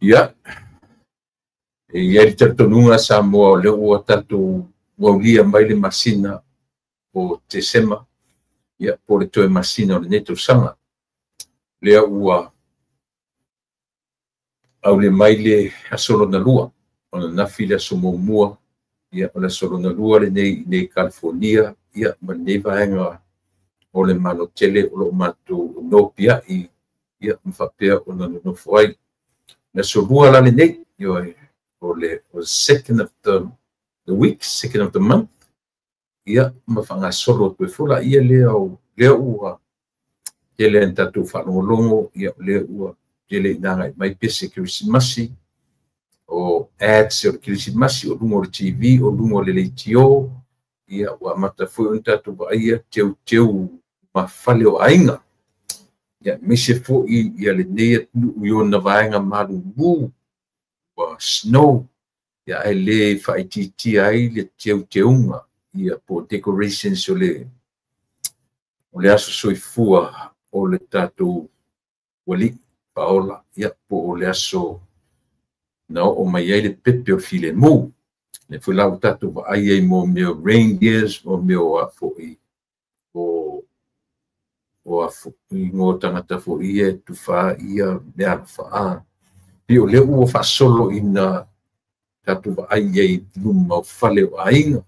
Ia, e i ai le talitonuga Samoa o lea ua tatou aulia mai le masina o Tesema, ia po o le toe masina o lenei tausaga. Lea ua aule mai le aso lona lua, o ananafi le aso muamua, ia o le aso lona lua lenei i nei Kalifonia, ia ma lenei vaega o le Malo tele o lo o matou nopiai, ia ma faapea ona nonofo ai. Le aso lua la lenei, ioe, o le second of the week, second of the month, ia ma faagasolo atu ai foi laia lea o lea ua tele ina tatou faalogologo, ia o lea ua tele ina agai mai pese Kerisimasi, o ads o le Kerisimasi o luga o le TV, o luga o le leitio, ia ua amata foi ona tatou vaaia teuteu mafale o aiga. Ia aemaise foi ia lenei atunuu i ona vaega malulu ua snow, ia ae le faaitiitia ai le teuteuga, ia po o decorations o le aso soifua o le tatou ualii faaola, ia po o le aso na oo mai ai le pepe o le filemu. Lea foi la ua tatou vaai ai mo mea o reindeers, mo mea o a foi o a foi igoa o tagata foi ia e tufa ia meaalofa. Pei o lea ua faasolo ina tatou vaai ai i luma o fale o aiga,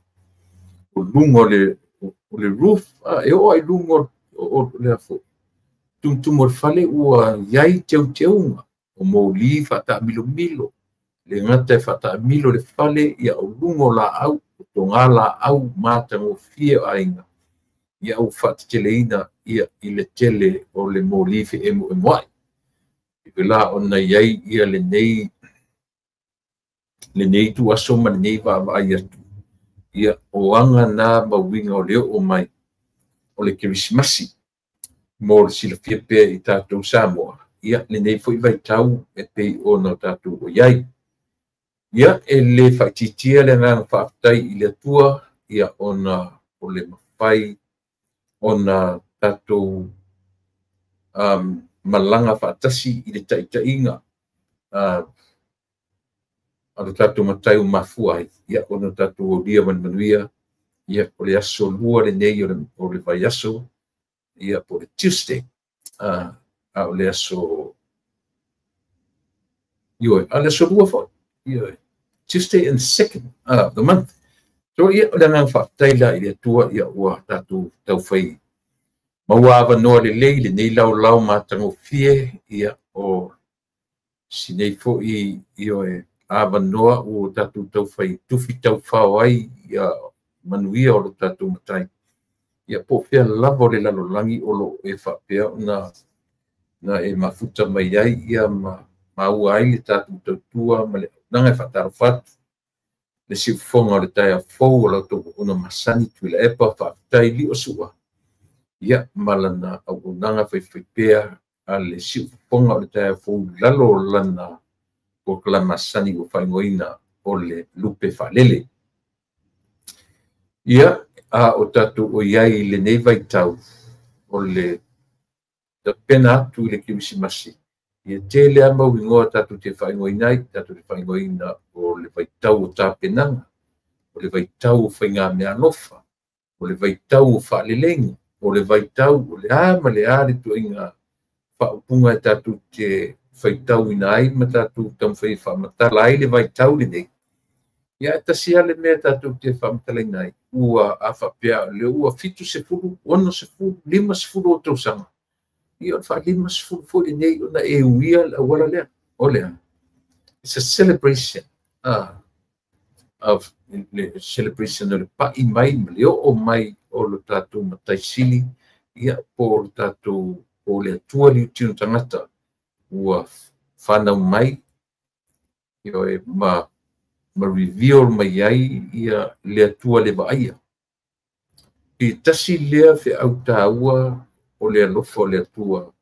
o luga o le roof, e oo ai luga o le foi tumutumu o le fale ua iai teuteuga o moli faataamilomilo, le gata e faataamilo le fale, ia o luga o laau, o toga laau matagofie o aiga, ia ua faateteleina ia i le tele o le moli feemoemoai. E la ona iai ia lenei tuaso ma lenei vaavaai atu, ia o aga na mauiga o le oo mai o le Kerisimasi mo le silafia pea i tatou Samoa, ia lenei foi vaitau e pei ona tatou o iai. Ia e le faaitiitia le agaga faafetai i le Atua, ia ona o le mafai ona tatou malaga faatasi i le taitaiga a lo tatou matai o mafua ai, ia ona tatou aulia ma le manuia, ia o le aso lua lenei o le vaiaso, ia po o le Tuesday, a o le aso ioe, a o le aso lua foi, ioe, Tuesday and second of the month. So ia o le agaga faafetai la i le Atua, ia ua tatou taufai maua avanoa lelei lenei laolao matagofie, ia o sinei foi ioe avanoa ua tatou taufai tufi taufao ai ia manuia o lo tatou matai, ia po o fea lava o le lalolagi o lo o e faapea ona na e mafuta mai ai ia ma maua ai le tatou tautua ma le auaunaga e faatalofa atu le siufofoga o le taeao fou o la outou auauna masani Tuilaepa, faafetai lio sua, ia ma lana auaunaga faifaipea a le siufofoga o le taeao fou i lalo o lana polokalame masani ua faaigoaina o le lupe faalele. Ia, a o tatou o iai i lenei vaitau o le tapena atu i le Kerisimasi, ia tele lava mauigoa tatou te faaigoaina ai, tatou te faaigoaina o le vaitau o tapenaga, o le vaitau o faigameaalofa, o le vaitau o faaleleiga, o le vaitau o le a ma le a le ituaiga faaupuga e tatou te faitauina ai ma tatou taumafai e faamatala ai le vaitau lenei. Ia e tasi lava le mea tatou te faamatalaina ai, ua a faapea o lea ua 70, 60, 50 o tausaga, ia o le faa-50 foi lenei ona e uia le auala lea. O lea, it's a celebration of le celebration o le pai mai ma le oo mai o le tatou matai sili, ia po o le tatou po o le Atua liutino tagata ua whanau mai, ioe, ma reveal mai ai ia le Atua le vaaia. I tasi lea feau tāua o le alofa o le Atua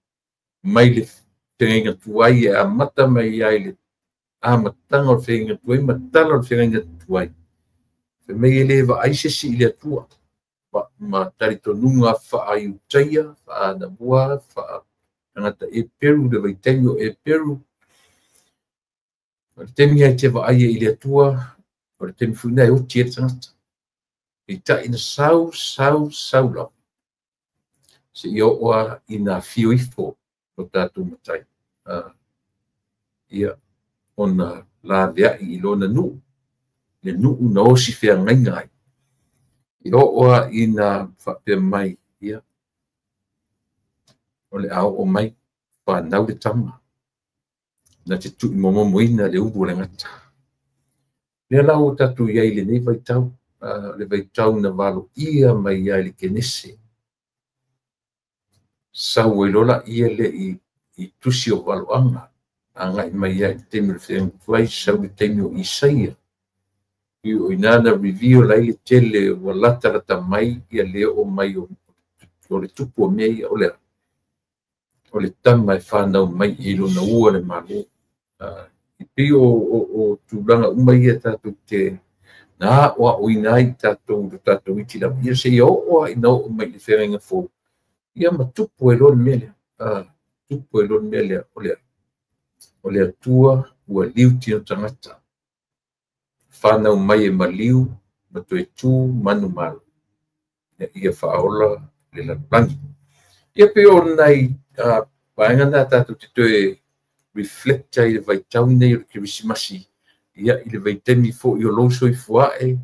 mai le feagaiga tuai e amata mai ai le amataga o le feagaiga tuai ma tala o le feagaiga tuai. Fai mai e le vaai se isi i le Atua ma talitonuga faaiutaia, faanamua, faatagata e peru le vaitaimi o e peru. O le taimi ai te vaai i le Atua, o le taimi foi lena e oti ai le tagata. Peitai na sau, sau, sau lava, seia oo lava ina afio ifo lo tatou Matai, ia, ona laveai i lona nuu, le nuu na osi feagaiga ai. E oo lava ina faapea mai, ia, o le a oo mai, fanau le tama, na te tuuimomomoina le ulu o le gata. Lea la ua tatou i ai i lenei vaitau, le vaitau na valoia mai ai le Kenese. Sau ai loa laia lea i tusi o valoaga, agai mai ai i le taimi o le feagaiga tuai, sau le taimi o Isaia. I o ina na reveal ai le tele ua latalata mai ia le oo mai o le tupu o mea ia, o le o le tama e fanau mai i lona ua le Malo. I pei o tulaga uma ia tatou te na aoaoina ai tatou le tatou iti lava, ia seia oo lava ina oo mai i le feagaiga fou, ia ma tupu ai loa le mea lea. Tupu ai loa le mea lea, o le Atua ua liu tino tagata, fanau mai e maliu ma toe tu manumalo, ia faaola le lalolagi. Ia pei o nai vaega na tatou te toe reflect ai le vaitau nei o le Kerisimasi, ia i le vaitaimi foi o lou soifua ae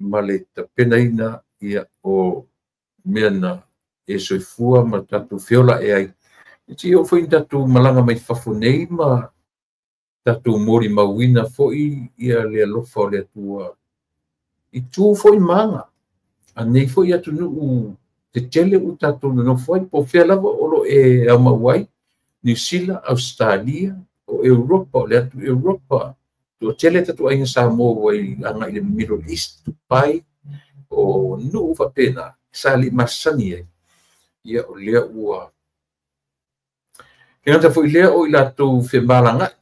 ma le tapenaina ia o mea na e soifua ma tatou feola e ai. E te oo foi ina tatou malaga mai fafo nei ma tatou molimauina foi ia le alofa o le Atua i tu foi maga a nei foi atunuu tetele ua tatou nonofo ai, po o fea lava o lo e aumau ai, Niu Sila, Ausetalia, o Europa, o le atu Europa, toatele tatou aiga Samoa ua agai i le Middle East, Dubai, o nuu faapena, sa le masani ai. Ia o lea ua le gata foi lea o i latou femalaga'i,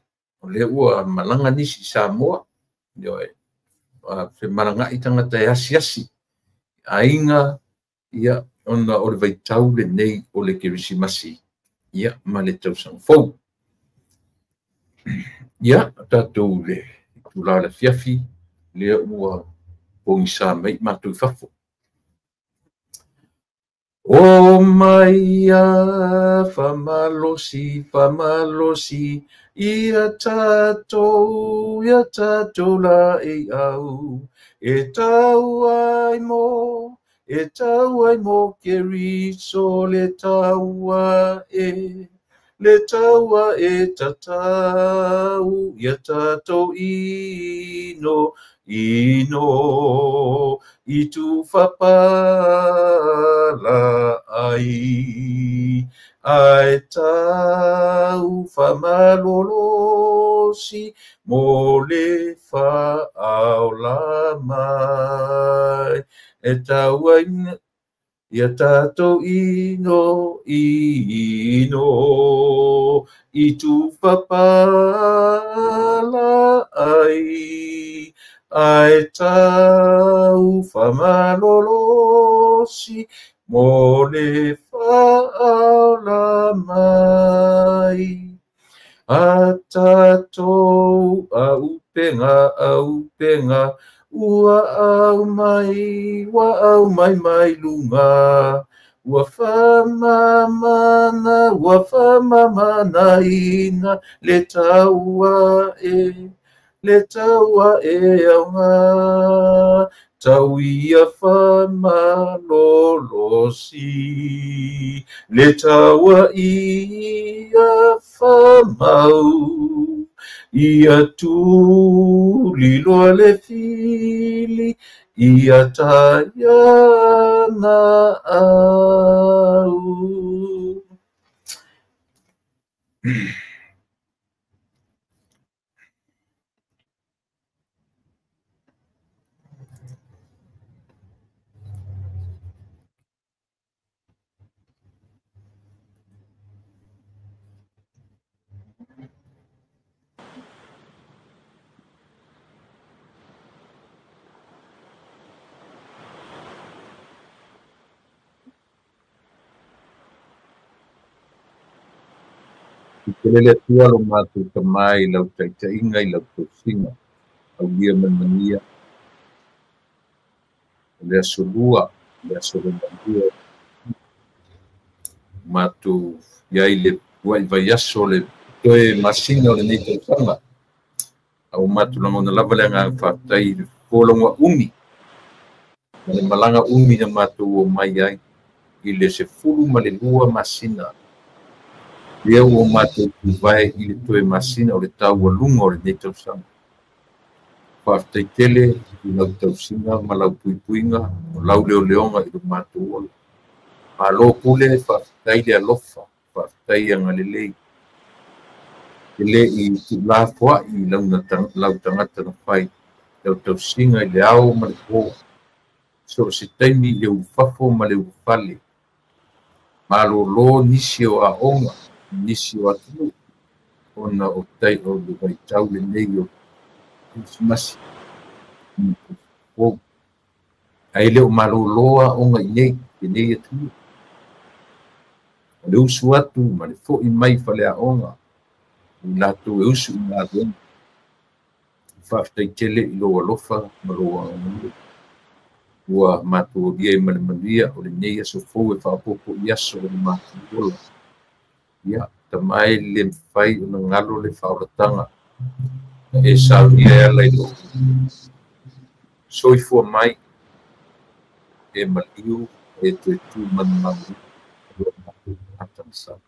o lea ua malaga nisi i Samoa, ioe, femalaga'i tagata e asiasi aiga, ia ona o le vaitau lenei o le Kerisimasi, ia ma le tausaga fou. Ia, tatou le itula o le afiafi, lea ua pogisa mai matou i fafo. O maia famalosi, famalosi, ia tatou la e au, e tau ai mo, e tau ai mo Keriso le taua e tatau, ia tatou ino, ino, i tufapala ai, ae tau famalolosi mo le faaola mai, e tau ai ia tatou ino, ino, i tufapala ai, ae tau famalolosi mo le faaola mai. A tatou aupenga, aupenga, ua au mai mai lunga, ua famamanaina le taua e auga, tau ia famalolosi, le taua ia famau, ia tuliloa le fili, ia taiana au. Tele le Atua lo matou Tamā i lau taitaiga i lau tausiga, aulia ma le manuia. O le aso lua, le aso lona lua, matou i ai le uluai vaiaso le toe masina o lenei tausaga. A ua matou lagona lava le agaga faafetai i le folauga umi ma le malaga umi na matou omai ai i le 12 masina. Lea ua matou tuvae i le toe masina o le taualuga o lenei tausaga. Faafetai tele i lau tausiga ma lau puipuiga o lau leoleoga i lo matou ola. Malo pule, faafetai le alofa, faafetai agalelei. E le i tuulafoai i lau tagata na fai, lau tausiga i le ao ma le po. So o se taimi i le ulufafo ma le ulufale. Malolo nisi o aoga, nisi o atunuu, ona o tai o le vaitau lenei o Kerisimasi. Ae le o malolo aoga i nei, lenei atunuu. O le usu atu ma le fo'i mai faleaoga, i latou e usu i galuega. Faafetai tele i lou alofa ma lou agalelei. Ua matou aulia ai ma le manuia o lenei aso fou e faaopoopo i aso o le matou ola. Ia, Tama e le mafai ona galo le faaolataga na e saunia e ala i lou soifua mai e maliu e toe tu manumanu i lo matou tagata na sau.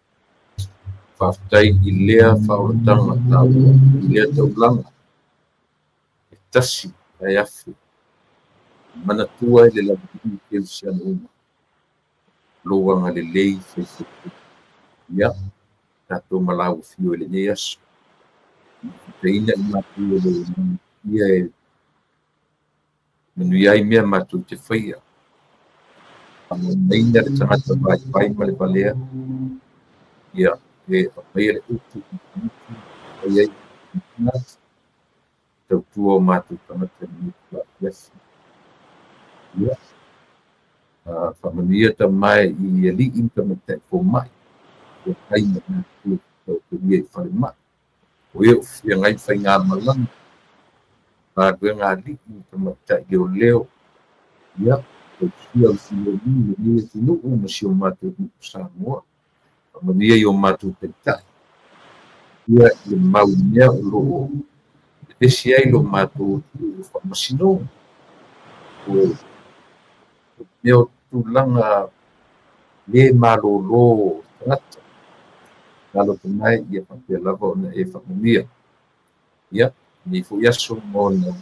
Faafetai i lea faaolataga taua, i lea taulaga e tasi ae afe. Manatua e le laviliu kerisiano uma. Lou agalelei faifaipea. Ia, tatou malauafio i lenei aso. Faafetaina i matou o lou ia e manuia ai mea matou te faia. Faamanuiaina le tagata vaivai ma le valea. Ia, e aumaia le upu i ai tautua o matou tagata i lenei afiafi. Ia, faamanuia Tama i alii ma tamaitai fomai. Ia ai ma matou tauturia i falemai. O e o feagai faigamalaga, galuega alii ma tamaitai leoleo. Ia, tausia o le filemu i lenei atunuu ma si o matou nuu Samoa. Faamanuia i o matou taitai. Ia, i le mau mea o loo vevesi ai lo matou atunuu o faamasinoga. O mea o tulaga le malolo tagata. Talofa mai ia faapea lava ona e faamanuia. Ia, lenei foi aso ma ona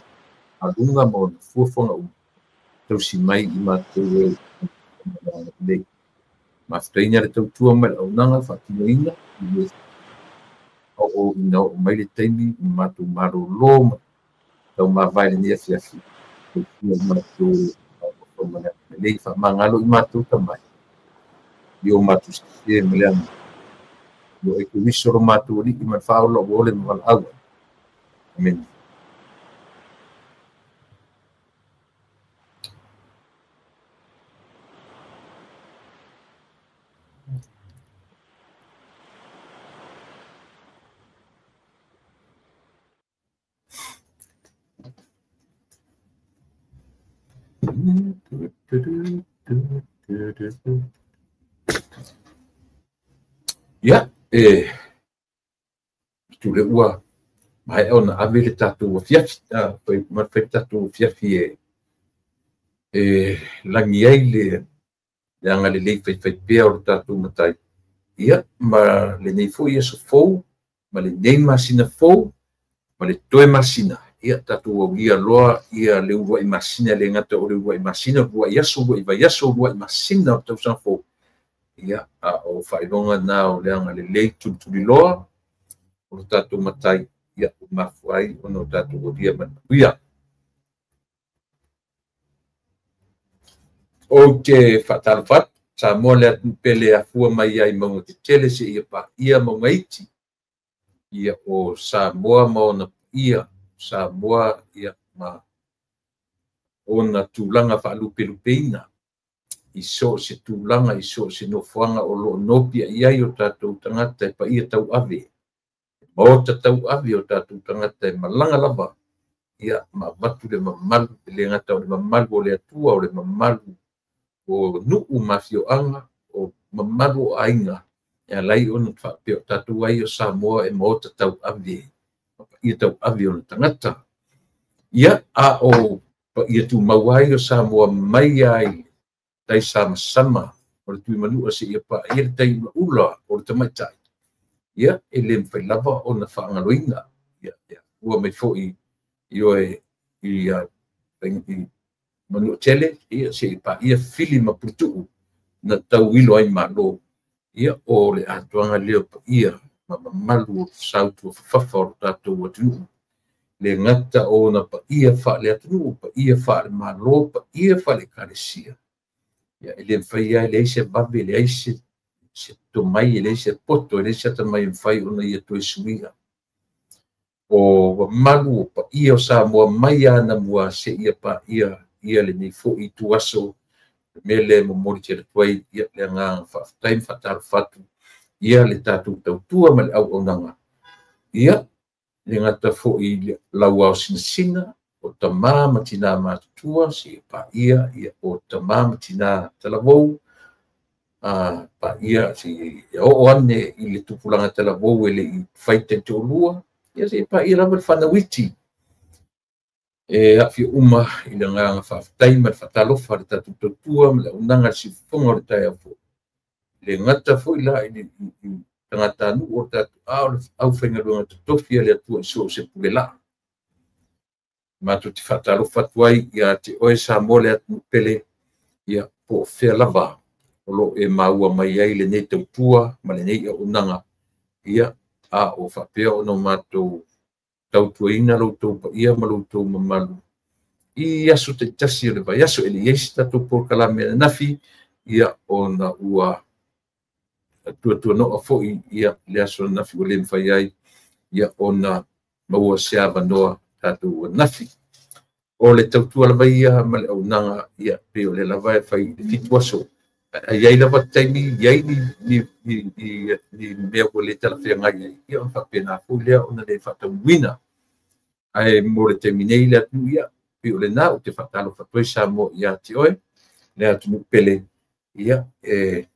aluga ma ona fuafuaga uma. Tausi mai i matou e lelei. Mafutaina le tautua ma le auaunaga faatinoina i o ina oo mai le taimi ma matou malolo ma taumavae i lenei afiafi. Tautua matou ma le agalelei faamagalo i matou tamai. I o matou sese ma le aga. O e Keriso lo matou alii ma le faaola ua ole ma valaau ai. Amene. Ia, e tule ua maea ona ave le tatou afiafi, ma fai tatou afiafi e lagi ai le agalelei faifaipea o le tatou matai. Ia, ma lenei foi aso fou, ma lenei masina fou, ma le toe masina. Ia, tatou aulia loa ia le uluai masina le gata o le uluai masina, uluai aso, uluai vaiaso, uluai masina o le tausaga fou. Ia, a o faailoga na o le agalelei tulituliloa o le tatou matai. Ia, o mafua ai ona o tatou aulia ma le manuia. Ou te faatalofa atu, Samoa le atunuu pele afua mai ai mauga tetele seia paia mauga iti. Ia, o Samoa ma ona paia, Samoa ia ma ona tulaga faalupelupeina. I so o se tulaga, i so o se nofoaga o loo nopia i ai o tatou tagata e paia tauave. Maota tauave o tatou tagata e malaga lava, ia ma avatu le mamalu, e le gata o le mamalu o le Atua, o le mamalu o nuu ma afioaga, o mamalu o aiga, e alai ona faapea o tatou ai o Samoa e maota tauave, ia tauave o le tagata. Ia, a o ia tumau ai o Samoa mai ai tai samasama o le tuimanua se ia pa ia le tai ula o le tamaitai. Ia, e le mafai lava ona faagaloina. Ia, ia, ua mai foi i oe i manua tele, ia se i pa ia fili ma putuu na tauilo ai malo. Ia, o le atoaga lea o paia ma mamalu o sautu o fafafa o le tatou atunuu. Le gata o na paia faale atunuu, paia faale malo, paia faale ekalesia. Ia, e le mafai ai leai se vave, leai se tomai, leai se poto, leai se atamai e mafai ona ia toe suia. O mamalu o paia o Samoa mai anamua se ia paia ia lenei foi tuaso mele momoli tele atu ai ia le agaga faafetai ma faatalofa atu ia le tatou tautua ma le auaunaga. Ia, le gata foi lau ao sinasina o tamā ma tinā matutua se ia paia ia o tamā ma tinā talavou, paia se ia oo ane i le tupulaga talavou e le i fai taitoalua, ia se ia paia lava le fanauiti. E aafia uma i le agaga faafetai ma le faatalofa le tatou tautua ma le auaunaga le siufofoga o le taeao fou. Le gata foi la i le tagata nuu o le tatou a o le aufaigaluega totofi a le Atua i so o se pule laa. Matou te faatalofa atu ai ia te oe Samoa le atunuu pele, ia po o fea lava o loo e maua mai ai lenei tautua ma lenei auaunaga, ia a o faapea ona matou tautuaina lo outou paia ma lo outou mamalu i aso taitasi o le vaiaso e le i ai se tatou polokalame ananafi, ia ona ua tuatuanoa foi ia le aso ananafi ua le mafai ai ia ona maua se avanoa tatou ananafi. O le tautua lava ia ma le auaunaga, ia pei o le lava e fai i le 7 aso. Ai ai lava taimi, i ai ni mea ua le talafeagai ai, ia ona faapena foi lea ona le faataunuuina. Ae mo le taimi nei le atunuu ia, pei o lena ou te faatalofa atu ai Samoa ia te oe, le atunuu pele, ia e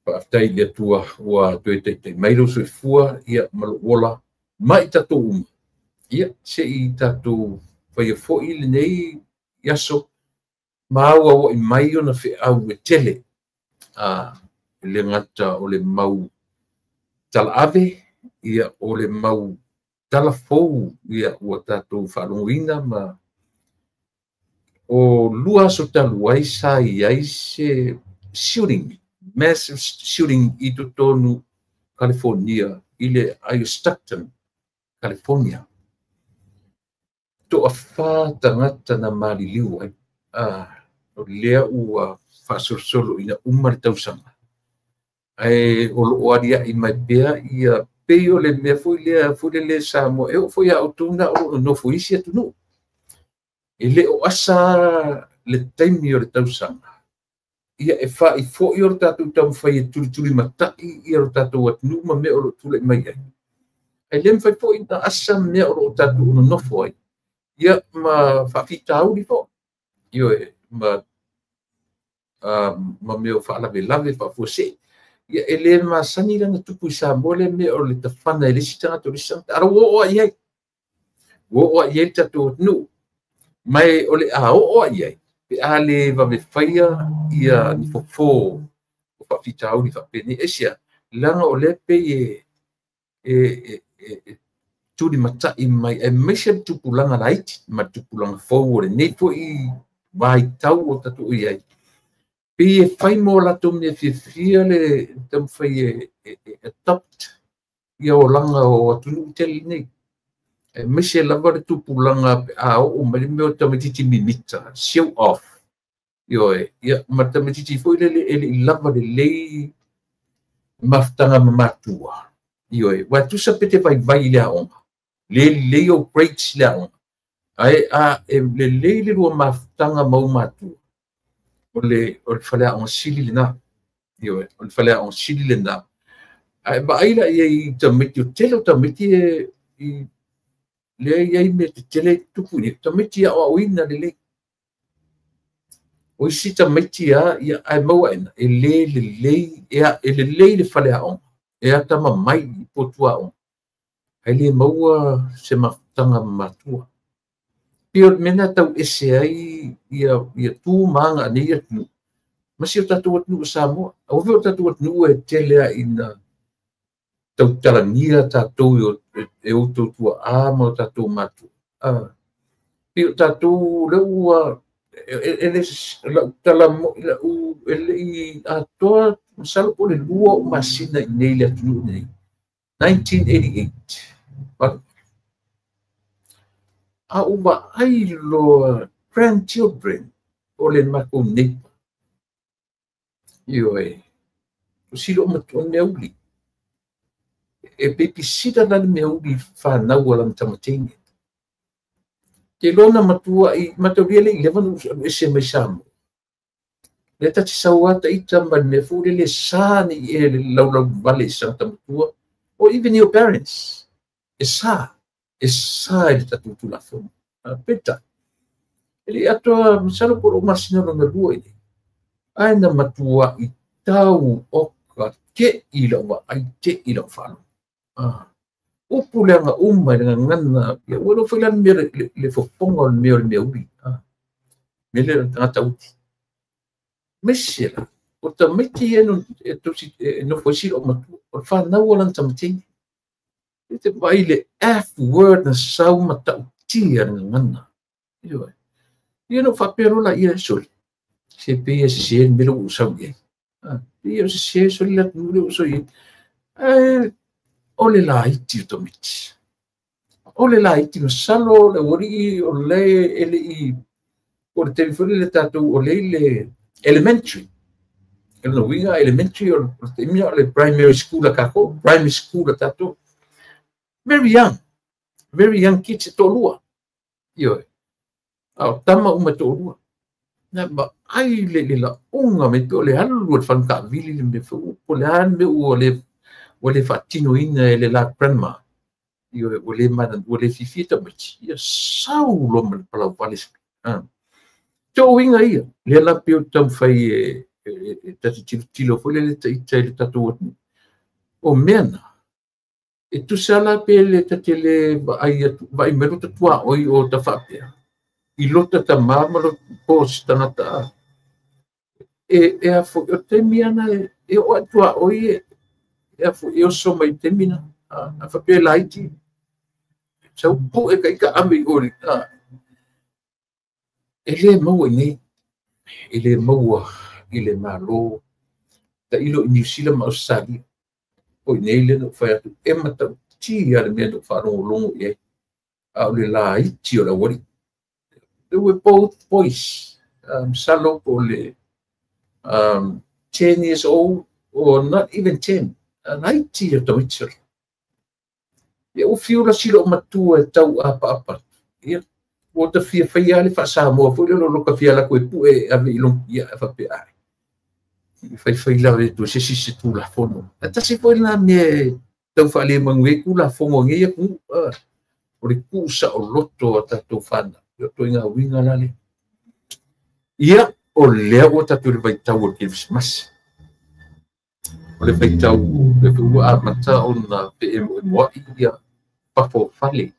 faafetai i le Atua ua toe taitai mai lou soifua, ia ma lou ola mai tatou uma. Ia se i tatou faia foi lenei aso ma auauai mai ona feau e tele. Le gata o le mau talaave, ia o le mau talafou, ia ua tatou faalogoina ma o lua aso talu ai sa i ai se shooting, massive shooting i totonu California, i le ai Stockton, California. Toa 4 tagata na maliliu ai. O lea ua faasolosolo ina uma le tausaga. Ae o loo aliae mai pea ia pei o le mea foi lea foi lele Samoa e oo foi ia outou na o loo nonofo i isi atunuu. E le o asa le taimi o le tausaga. Ia e faaifo'i o le tatou taumafai e tulitulimatai ia lo tatou atunuu ma mea o loo tulai mai ai. Ae le mafai foi na asa mea o loo tatou nonofo ai. Ia ma faafitauli foi. Ioe, ma mea o faalavelave faafuasei. Ia e le masani lana tupu i Samoa le mea o le tafana e le isi tagata o le isi tagata. Ala ua oo ai ai. Ua oo ai ai le tatou atunuu. Mai o le a oo ai ai, pe a le vavefaia ia ni fofo o faafitauli faapenei. Aisea, leaga o lea pei e tulimatai mai aemaise le tupulaga laiti ma le tupulaga fou o lenei foi vaitau o tatou i ai. Pei e fai mo latou mea fiafia le taumafai e adopt ia olaga o atunuu tele nei. Aemaise lava le tupulaga pe a oo mai le mea o tamaitiiti mimita, show off. Ioe, ia ma le tamaitiiti foi lele e le i lava lelei mafutaga ma matua. Ioe, ua tusa pe te vaivai i le aoga. Le lelei o grades i le aoga. Ae a e lelei le lua mafutaga ma ou matua. O le faleaoga sili lena. Ioe, o le faleaoga sili lena. Ae vaai la i ai i tamaiti, o tele o tamaiti e lea i ai mea tetele e tutupu i inei, tamaiti aoaoina lelei. O isi tamaiti lava, ia, ae maua ena, e le lelei, e lelei le faleaoga, e atamamai i potu aoga, ae le maua se mafutaga ma matua. Pei o le mea lena e tau ese ai ia tu ma aga a nei atunuu, ma si o tatou atunuu o Samoa. Aua foi o tatou atunuu e tele lava ina tautalagia tatou e outou tuaa ma o tatou matua. Pei o tatou lea ua lau tala moi lau e le i atoa masalo po o le 2 ou masina i inei i le atunuu lenei, 1988. A ou vaai loa grandchildren o le matou neighbor. Ioe, o si loo matua le meauli. E babysitter la le meauli fanau a lana tamateine. Te iloa na matua i mataulia le i leva na alu ese mai Samoa. Lea ta te sau lava ita ma le mea foi lele sa ni e laulau vale i tagata matua, or even your parents. E sa i le tatou Tulafono. Peitai, e le i atoa masalo po o lou masina lona 2 i nei. Ae na matua i tau oka te i lau vaai, te i lau faalogo. Upu leaga uma i le gagana, ia ua iloa foi la le mea le fofoga o le mea o le meauli. Mea lea o le tagata uti. Aemaise la, o tamaiti ia e nofo ai si loo matua, o le fanau o lana tamateine. E te vaai le F word na sau ma tautia le gagana. Ioe. Ia na ou faapea loa la ia e soli. Se pei e sese le mea lea ua ou sau i ai. Pei o sese soli le atunuu lea ua ou sau i ai. Ae o le laiti o tamaiti. O le laiti masalo le aualii o le e le i o le taimi foi lele tatou o le i le elementary. E lona uiga elementary o le taimi o le primary school a tatou, primary school a tatou. Very young kids e toalua. Ioe. A o tama uma e toalua. Na vaai le laoga mai pe o le alu o le faletaavili le mea foi po o le a le mea ua le faatinoina e le la grandma. Ioe, ua le mana, ua le fiafia tamaiti. Ia sau loa ma le palauvale. Te uiga ia, lea la pei o taumafai e ta te tilotilo foi lele ita i le tatou atunuu. O mea na, e tusa la pe le ta te le vaai atu, vaai mai lota tuaoi o ta faapea. I lota tamā ma lota po se tagata. E a foi, o taimi ana e oo atu tuaoi e a foi e oso mai taimi na. A faapea laiti, sau pue ka ika ame i ori. E le maua i nei, e le maua i le Malo, tailo i New Zealand ma Australia. O i nei le na ou fai atu, e matautia le mea na ou faalogologo i ai. A o le laiti o le aualii. They were both boys. Masalo po o le 10 years old or not even 10. Laiti o tamaiti o le. Ia ua fiu la si loo matua e tau apaapa. Ia, ua ta fia faia le faasamoa foi lea lo ka fia la koe pue ave i long ia e faapea ai. Faifai la e tu se si se Tulafono. A tasi foi la mea e tau faalemagu ai Tulafono a nei atunuu. O le tuusa o loto a tatou fanau. Ia o ituaiga uiga la lea. Ia, o lea ua tatou i le vaitau o le Kerisimasi. O le vaitau le foi ua amata ona feemoemoai ia fafo o fale.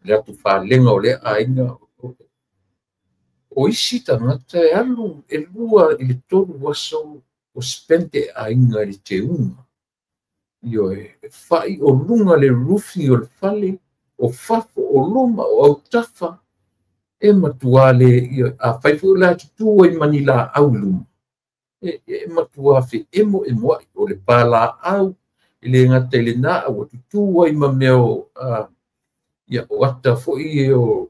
Le atu falega o lea aiga. O isi tagata e alu e 2 i le 3 aso o spend e aiga i le teuga. Ioe, e fai o luga le roofing o le fale, o fafo, o luma, o autafa, e matua le, ia, a fai foi la tutu ai mani laau i luma. E matua feemoemoai, o le palaau, e le gata i lena, ua tutu ai ma mea o, ia, o ata foi e o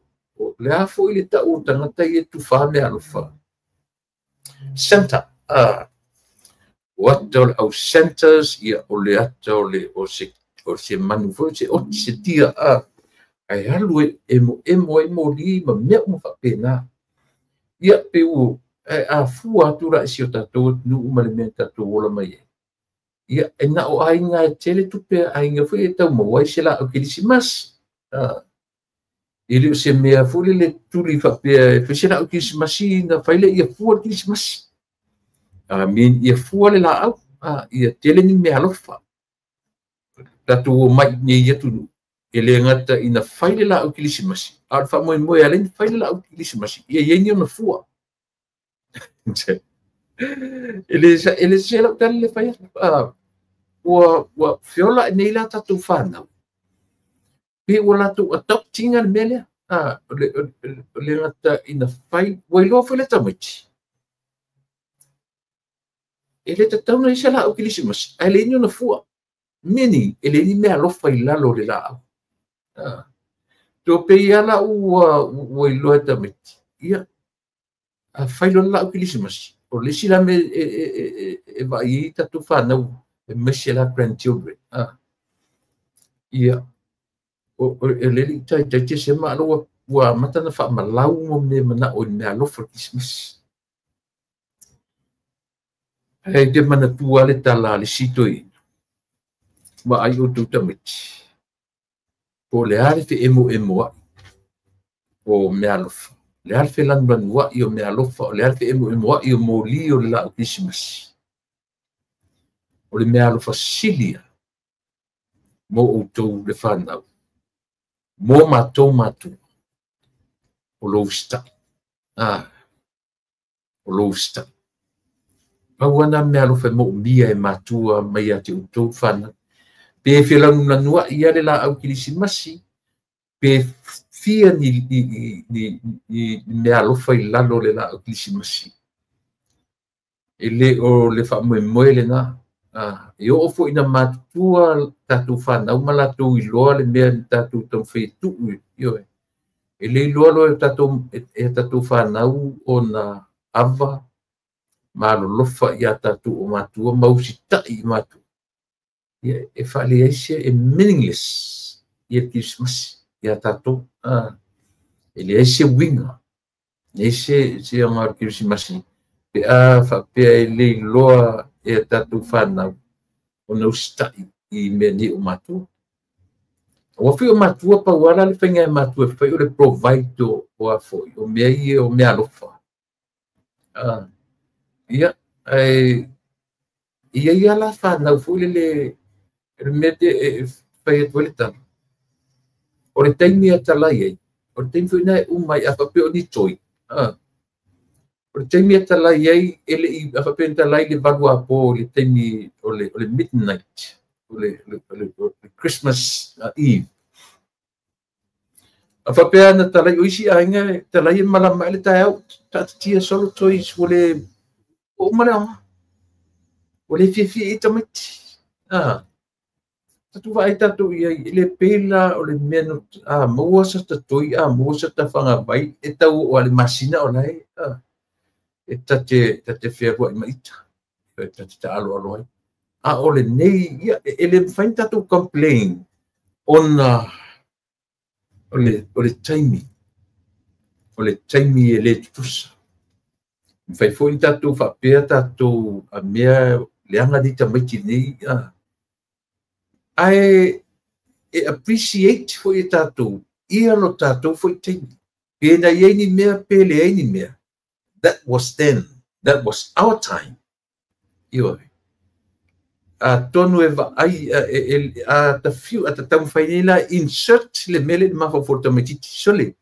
le a foi le tau o tagata ia tufa mea alofa. Center, o ata o le au centers, ia, o le ata o le, o se manu foi, se oti, se tia, ae alu e emoemo ai moli ma mea uma faapena. Ia, pe ua, a fua atu la i si o tatou atunuu ma le mea tatou ola mai ai. Ia, e na o aiga e tele tupe aiga foi e tau maua ai se laau kerisimasi. E le o se mea foi lele tuli faapea e fai se laau kerisimasi na fai lea ia fua le kerisimasi. Mean ia fua le laau, ia tele ni meaalofa. Tatou omai nei atunuu, e le gata ina fai le laau kerisimasi, a o le faamoemoe e ala ai ona fai le laau kerisimasi, ia i ai ni ona fua. E le sese lau tala le fai atu. Ua feola nei la tatou fanau, pe ua latou adopt ina le mea lea. O le gata ina fai, ua iloa foi le tamaiti. E le tatau ona i ai se laau kerisimasi, ae leai ni ona fua. Meaning, e leai ni meaalofa i lalo o le laau. To pei lava la ua iloa e tamaiti, ia, a fai loa le laau kerisimasi, o le isi la mea e vaai ai tatou fanau, aemaise la grandchildren. Ia, o le alii taitai Tesema alo ua amata ona faamalau mo mea manao i le meaalofa o le kerisimasi. Ae te manatua le tala a le isi toeaina, vaai outou tamaiti, po o le a le feemoemoai o meaalofa, o le a le felanulanuai o meaalofa, o le a le feemoemoai o moli o le laau kerisimasi. O le meaalofa sili mo outou le fanau, mo matou matua, o lou usitai. O lou usitai. Pau lava na meaalofa e moomia e matua mai ia te outou fanau. Pe felanulanuai ia le laau kerisimasi, pe fia ni meaalofa i lalo o le laau kerisimasi. E le o le faamoemoe lena. E oo foi ina matutua tatou fanau ma latou iloa le mea na tatou taumafai e tuu, ioe. E le iloa loa e tatou fanau ona ava ma alolofa ia tatou o matua ma usitai i matua. Ia, e faaleai se, e meaningless ia le kerisimasi ia tatou. E leai se uiga, leai se aoga o le kerisimasi pe a faapea e le iloa e tatou fanau ona usitai i mea nei o matua. Aua foi o matua pau lava la le faiga e matua e fai o le provide o a foi, o mea ia o meaalofa. Ia, ae ia ia la fanau foi lele, le mea te e fai atu ai le tala. O le taimi e talai ai, o le taimi foi na e uma ai, a faapea o ni toi. O le taimi e talai ai, e le i, a faapea ni talai le 8 apo i le taimi o le midnight, o le Christmas Eve. A faapea na talai o isi aiga, talai e malama e le taeao, taatitia solo toys, ua le uma le aoga. Ua le fiafia i tamaiti. Tatu vaai tatou i ai, e le pela o le mea no, maua sa tatoi, maua sa tafagavai, e tau o ale masina o lae, e tate fealuai ma ita, e tate taaloalo ai. A o le nei, ia, e le mafai na tatou complain ona o le taimi, o le taimi e le tutusa. Mafai foi na tatou faapea tatou a mea leaga ni tamaiti nei, ae e appreciate foi e tatou ia lo tatou foi taimi. Pe na i ai ni mea, pe leai ni mea. That was then. That was our time. Ioe. Atonu e vaai, a tafiu, a taumafai nei la insert le mea le mafaufau o le tamaitiiti. Sole,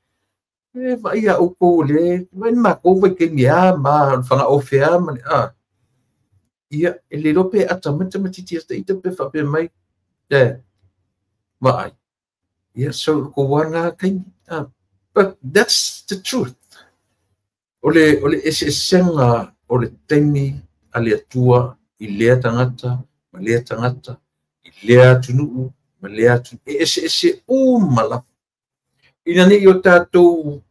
e vaai a outou le, vai ni matou vai taimi a ma fagaofe a ma le a. Ia, e le iloa pe ata mai tamaitiiti ata ita pe faapea mai, e, vaai. Ia, so ko wana taimi. But that's the truth. O le eseesega o le taimi a le Atua i lea tagata, ma lea tagata, i lea atunuu, ma lea atunuu. E eseese uma lava. Ina nei o tatou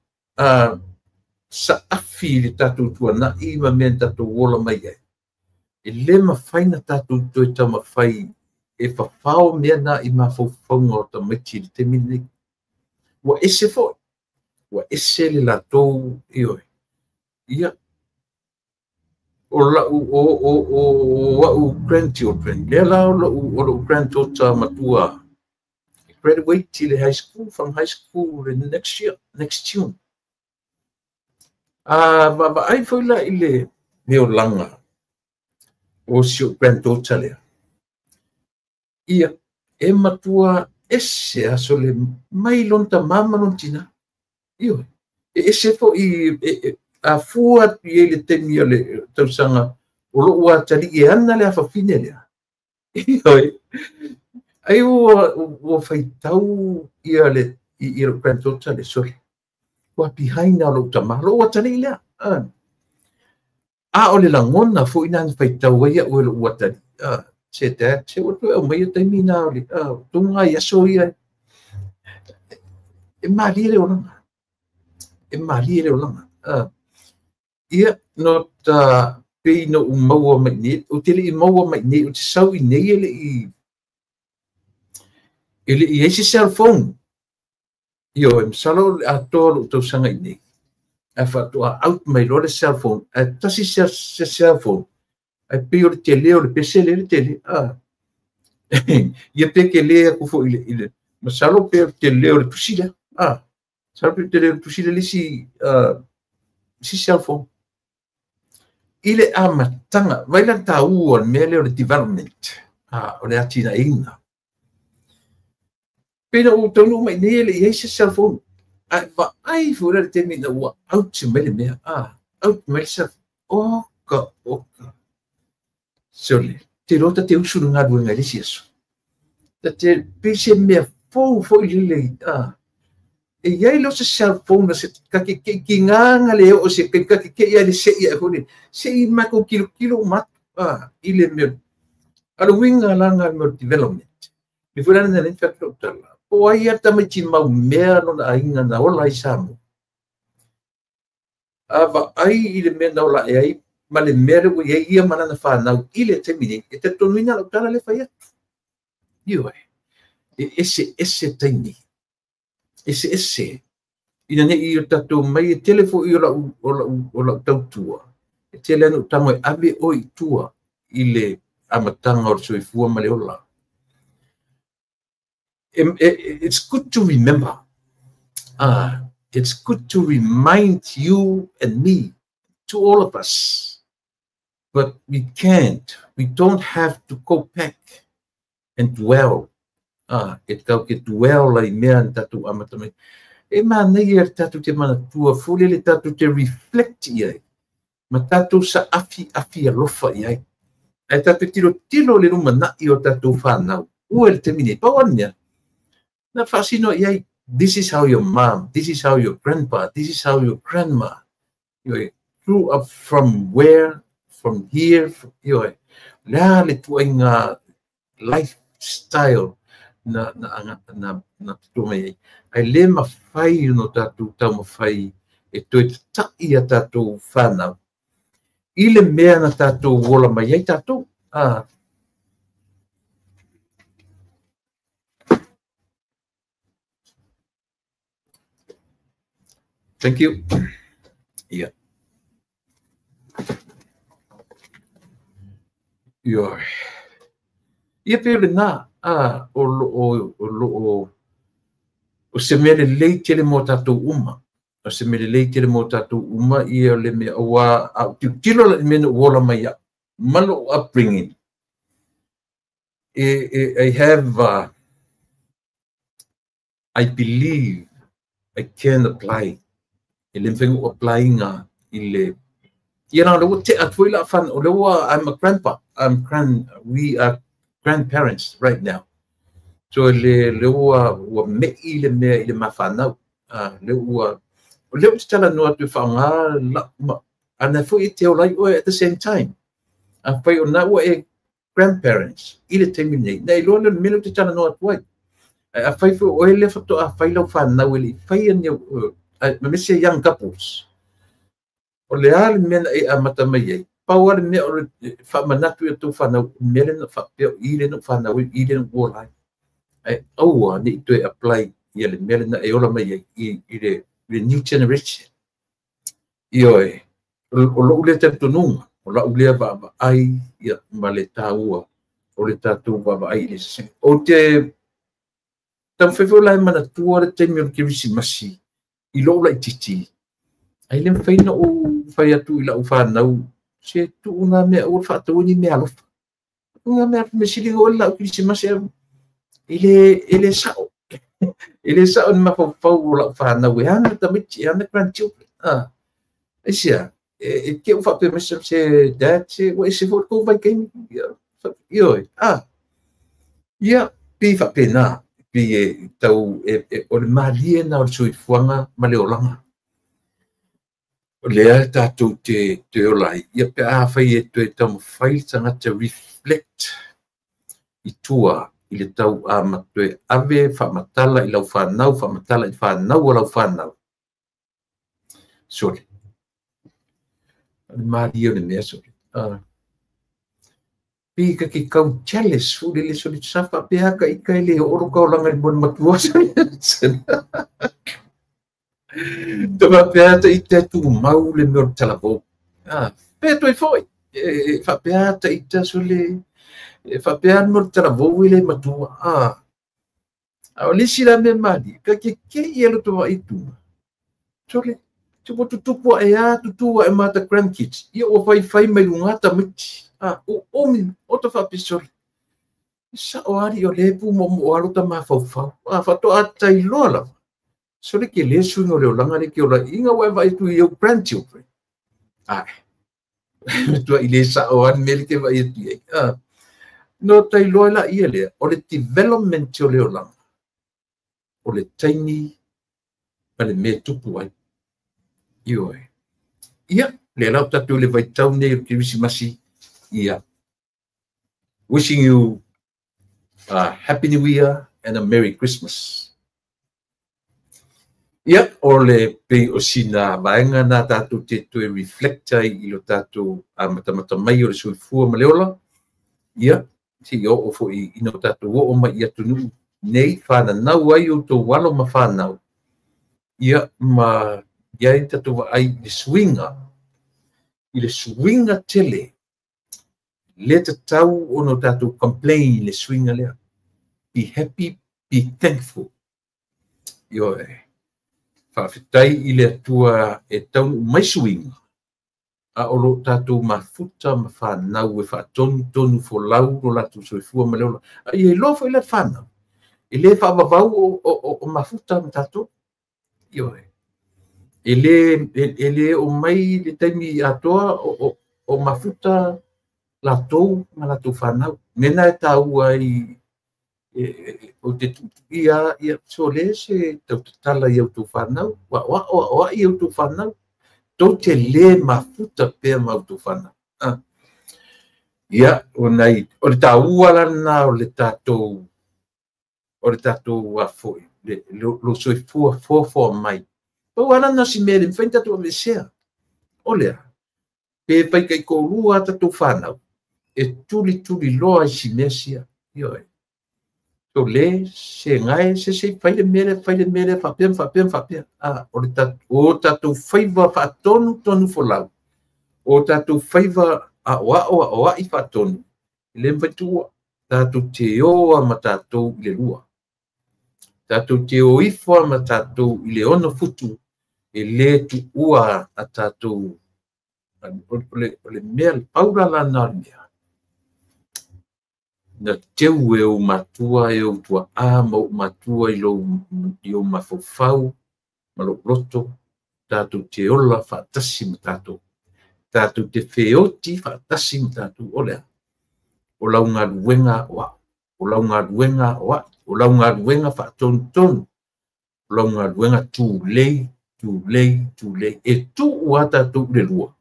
saafi i le tatou tuanai ma mea na tatou ola mai ai. E le mafai na tatou toe taumafai e fafao mea na i mafaufauga o tamaiti i le taimi lenei. Ua ese foi. Ua ese le latou, ioe. Ia, O la'u o a'u grandchildren lea la, o lo'u granddaughter matua graduate i le high school, from high school the next year, next June. A vaavaai foi la i le olaga o si o'u granddaughter lea, ia e matua ese aso le mai lona tamā ma lona tinā. Ioe, e ese fo'i afua atu i ai le taimi o le tausaga o lo'u atalii e ana le afafine lea. Ioe, ai ua faitau ia le i lou granddaughter le sole ua behind na lou tamā, lo'u atalii lea. A o le lagona fo'i na faitau ai a'u e lo'u atalii, se dad, se ua toe aumaia taimi na o le tuga i aso ia. E malie le olaga, e malie le olaga. Ia no ta pei no u maua mai nei, o te le'i maua mai nei, o te sau i nei e le'i ai se cell phone. Io, e masalo o le atoa lo'u tausaga i nei ae faatoa out mai loa le cell phone, ae tasi se cell phone ae pei o le tele o le pese lea le tele a ia pe ke le aku fo'i i le masalo pe o le tele o le tusi lea a masalo pe o le tele o le tusi lea le isi cell phone i le amataga vai la taua o le mea lea o le development a o le atinaeina. Pei na ou taunuu mai nei e le i ai se cell phone, ae vaai foi la le taimi na ua out mai le mea a out mai le cell phone, oka oka sole te loa ta te usu le galuega i le isi aso ta te pei se mea fou foi lelei a e iai leo se cell phone se kakekeikigaga le oo se kakekei a le se'i ae foi se'i makou kilokilo uma atu a i le mea a le uiga laga le mea o le development me foi lana le fai tala po ai a tamaiti mau mea lona aiga na ola ai Samoa. A vaai i le mea na ola e ai ma le mea le ua iai ia ma lana fanau i le taimi nei, e talitonuina lau tala le fai atu. Ioe, e ese ese taimi, ese ese. Ina nei o tatou mai e tele fo'i o la'u tautua, e tele ana ou tago e ave oe i tua i le amataga o le soifua ma le ola. It's good to remember. It's good to remind you and me, to all of us. But we can't, we don't have to go back and dwell. E tau ke dwell lai mea na tatou amata mai. E manaia le tatou te manatua fule le tatou te reflect i ai. Ma tatou sa afi afi alofa i ai. Ae tatou tilo tilo le lumana'i o tatou whanau. Ua le taimi nei. Pau le mea na faasino i ai, this is how your mom, this is how your grandpa, this is how your grandma you grew up from where, from here, from, lea le tuaiga lifestyle na tutua mai ai. Ae lē mafai ona tatou taumafai e toe tata'i a tatou fanau i le mea na tatou ola mai ai tatou. Thank you. Yeah. Ioe. Ia pe o lenā, a, o lo o se mea lelei tele mo tatou uma. O se mea lelei tele mo tatou uma ia o le mea ua a tilotilo la i mea na ou ola mai a'u ma lo'u upbringing. E, I have, I believe I can apply. E le mafai ou apply ina i le ia la le ua tea atu foi la fan o le ua I'm a grandpa. We are grandparents right now. So le ua me'i le mea i le mafanau. Le ua o le ua talanoa atu e faaaoga la ma ana foi e te ola ai oe at the same time. Afai o na ua e grandparents i le taimi nei, na iloa lea o le mea lea ou te talanoa atu ai. Ae afai foi o oe lea faatoa fai lau fanau e le i faia ni aemaise young couples. O le a le mea na e amata mai ai, pau lava le mea o le faamanatu i a outou fanau, o le mea lea na faapea o i lea na ou fanau ai, i lea na ou ola ai. Ae aua ne i toe apply ia le mea lena e ola mai ai i le new generation. Ioe, o lou lea talitonuga. O lau lea vaavaai ia ma le taua o le tatou vaavaai i le eseesega. Ou te taumafai foi la e manatua le taimi o le Kerisimasi i lou laitiiti, ae le mafai ona ou fai atu i lau fanau, se tuu na mea aua le faataua ni meaalofa. Tuu na mea mea sili ona oe lau Kerisimasi e le sao. E le sao ni mafaufau o lau fanau e ana tamaiti, e ana grandchildren. Aisea, e ke u faapea mai se dad, se ua ese foi le tou vaitaimi. Ioe, ia, pei faapena, pei e tau, o le malie na o le soifuaga ma le olaga. O lea tatou te ola ai, ia pe a fai e toe taumafai le tagata reflect i tua i le tau a ma toe ave faamatala i lau fanau, faamatala i fanau o lau fanau. Sole. O le malie o le mea sole. Pi ka ke kau jealous fu le sole sa faapea ka ika e le oo lo ka olaga i le moe matua sole. Te faapea ta ita tumau le mea o le talavou. Pe toe foi. E faapea ta ita sole. E faapea le mea o le talavou e le matua. A o le isi la mea malie, ka ke kei e lo to vai tunga. Sole, te ua tutupu ae a, tutu ae ma ta grandkids. Ia ua faifai mai luga tamaiti. O omi, o ta faapea sole. Sao ali o le pu mo mo alo ta mafaufau. Faatoa tailoa lava. Sole ke le suiga o le olaga le ke ola inga ua e vaai atu i ou grandchildren. Matua i le sao lava le mea le ke vaai atu i ai. No tailoa la ia lea, o le development o le olaga, o le taimi ma le mea tupu ai. Ioe. Ia, le lau tatou le vaitau nei o le Kerisimasi, ia. Wishing you a Happy New Year and a Merry Christmas. Ia, o le pei o sina vaega na tatou te toe reflect ai i lo tatou matamata mai o le soifua ma le ola. Ia, si oo foi ina o tatou oo mai i atunuu nei, whananau ai o tō alo ma whanau. Ia, ma iai tatou vaai i le suiga, i le suiga tele, le tatau ona o tatou complain i le suiga lea. Be happy, be thankful. Ioe. Faafetai i le Atua e taunuu mai suiga, a o lo tatou mafuta ma whanau e faatonutonu folau lo latou soifua ma le ola. A ia iloa foi la le whanau, e le faavavau o mafuta ma tatou. Ioe. E le o mai le taimi atoa o mafuta latou ma latou whanau. Mena e tāua ai o te tutuia, ia so le se tautatala i au tau whanau, wa o i au tau whanau, tau te le mafuta pea ma au tau whanau. Ia, o nai, o le tāua lana o le tātou, foi, lo soifua foafoa mai. Pau ala na si mea le mwhai tātou avesea. O lea, pe pai kai kōrua tātou whanau, e tuli tuli loa i si mea sia. Ioe. So le, se ngai, se se, fai le mele, faapea. O le o tātou faiva faatonu tonu folau. O tātou faiva a o ai faatonu. Le mwhai tua, tātou te oa ma tātou i le lua. Tātou te o ifo ma tātou i le ono futu, e le tuua a tātou, o le mea, le paura la na o le mea. Na teu e o matua e o tua a ma o matua i lo i o mafaufau ma lo loto, tātou te ola faatasi ma tātou. Tātou te wheoti faatasi ma tātou o lea. O lau ngaluenga o a, o lau ngaluenga o a, o lau ngaluenga faatonutonu, o lau ngaluenga tūlei, tūlei, tūlei. E tuu a tātou le lua.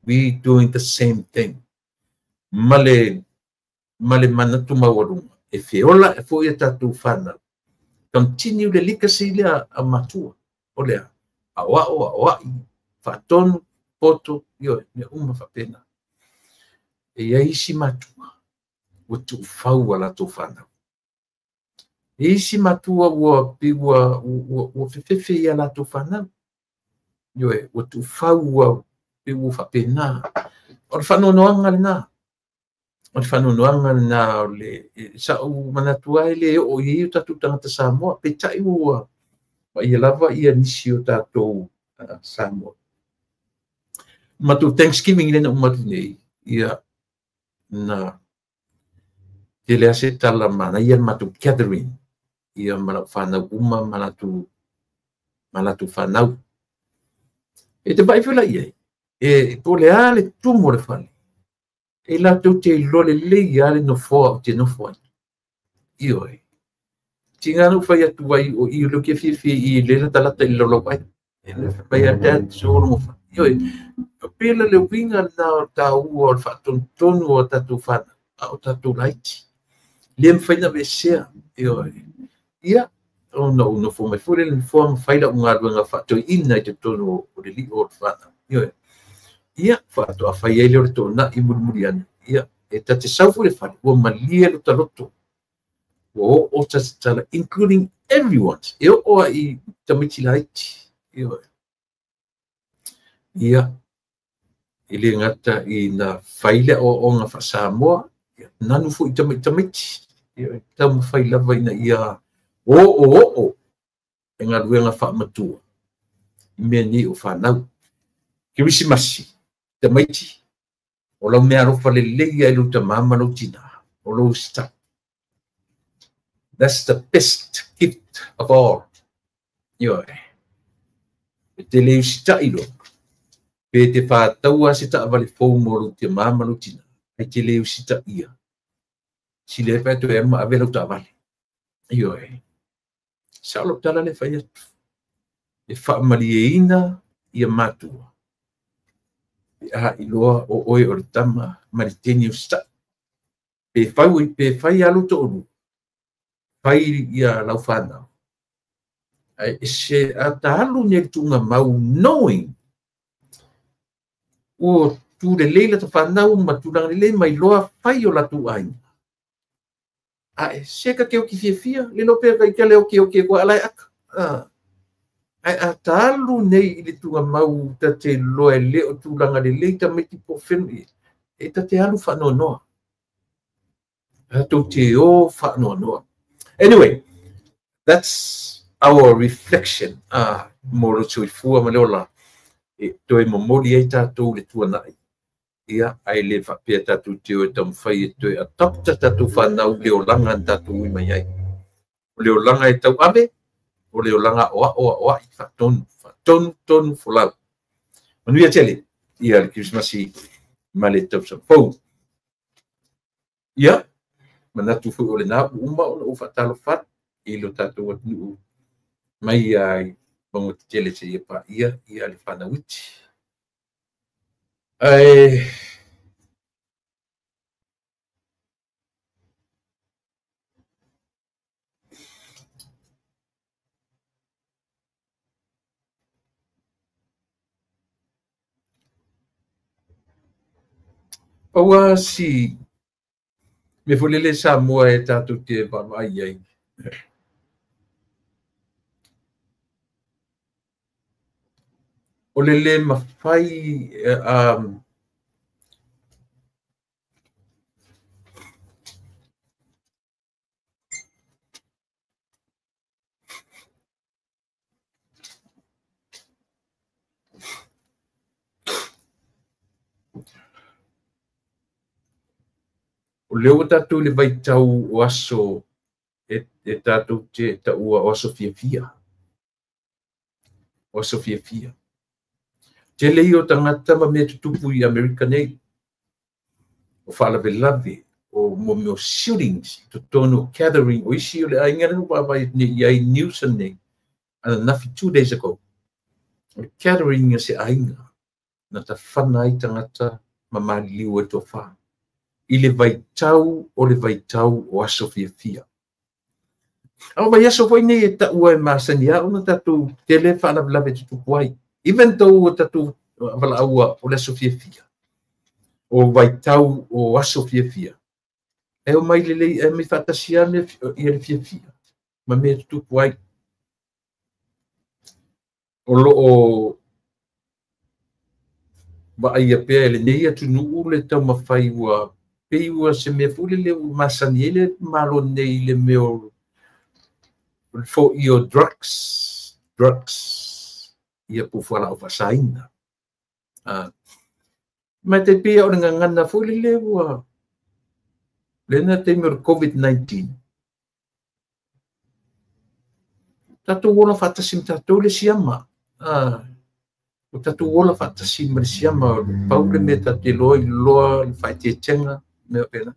We doing the same thing. Male manatu maualuga. E feola e foi a tātou whanau. Continue le legacy lea a matua. O lea, ao ai, faatonu, poto, ioe, mea uma faapena. E iai isi matua, ua tuufau a latou whanau. E isi matua ua fefefe i a latou whanau. Ioe, ua tuufau ua pi ua faapena. O le faanoanoaga lena. O le faanoanoaga lena o le sa'u manatu ai le oo i ai o tatou tagata Samoa, peitai ua paia lava ia nisi o tatou Samoa. Matou Thanksgiving lena uma atu nei, ia na tele lava se tala manaia le matou gathering, ia ma lau fanau uma ma latou fanau. E te vaai foi la i ai, e po o le a le tumu o le fale, e latou te iloa lelei lava le nofoa ou te nofo ai. Ioe. Tiga na ou fai atu ai o i lea ou te fiafia i le latalata i le laulauai. E le fai mai dad so logo fa. Ioe. Pela le uiga lena o taua o le faatonutonu o tatou fanau, a o tatou laiti. Le mafai ona aveesea. Ioe. Ia, ona ou nofo mai foi le nofoa ma fai lau galuega faatoeaina i totonu o le lio o le fanau. Ioe. Ia, faatoa fai ai lea o le toonai mulimuli ane. Ia, e ta te sau foi le fale, ua malie lo taloto. Ua oo ta te tala, including everyone. E oo ai i tamaiti laiti. Ioe. Ia, e le gata i na fai le aoaoga faa-Samoa, ia, nanu foi i tamaiti. Ia, taumafai lava ina ia oo e galuega faamatua i mea nei o fanau. Kerisimasi, tamaiti, o lau mea alofa lelei ai lou tamā ma lou tinā, o lou usitai. That's the best gift of all. Ioe. E te le usitai loa, pe te whātaua se taavale fou mo lou tamā ma lou tinā, ai te le usitaia. Si le pea toe alu ma ave lau taavale. Ioe. Sa o lau tala le fai atu. E faamalieina ia matua. Pe a iloa o oe o le tama ma le teine usitai. Pe fai alu to'olua, fai ia lau whanau. Ai se a talu nei le tuuga mau knowing ua tu lelei lata whanau ma tulaga lelei mai loa fai o latou aiga. Ae se ka te oki fiafia, le lo pea kai tale oki oki koa ala e aka. Ae a talu nei i le tuuga mau ta te loa e le o tulaga lelei tamaiti po o whenua, e ta te alu whaanoanoa. Tatou te o whaanoanoa. Anyway, that's our reflection mo lo soifua ma le ola. E toe momoli ai tatou le tuanai. Ia, ai le faapea tatou te o e taumafai e toe adopta tatou fanau le olaga na tatou ui mai ai. O le olaga e tauave, o le olaga aoao aoai, faatonu, faatonu, tonu, folau. Manuia tele, ia le Kerisimasi ma le tausaga fou. Ia, manatu foi o lena ua uma ona ou faatalofa atu i lo tatou atunuu mai ai Magotetele seia paia ia le fanauiti. Ae pau lava si mea foi lele Samoa e tatou te vaavaai ai. O le le mafai o lea ua tatou i le vaitau o aso e tatou te taua o aso fiafia. O aso fiafia. Tele ia o tagata ma mea tutupu i Amerika nei. O faalavelave, o mo shootings, i totonu o gathering, o isi o le aiga lea na vaavaai nei i ai news nei, ananafi 2 days ago. O le gathering a se aiga, na tafana ai tagata ma maliliu ai tofa. I le vaitau o le vaitau o aso fiafia. A o vaiaso foi nei e taua e masani a ona tatou tele faalavelave tutupu ai. Even though o tatou valaua o le aso fiafia, o vaitau o aso fiafia, e o mai lelei, e mai faatasi lava mea ia le fiafia ma mea tutupu ai. O loo Vaaia pea e lenei atunuu le taumafai ua pei ua se mea foi lele ua masani ai le Malo nei i le mea o le foia o drugs, ia po o fualaau faasaina. Ma e tai pei o le gagana foi lele ua lena taimi o le COVID-19, tatou ola faatasi ma tatou le siama. O tatou ola faatasi ma le siama, o le pau le mea tatou te iloa i loa le faaeteetega, mea faapena.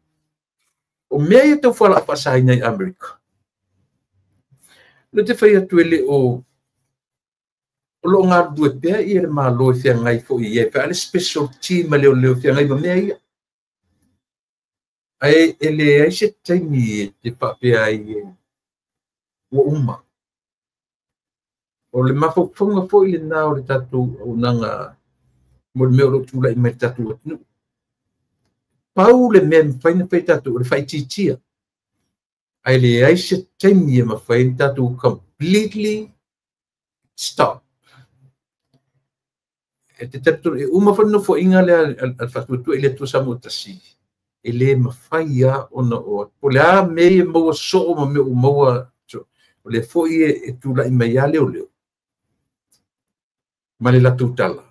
O mea ia tau fualaau faasaina i Amerika, le te fai atu e le o o loo galulue pea ia le Malo e feagai foi i ai, pe a le special team a leoleo e feagai ma mea ia. Ae e leai se taimi e te faapea ai ua uma. O le mafaufauga foi lena o le tatou auaunaga mo le mea o lo o tulai mai le tatou atunuu. Pau le mea e mafai ona fai tatou o le faaitiitia. Ae leai se taimi e mafai ona tatou completely stop. E te talitonu e uma foi le nofoaiga lea a le Faatuatua i le Atua Samoa tasi, e le mafai lava ona o po o le a mea ia maua soo ma mea ua maua, o lea foi e tulai mai lava leoleo ma le latou tala,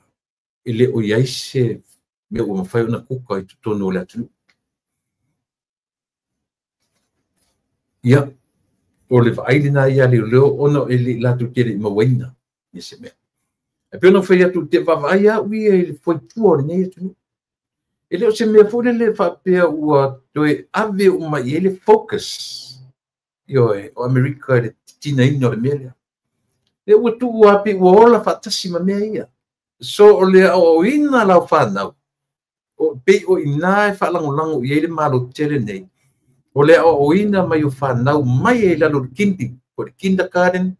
e le o i ai se mea ua mafai ona kuka i totonu o le atunuu. Ia, o le vaai lena ia leoleo ona e le latou te le i mauaina ia se mea. E pei ona fai atu te vaavaai au ia i le fuaipua o lenei atunuu. E le o se mea foi lele faapea ua toe ave uma i ai le focus ioe o Amerika i le titinaina o le mea lea. Lea ua tuu lava pei ua ola faatasi ma mea ia. So o le aoaoina lau fanau, o pei o ina e faalagolago i ai le Malo tele nei, o le aoaoina mai o fanau mai ai i lalo o le kindi, o le kindergarten,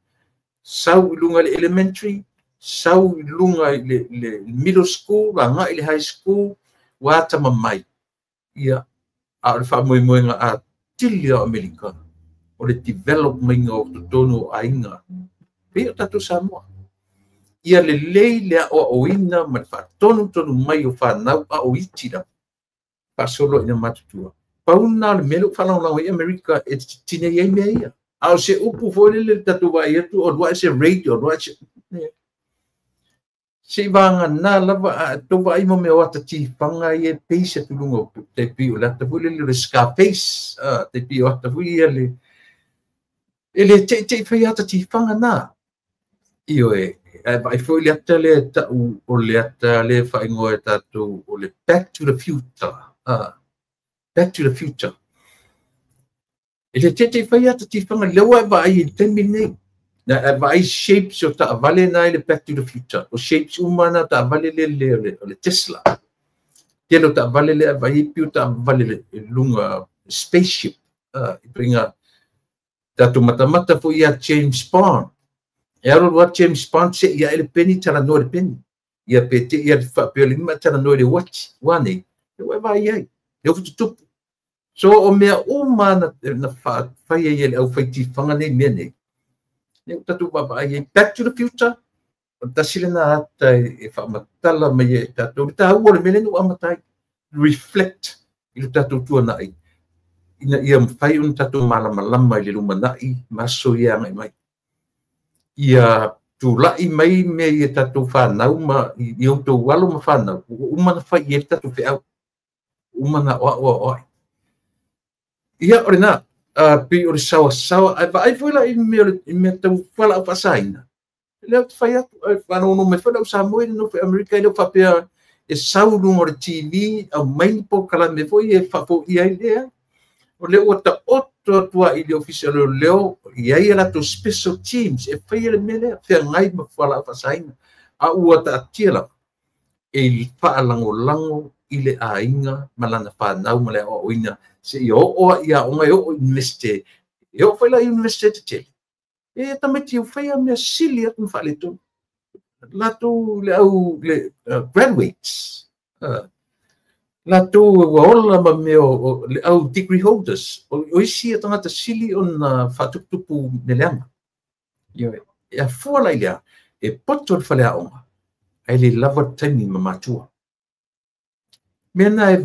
sau i luga i le elementary, sau i luga i le middle school, agai i le high school, ua atamamai. Ia, a o le faamoemoega atili o Amerika, o le development o totonu o aiga, pei o tatou Samoa. Ia lelei le aoaoina ma le faatonutonu mai o fanau a o iti lava, faasolo ina matutua. Pau lena o le mea lea ua faalagolago ai Amerika e titinei ai mea ia. A o se upu foi lele le tatou vaai atu o alu ae se rate, o alu ae se... Se i vagana lava a tou vaai mo mea o ata tifaga ia e pei se atu luga o tai pei o le ata foi lele o le Scarface, tai pei o ata foi ia le... E le teitei fai ata tifaga na. Ioe, ae vaai foi le ata lea e tau o le ata lea e faaigoa e tatou o le Back to the Future. Back to the Future. E le teitei fai ata tifaga lea ua e vaai i le taimi lenei. Na e vaai shapes o taavale na i le Back to the Future. O shapes uma na taavale lele o le Tesla. Tele o taavale lea e vaai ai pei o taavale le luga spaceship. I ituaiga tatou matamata foi ia James Bond. E alu alu James Bond se ia ele peni talanoa le peni. Ia pe te ia faapea le lima talanoa le uati. Ua nei, e ua e vaai ai. E ofu tutupu. So o mea uma na fai ai e le aufai tifaga nei mea nei. Lea ua tatou vaavaai ai. Back to the Future, o le tasi lena ata e faamatala mai ai e tatou. Le taua o le mea lea na ua amata ai. Reflect i le tatou tuanai. Ina ia mafai ona tatou malamalama i le lumanai ma aso ia agai mai. Ia tulai mai mea ia tatou fanau ma i outou alo ma fanau, ua uma na fai i ai le tatou feau. Uma na oao ai. Ia, o lena, pei o le saoasaoa, ae vaai foi la i mea, i mea tau fualaau faasaina. Lea ou te fai atu, e faalogologo mai foi lau Samoa i le nofo i Amerika, e le o faapea e sau i luga o le TV, aumai ni polokalame foi e faafoia ai lea. O lea ua taoto atu ai i le ofisa o leoleo, i ai a latou special teams e faia le mea lea, feagai ma fualaau faasaina. A ua taatia lava e faalagolago i le aiga ma lana fanau ma le aoaoina seia oo ai i aoga e oo i universite. E oo foi la i universite tetele, e tamaiti e faia mea sili atu ma faaletonu. Latou le au le graduates, latou ua ola ma mea o le au degree holders, o isi ia tagata sili ona faatuputupu mea leaga. Ioe, e afua la i lea, e poto le faleaoga, ae le lava le taimi ma matua. Mea na e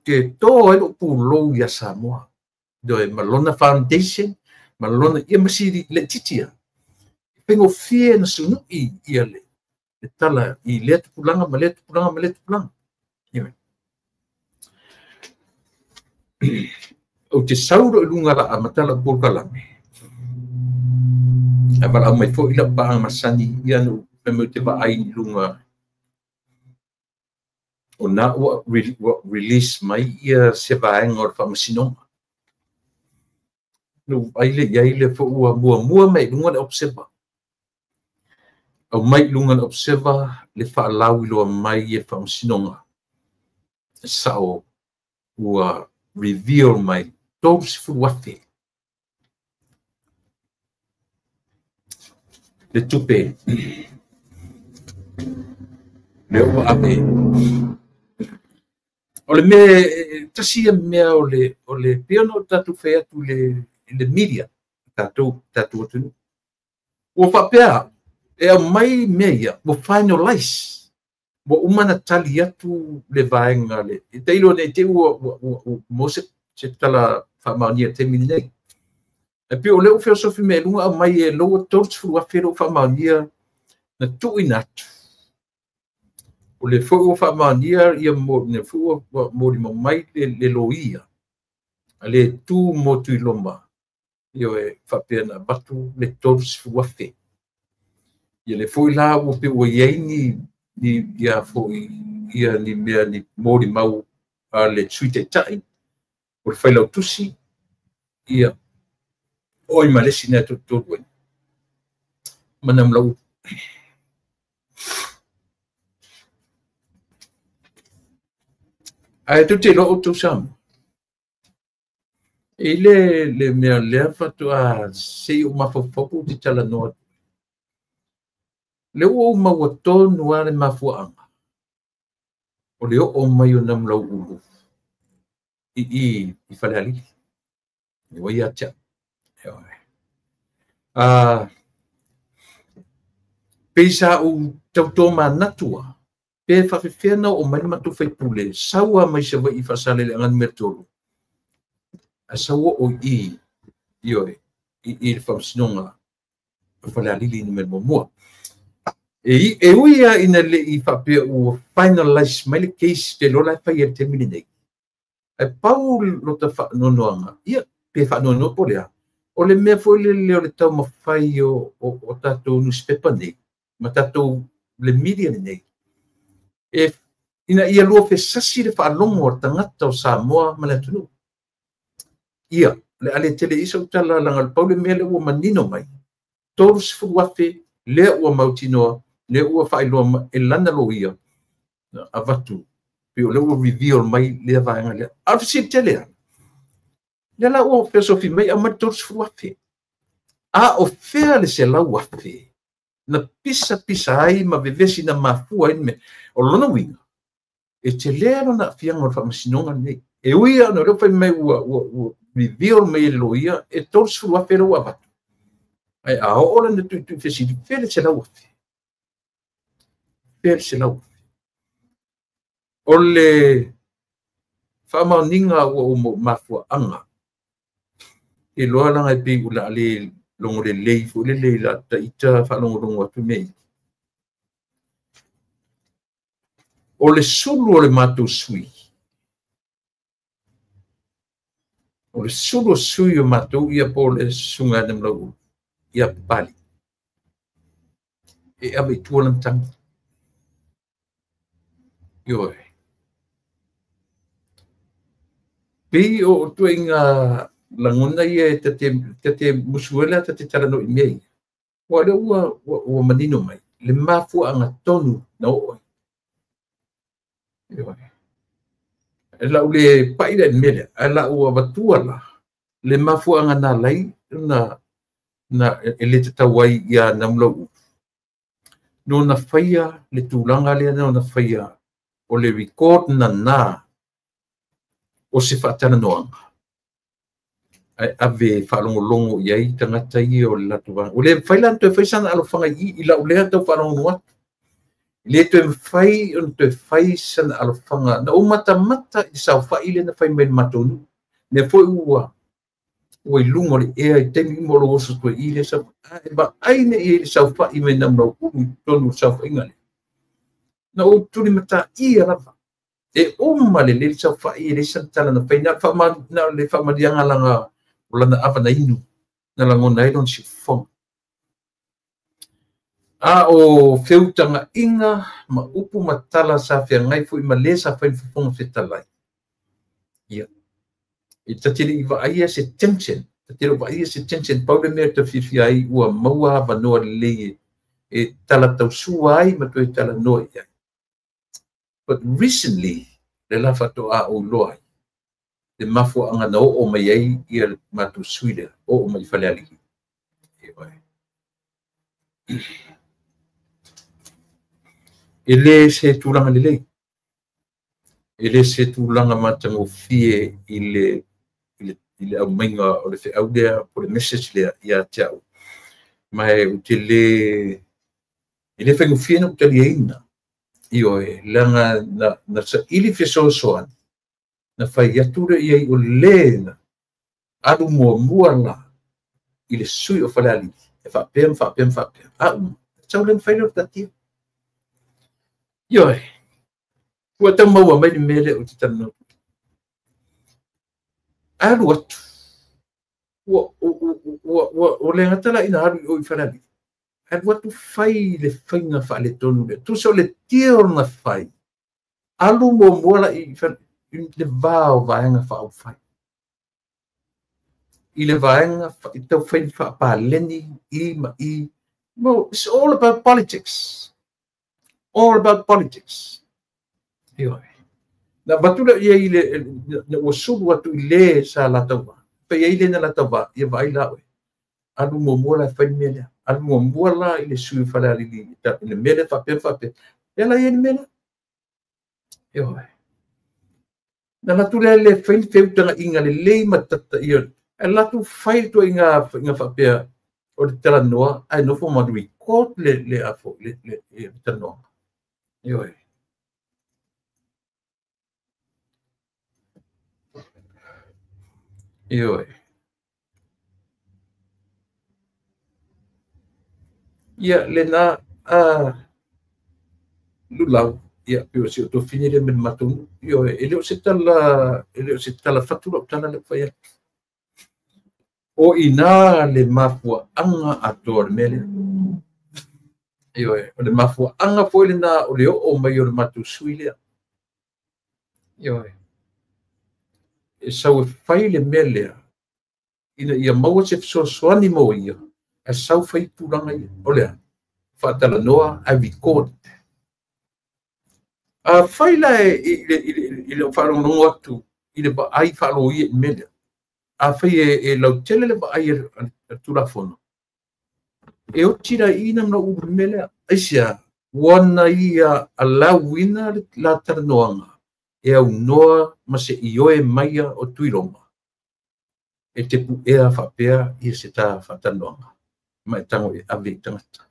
te tō ai lou pulou ia Samoa. Doe ma lona foundation, ma lona ia masiri le titia. Pengo fie na sunui ia le tala i lea tupulaga ma lea tupulaga ma lea tupulaga. O te sauro i luga la a matala polokalame. Ae valaau mai foi lau paaga masani ia na fai te vaai i luga o na ua release mai ia se vaega o le faamasinoga. No ai le iai le fo ua muamua mai i luga le Observer. Au mai i luga le Observer le faalau iloa mai e faamasinoga. Sao ua reveal mai 30,000 le tupe le ua ave. O le mea tasi ia mea o le pei ona tatou fai atu le media tatou atunuu. Ua faapea e aumai mea ia ua finalize, ua uma na tali atu le vaega le e tailo nei te ua mo se tala faamaonia taimi nei. E pei o le ua feosofi mea i luga aumai e loua 30,000 lou faamaonia na tuuina atu. O le foi ua faamaonia ia mo le foi ua molima mai le loia a le tu mo Tuiloma ia e faapea na avatu le 30,000. Ia le foi la ua pe ua iai ni ia foi ia ni mea ni molimau a le Sui Taitai o le Failautusi ia oi ma le isi na tutulu ai ma Namulauulu. Ae tou te iloa outou Samoa. E le mea lea faatoa sei o mafaufau po te talanoa. Le ua ou maua tonu lava le mafuaaga o le oo mai o Namulauulu i Falealili. E ua ia te au. Pei sa ou tautomanatu pe faafefea na oo mai le matou faipule sau lava mai Savaii i Faasaleleaga numera 3 ae sau oo i i le faamasinoga o Falealili numera 1. E ui lava ina le i faapea ua finalize mai le case te iloa la e fai ai le taimi lenei. Ae pau lota faanoanoaga, ia pe faanoanoa po o le a, o le mea foi lele o le taumafai o tatou newspaper nei ma tatou le media lenei e ina ia lua fesasi le faalogo a le tagata o Samoa ma le atunuu. Ia, le a le tele i sau tala laga o le pau le mea lea ua manino mai, 30,000 lea ua mautinoa, lea ua faailoa e lana loia avatu, pe o lea ua reveal mai lea vaega lea. A o le fesili tele lava, lea la ua fesofi mai aumai le 30,000. A o fea le 100,000 na pisa pisa ai ma vevesi na mafua ai le mea. O lona uiga, e telē lona aafiaga o le faamasinoga lenei. E ui ona o lea ua fai mai ua reveal mai e le loia e 30,000 lea ua avatu. Ae a oo lana tuitui fesili, fea le 100,000? Fea le 100,000? O le faamaoniga ua ou mafuaaga, iloa laga e pei ua le logo lelei foi lelei la taita faalogologo atu mea ia. O le sulu o le matou sui, o le sulu o sui o matou ia po o le susuga ia Namulauulu, ia Papali, e ave i tua lana tagi. Ioe. Pei o ituaiga lagona ia e tate musu ai le tate talanoa i mea ia. Ua lea ua manino mai le mafuaaga tonu na oo ai. Ioe. E lau le pai le mea lea, ae lau avatua la le mafuaaga na alai na e le tatau ai ia Namulauulu. No na faia le tulaga lea na ona faia o le record nana o se faatalanoaga. Ae ave faalogologo i ai tagata ia o le latou vaega. Ua le mafai la ona toe fai sana alofaga i lau lea tau faalogologo atu. Le toe mafai ona toe fai sana alofaga na ou matamata i le saofa'i lea na fai mai le matou nuu mea foi ua i luga o le ea i taimi uma o lou oso atu ai i lea saofa'i ae vaai nei i ai le saofa'i mai Namulauulu i totonu o le saofaiga lea na ou tulimata'ia lava e uma lelei le saofa'i e leai sana tala na fai na o le faamaliaga laga o lana ava na inu na lagona ai lona siufofoga. A o feutaga'iga ma upu ma tala sa feagai fo'i ma lē sa fai le fofoga fetalai. Ia e ta te le'i vaaia se tension, ta te le vaaia se tension pau le mea ta fiafia ai ua maua avanoa lelei e tala tausua ai ma toe talanoa i ai. But recently le la faatoa ou iloa ai le mafuaaga na oo mai ai ia le matou sui lea oo mai i Falealili. E lē se tulaga lelei, e lē se tulaga matagofie i le aumaiga o le feau lea po le message lea ia te a'u, ma e ou te lē e lē faigofie na ou taliaina. Ioe, leaga na saili fesoasoani na fai atu lea i ai o lē na alu muamua la i le sui o Falealili e faapea ma faapea ma faapea a uma sau lea na fai lea o le taatia. Ioe, ua tau maua mai le mea lea ou te talanoa. Alu atu ua le gata la ina alu i o i Falealili, alu atu fai le faiga faaletonu lea tusa o le deal na fai alu muamua la i le va o vaega faaupufai i le vaega i taufai faapaleni i ma i. No, it's all about politics. All about politics. Ioe. Na avatu lea i ai le na ua sulu atu i lē sa latau va. Fai ai le na latau va, ia vaai la oe. Alu muamua la e fai le mea lea. Alu muamua la i le sui o Falealili i le mea lea faapea faapea. Lea la i ai le mea lea. Ioe. Na latou lea le fai le feutaga'iga lelei ma tata ia. Ae latou fai le tuaiga faiga faapea o le talanoa ae nofo ma record le afo le talanoaga. Ioe. Ioe. Ia lena lulau ia pe o si o tofine le me matou nuu. Ioe, e le o se tala, e le o se tala fatu lau tala le fai atu. O ina le mafuaaga atoa o le mea lea. Ioe, o le mafuaaga foi lena o le oo mai o le matou sui lea. Ioe. E sau e fai le mea lea ina ia maua se fesoasoani mo ia ae sau fai tulaga ia. O lea, faatalanoa ae record. A fai la i le faalogologo atu i le vaai faaloia i le mea lea. A fai e lautele le vaai a le Tulafono, e oti la i ina ma ulu le mea lea. Aisea, ua na ia alauina le la talanoaga e aunoa ma se ioe maia o Tuiloma e te pu'ea faapea ia se ta faatalanoaga ma e tago e ave i tagata.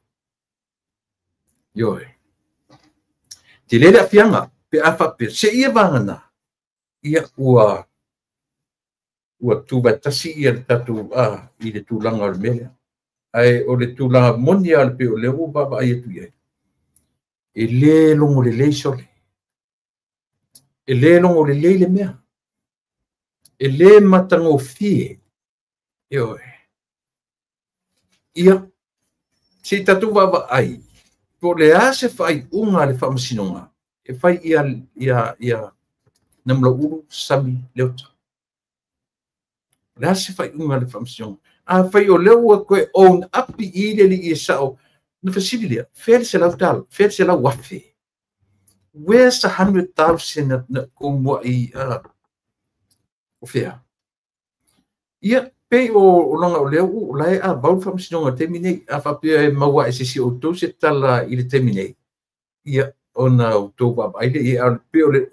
Ioe. Te lē le aafiaga pe a faapea seia vagana ia ua tuvatasi ia le tatou i le tulaga o le mea lea. Ae o le tulaga moni lava le pei o lea ua vaavaai atu i ai, e lē logo lelei sole. E lē logo lelei le mea. E lē matagofie. Ioe. Ia, se i tatou vaavaai po o le a se faaiuga a le Faamasinoga e fai ia Namulauulu Sami Leota. O le a se faaiuga a le Faamasinoga? A fai o lea ua toe own up i le alii e sa'o, na fesili lea, fea le $100, fea le $100,000? Where's the 100,000 na kou mua'i o fea? Ia, pei o laga o lea ua la e avau le Faamasinoga i le taimi nei. A faapea e maua e se isi o outou se tala i le taimi nei, ia, ona outou vaavaai lea i ai. A pei o le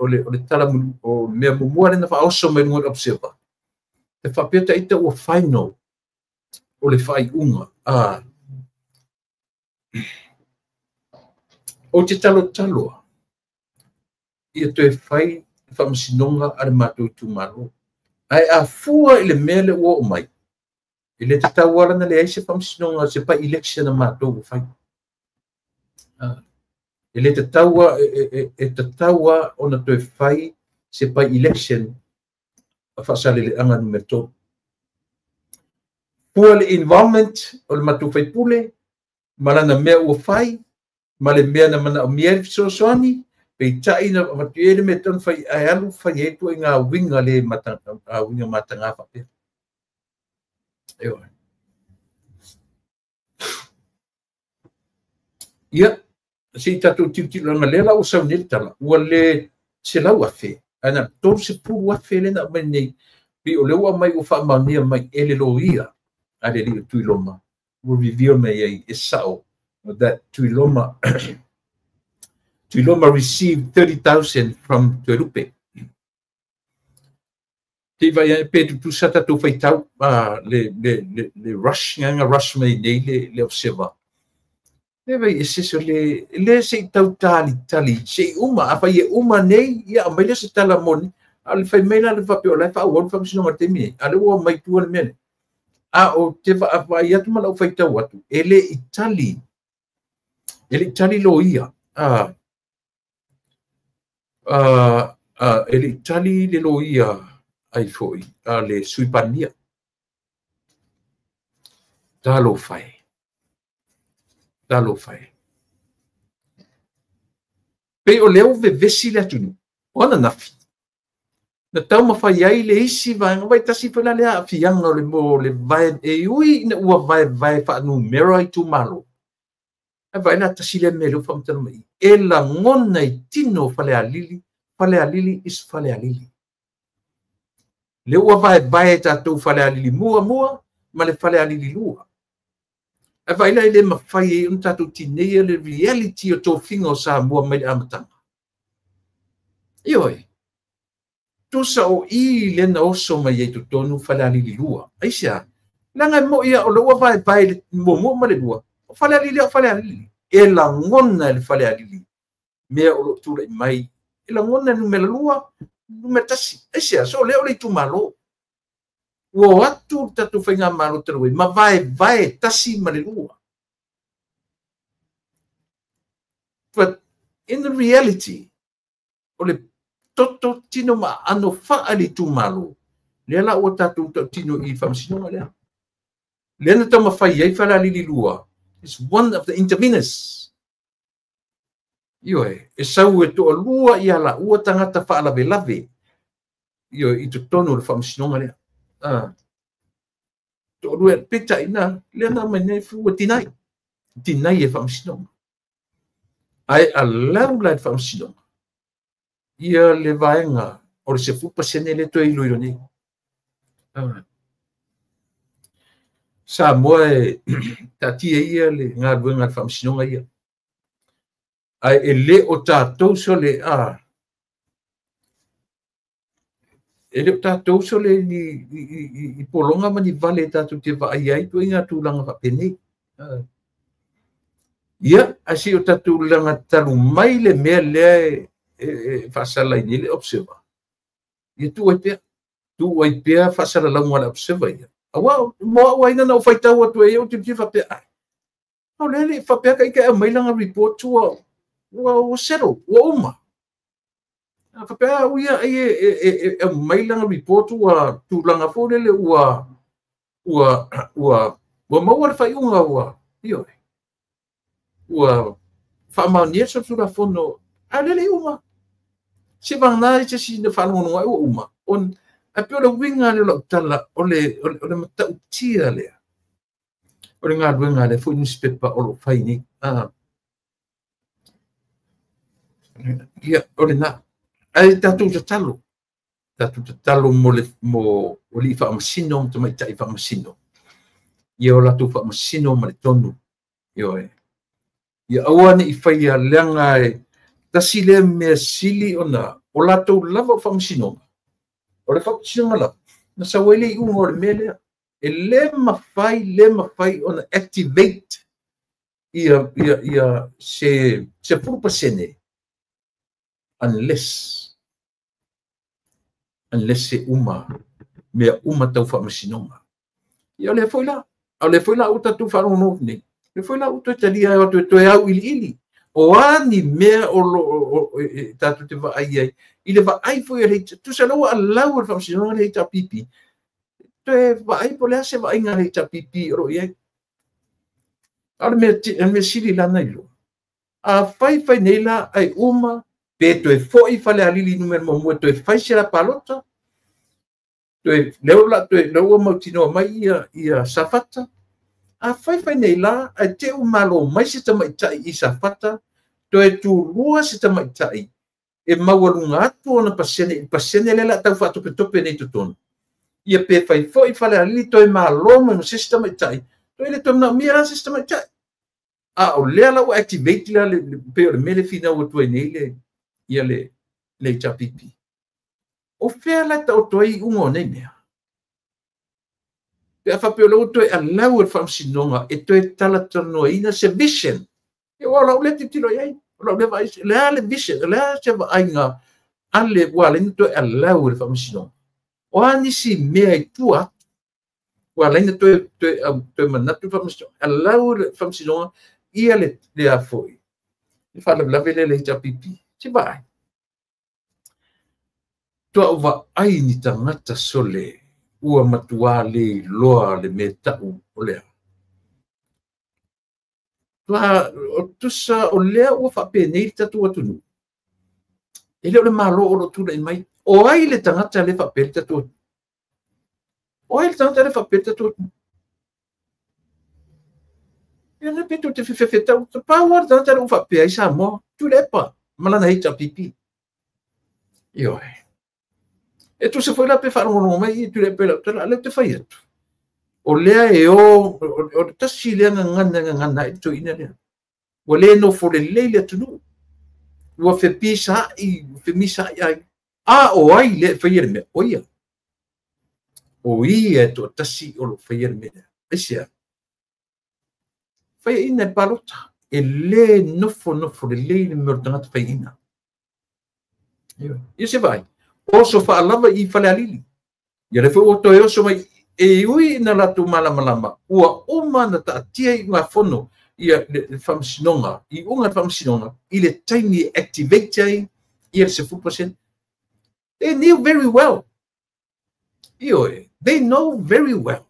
tala o le mea muamua lea na faaoso mai luga o le Observer, e faapea taita ua final o le faaiuga. Ou te talotaloa ia toe fai faamasinoga a le matou itumalo. Ae afua i le mea le ua oo mai, e le tatau lava ona leai se faamasinoga, se by-election a matou ua fai. E le tatau e tatau lava ona toe fai se by-election a Faasaleleaga Nu.3. Fua le involvement o le matou faipule ma lana mea ua fai, ma le mea na manaomia ai le fesoasoani, peitai na avatu i ai le mea e fai, ae alu fai ai ituaiga uiga le uiga mataga faapea. Ioe. Ia, se i tatou tilotilo lea la ua sau nei le tala, ua le 100,000, ae na 30,000 lea na aumai nei, pei o lea ua aumai ua faamaonia mai e le loia a le alii o Tuiloma, ua reveal mai ai e sao that Tuiloma received 30,000 from Toelupe. Te vai ai pe tutusa tatou faitau le rush nganga rush mai nei le observer. Le vai e se le le se tau tali tali se uma a fai e uma nei ia mai le se tala moni a le fai mai la le fape o la fa o fa sino ngate mi a le o mai tua le mele a o te va vai atu ma lau faitau atu e le Itali lo ia a e le Itali le loia ai foi a le Sui Palemia. Talofa e. Talofa e. Pei o lea ua vevesi le atunuu, o ananafi, na taumafai ai le isi vaega, vai tasi foi la le aafiaga o le mo le vae, e ui ina ua vaevae faanumera itumalo. Ae vaai la tasi lea mea lea ua faamatala mai, e lagona i tino Falealili, Falealili is Falealili. Le ua vaevae tatou Falealili muamua ma le Falealili lua. Ae vaai la e le mafai ai ona tatou tineia le reality o tofiga o Samoa mai le amataga. Ioe, tusa o i le na oso mai ai totonu Falealili lua. Aisea, leaga e moi o le ua vaevae le muamua ma le lua. O Falealili o Falealili. E lagona e le Falealili mea o loo tulai mai. E lagona e numera lua, numera tasi. Aisea, so lea o le itumalo. Ua o atu le tatou faigamalo talu ai, ma vaevae tasi ma le lua. But in the reality, o le toto tino ma ano faa le itumalo, lea la ua tatou tautino i faamasinoga lea. Lea na taumafai ai Falealili lua, is one of the interveners. Ioe, e sau e toalua ia la ua tagata faalavelave. Ioe, i totonu o le faamasinoga lea. Toalua peitai na, lea na mai nei ua tinai. Tinai e faamasinoga. Ae alau la e faamasinoga, ia le vaega o le 10% le toe iloilo nei. Samoa e taatia ia le galuega a le faamasinoga ia. Ae e le o tatou sole e le o tatou sole ni i pologa ma ni vale tatou te vaai ai ituaiga tulaga faapenei. Ia, ae se i o tatou lagatalu mai le mea lea e faasala ai nei le observer. Ia tuu ai pea. Tuu ai pea faasalalauga a le observer ia. Aua, mo au ai na ou faitau atu ai, ou tilotilo faapea, ai, o lea le faapea ka ika e aumai lana report ua settle, ua uma. Faapea au ia ai e aumai lana report ua tulaga foi lele ua maua le faaiuga ua, ioe, ua faamaonia le Tulafono, a lea le uma. Se vagana i se isi na faalogologo ai ua uma. Ae pei o le uiga lea o lau tala, o le matautia lea, o le galuega lea foi newspaper o loo fai nei. Ia, o lena. Ae tatou tatalo. Tatou tatalo mo alii faamasino ma tamaitai faamasino. Ia o latou faamasino ma le tonu. Ioe. Ia aua ne i faia leaga e tasi lea mea sili ona o latou lava o faamasinoga. O le faamasinoga lava, na sau ai le iuga o le mea lea. E le mafai ona activate ia ia ia se 10% unless se uma mea uma tau faamasinoga. Ia o lea foi la, o lea foi la ua tatou faalogologo nei, o lea foi la ua toe talia ai toe toe auiliili. O a ni mea o loo tatou te vaai ai i le vaai foi a le tusa lea ua allow e le faamasinoga le HRPP toe vaai po o le a se vaaiga a le HRPP o lo o i ai. A o le mea sili la ona iloa, a fai fai nei la ai uma pe toe foi Falealili Nu.1 toe fai se la palota, toe lea la toe lea ua mautinoa mai ia Safata. A fai fai nei la ai te u malo mai se tamaitai i Safata, toe tulua se tamaitai e maualuga atu ona pasene, pasene lea la tau faatopetope nei totonu. Ia pe fai foi Falealili toe malo mai ma se isi tamaitai, toe le toe manaomia la se isi tamaitai. A o lea la ua activate la le pei o le mea le finau atu ai nei le ia le HRPP. O fea la taoto ai iuga o nei mea? Pe a faapea o lea ua toe allow e le faamasinoga e toe talatalanoaina se vision. Ia aua o lau lea tilotilo i ai, o lau lea vaai, o le a le vision, o le a se vaaiga a le ua ala ai ona toe allow e le faamasinoga. O a nisi mea i tua atu ua ala ai ona toe manatu le faamasinoga, allow le faamasinoga ia le a foi, le faalavelave lea i le HRPP. Se vaai. Toa vaai ni tagata sole ua matua le iloa le mea tau o lea. Toa o tusa o lea ua faapenei le tatou atunuu. E le o le malo o lo o tulai mai. O ai le tagata le faapea le tatou atunuu? O ai le tagata le faapea le tatou atunuu? Ia le pe tou te fefefetau. Pau lava le tagata le ua faapea ai Samoa. Tuilaepa ma lana HRPP. Ioe. E tusa foi la pe faalogologo mai i Tuilaepa i lau tala, a lea ou te fai atu. O lea e o, o le tasi lea gagana e gagana ai le toeaina lea. Ua le nofo lelei le atunuu. Ua fepisaai, femisaai ai. A o ai lea e faia le mea? O ia. O ia e toatasi o lo o faia le mea lea. Aisea? Faiaina e palota. E le nofo nofo lelei le mea o le tagata faiaina. Ia se vaai. Oso faalava i Falealili. Ia le foi ua toe oso mai e ui ina latou malamalama ua uma na taatia i ugafono ia le faamasinoga, i uga le faamasinoga i le taimi e activate ai ia le 10%. They knew very well. Ioe, they know very well.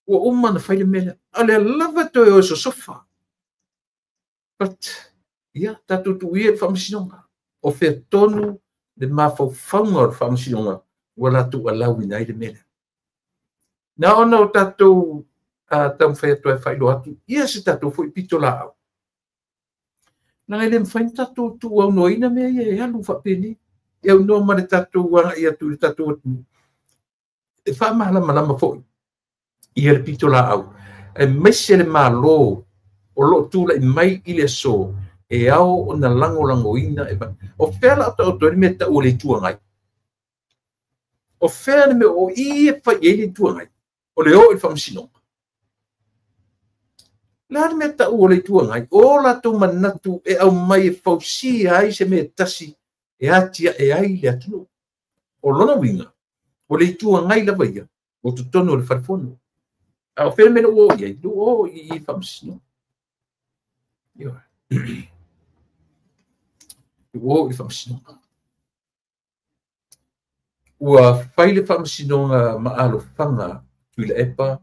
Ua uma na fai le mea lea. A o lea lava toe o e sosofa. But, ia, tatou tuu ia i le faamasinoga. O fea tonu le mafaufauga o le faamasinoga ua latou alauina ai le mea lea. Na ona o tatou taumafai atu ai e faailoa atu ia se tatou foi pitolaau. Leaga e le mafai ona tatou tuuaunoaina mea ia e alu faapenei. E aunoa ma le tatou agai atu i le tatou atunuu. E faamalamalama foi ia le pitolaau, aemaise le Malo o lo o tulai mai i le aso e ao ona lagolagoina e o fea la o taoto ai le mea tau o le Itu Agai? O fea le mea o i e fai ai le Itu Agai? O le o i le faamasinoga. Le a le mea tau o le Itu Agai? O latou manatu e aumai e fausia ai se mea tasi e atiae ai le atunuu. O lona uiga, o le Itu Agai lava ia, o totonu o le falefono. A o fea le mea ua o i ai? Ua o i faamasinoga. Ioe. Ua o i le faamasinoga. Ua fai le faamasinoga ma alofaga Tuilaepa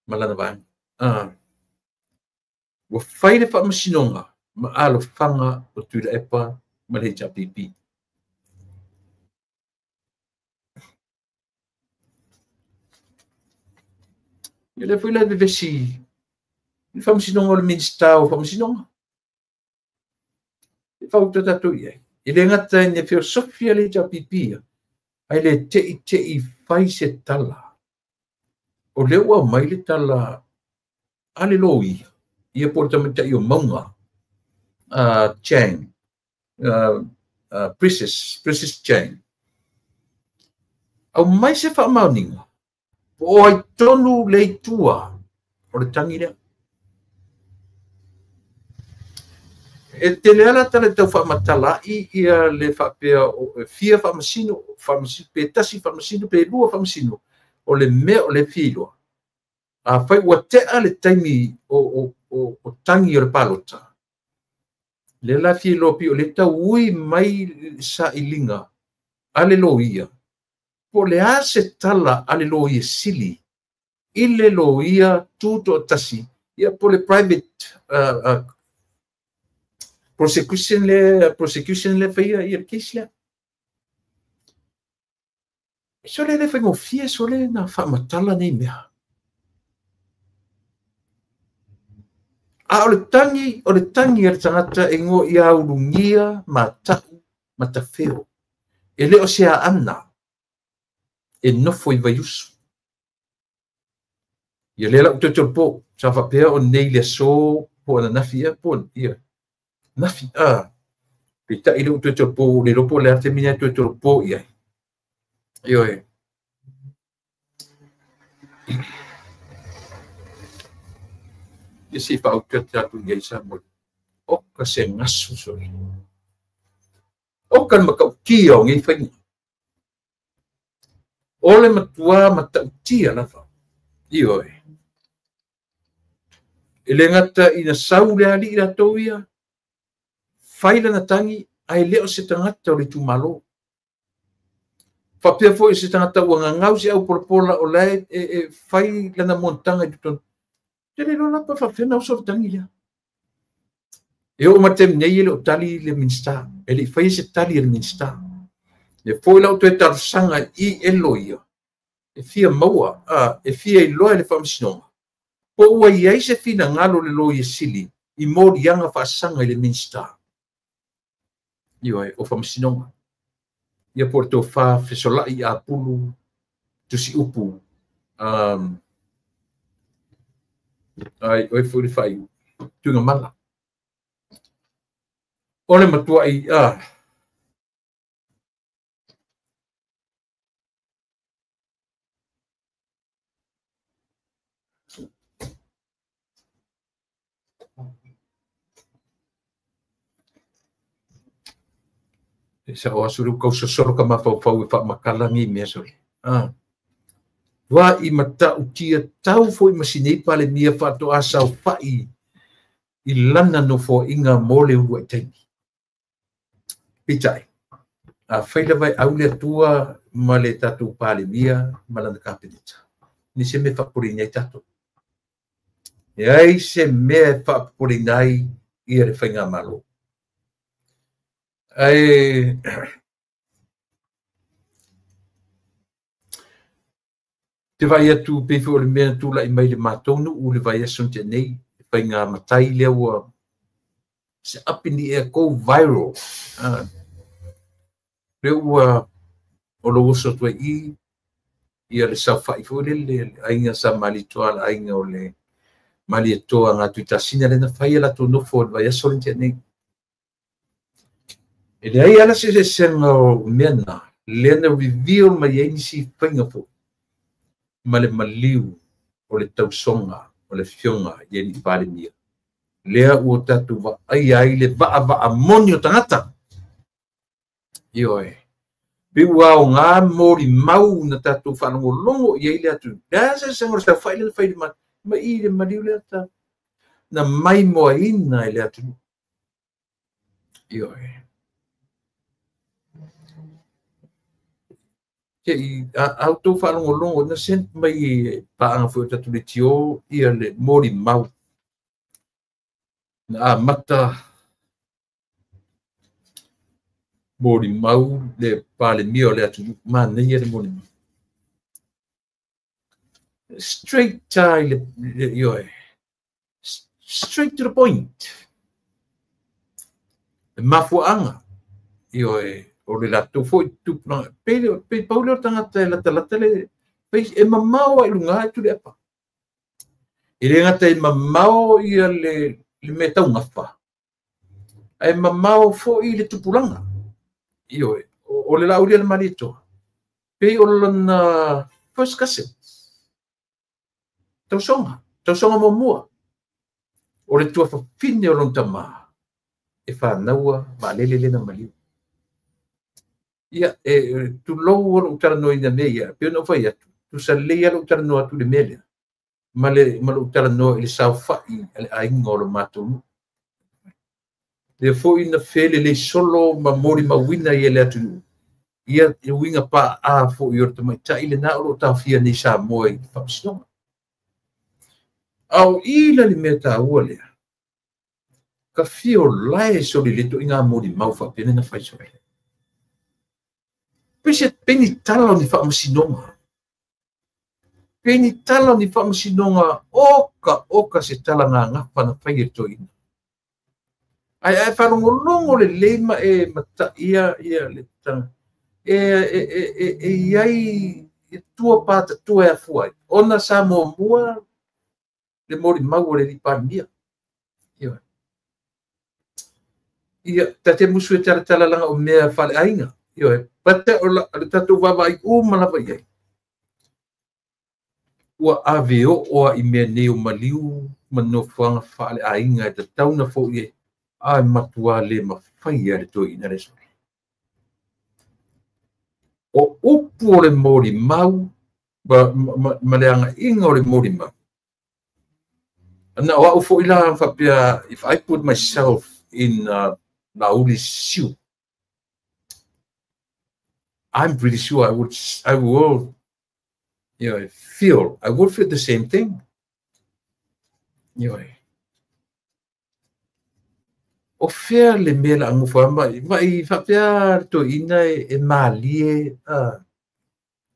ma lana vaega. Ua fai le faamasinoga ma alofaga o Tuilaepa ma le HRPP. Ia lea foi la e vevesi i le faamasinoga o le Minisita o Faamasinoga. E fautua tatou i ai. E le gata i le feosofi a le HRPP ia, ae le teitei fai se tala. O lea ua aumai le tala a le loia, ia po o le tamaitai o Mauga, Chang, Princess Chang. Aumai se faamaoniga, po o ai tonu le itua o le tagi lea. E tele ala tala tau faamatala i ia le faapea fia faamasino, faamasino pe tasi faamasino pe lua faamasino, o le mea o le filoa. A fai ua tea le taimi o tangi o le palota. Le la filoa pi o le tau ui mai sa ilinga a le loia. Po le a se tala a le loia sili, i le loia tuto tasi, ia po le private prosecution le faia ia le case lea. So le le whaingofie, so le na whaamatala nei mea. A o le tangi a le tangata e ngo ia ulungia matau matawheo. E leo se a ana e nofo i vaiusu. Ia le lau tō po, sa whapea o nei le so po ana nafi ia po ia. Nafi a. Pe tai le tō po le ropo le ate mina tō po ia. Ioe. Ia se whaautua te atu i sa mo. O ka se ngasu sori. O ka makaukia o ngei whainga. O le matua matautia lava. Ioe. E le ngata ina sau le ali i rātou ia. Whaila na tangi, ai leo se tangata o le tūmalo. Whapea foi se tangata ua ngangau se au polapola o lae e whai lana montanga i tutonu. Te le lola pa whawhena o so tangi lea. E o matem nei ele o tali le minista. E le whai se tali le minista. Le foi lau toe tarusanga i elo ia. E fia maua, e fia iloa e le whaamasinonga. Po ua iai se fina ngalo le loi e sili i mōrianga whaasanga i le minista. Ioe, o whaamasinonga. Ia po tō wha fesolai a pulu tusi upu. Ai, oi fui le whai, tuinga mala. O le matua i, Sa o asuru kau sosoro ka mawhauwhau e whaamakalangi mea sore. Wā i mata utia tau fo i masinei pale mia whaato a sau whai i lana no fo inga mōle uru ai taimi. Pitai. A whaila vai au le atua ma le tātou pale mia ma lana kapeneta. Ni se me whapori nei tātou. E ai se mea whapori nei i re whainga malo. Ai te vai atu pe o le mea tūla i mai le mātonu u le vai aso te nei whai ngā matai lea ua se up in the air go viral. Le ua o lo oso tua i ia le sau whai fo le le ainga sa malitoa la ainga o le malietoa ngā tuitasina le na whai la tō nofo le vai aso le te nei. E le ai ala se se senga o mea nā, le na reveal mai ai nisi whainga fo. Ma le maliu o le tausonga, o le fionga i ni pare mia. Lea ua tātou wa ai ai le vaa vaa moni o tangata. Ioe. Pe ua o ngā mori mau na tātou whanongolongo i ai le atu. Lea se senga o le whai le whai le ma i le maliu le ata. Na mai moa ina i le atu. Ioe. Ke i au tō whalongolongo na sent mai paanga fo tatu le tio ia le mori mau. Na a mata mori mau le pale mio le atu ma nei le mori mau. Straight le ioe. Straight to the point. Le mafuanga ioe. O le lato foi tupuna pe paule o tangata e lata lata le pe e mamao ai lunga e tule apa. E le ngata e mamao ia le mea tau ngafa. Ai mamao foi le tupulanga. Ioe, o le laulia le marito. Pe o lana first cousin. Tausonga, tausonga momua. O le tua whawhine o lon tama. E fanaua vaalele lena maliu. Ia, e tulou o lou talanoaina mea ia, pei ona ou fai atu, tusa lelei lava lou talanoa atu i le mea lea, ma lou talanoa i le saofai a le aiga o le matou nuu. Lea foi na felelei solo ma molimauina i le atunuu, ia le uiga paa foi o le tamaitai lena o lo o taofia nei Samoa i le faamasinoga. A o i la le mea taua lea, ka fia o lae soli le toʻiga molimau faapena na fai soli. Pese peni tala o ni faamasinoga. Peni tala o ni faamasinoga oka se tala gagafa na fai e toeaina. Ae ae faalogologo lelei ma e mataia ia le tala. E iai e tua patatua e afua ai. Ona sa muamua le molimau o le alii Palemia. Ioe. Ia, ta te musu e talatala laga o mea faaleaiga. Ioe. But o le tatou vaavaai uma lava i ai. Ua ave oo a i mea nei o maliu ma nofoaga faaleaiga e tatau ona fo'i ai. Ae matua le mafai e le toeaina le soli. O upu o le molimau ma le agaiga o le molimau. Na o au fo'i la faapea, if I put myself in Lauli's shoe, I'm pretty sure I will, you know, feel, I would feel the same thing. O fea le mea la angofa mai faapea le toeaina e malie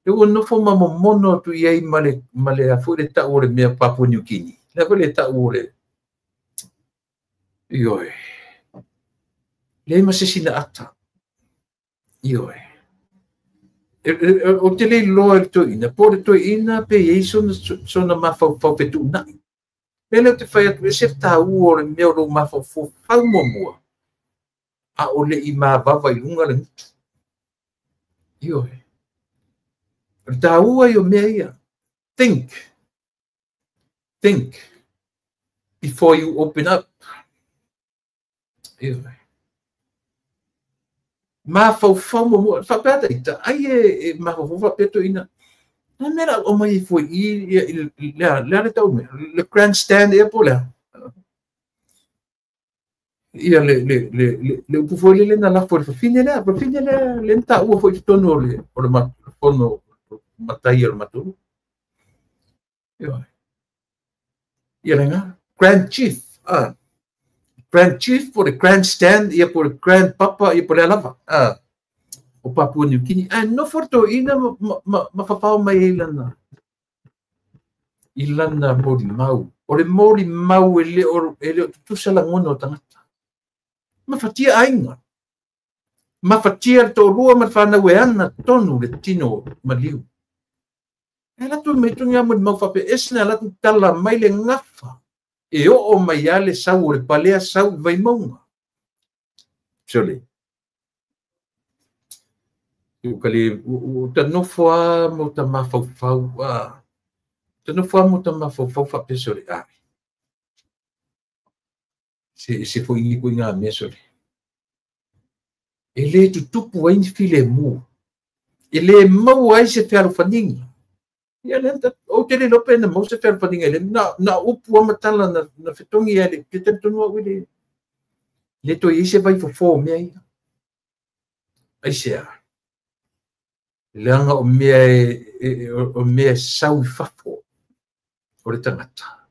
e ua nofo ma momono atu i ai ma le a foi le tau o le mea Papua New Guinea. Le foi le tau o le ioe. Le ma se sina ata. Ioe. O te le loa le toeaina, po le toeaina pe i ai sona mafaufau fetuunai. Mea lea o te fai atu e se taua o le mea o lou mafaufau fau muamua, a o le i mavava i luga le gutu. Ioe. O le taua i o mea ia. Think. Think before you open up. Ioe. Mafaufau muamua. Faapea ta ita. Ai e mafaufau faapea toeaina. Na mea la o mai foi i lea le tau mea. Le grandstand ea po lea. Ia le upu foi le na lafo le fafine lea. Fafine lea le nta ua foi totonu o le fono matai o le matulu. Ioe. Ia le ngā. Grand Chief. Grand Chief po le grandstand, ia po le grand papa, ia po le alava. O Papua New Guinea. Ae nofo le toeaina ma fafao mai ai lana. I lana molimau. O le molimau e le o tutusa lagona o tagata. Mafatia aiga. Mafatia le toalua ma le fanau e ana tonu le tino maliu. E latou mai togi molimau faapea ese na latou tala mai le gafa. E oo mai a le sau o le palea sau i Vaimauga. Sole. U ta nofo a mo ta mafaufau a. Ta nofo a mo ta mafaufau faapea sole a. Se foi ni ko ngā mea sole. E le tutupu ai ni filemu. E le maua ai se fealofaniga. Ia le o te le lope na mau se fealofaniga le na upu a matala na fetongi ia le te tonu au le le toi i se vai fofo mea ia. Ai se a. Leaga o mea o mea sau i fafo o le tagata.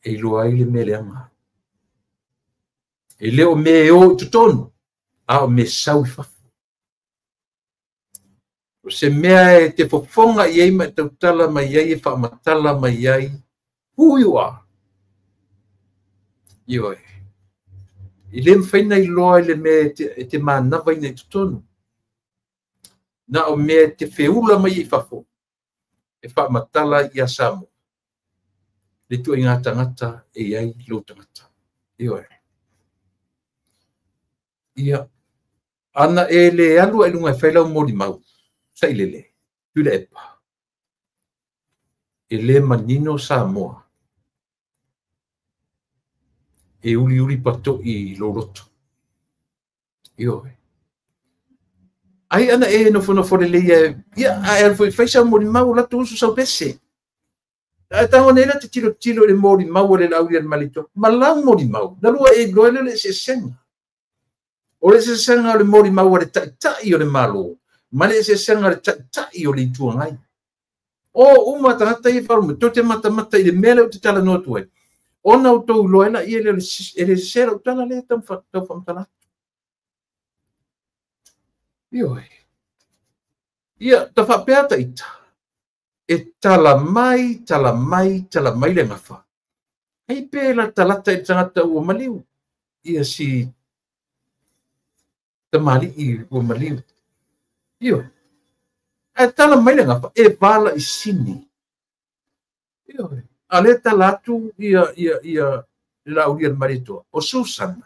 E iloa ai le mea leaga. E le o mea e o i totonu, a o mea sau i fafo. O se mea e te fofoga i ai ma e tautala mai ai e faamatala mai ai, who you are. Ioe. I le mafai na iloa i le mea e te manavaina i totonu. Na o mea e te feula mai i fafo, e faamatala ia Samoa. Le tuaiga tagata e iai lou tagata. Ioe. Ia, ana e le alu ai luga e fai lau molimau, sailele, Tuilaepa. E le manino Samoa. E uli uli patoi i loloto. Ioe. Ai ana e nofonofo lelei e ia ae foi fai sau molimau o latou uso sau pese. Ae tago nei la te tilotilo i le molimau a le Laauli a le Malietoa ma lau molimau, na lua e iloa ai lea o le eseesega. O le eseesega o le molimau a le Taitai o le Malo ma le eseesega a le Taitai o le Itu Agai. O uma tagata ia e faalogo mai, tou te matamata i le mea lea ou te talanoa atu ai, ona outou iloa ai laia lea e le sese lau tala lea e tau faamatala atu. Ioe. Ia, ta faapea ta ita, e tala mai, tala mai, tala mai le gafa. Ai pe latalata i le tagata ua maliu, ia si tamalii ua maliu. Ioe. Ae tala mai le gafa, e vala i sini. Ioe. A lea tala atu ia, ia, ia, le Laauli a le Malietoa, o Susana,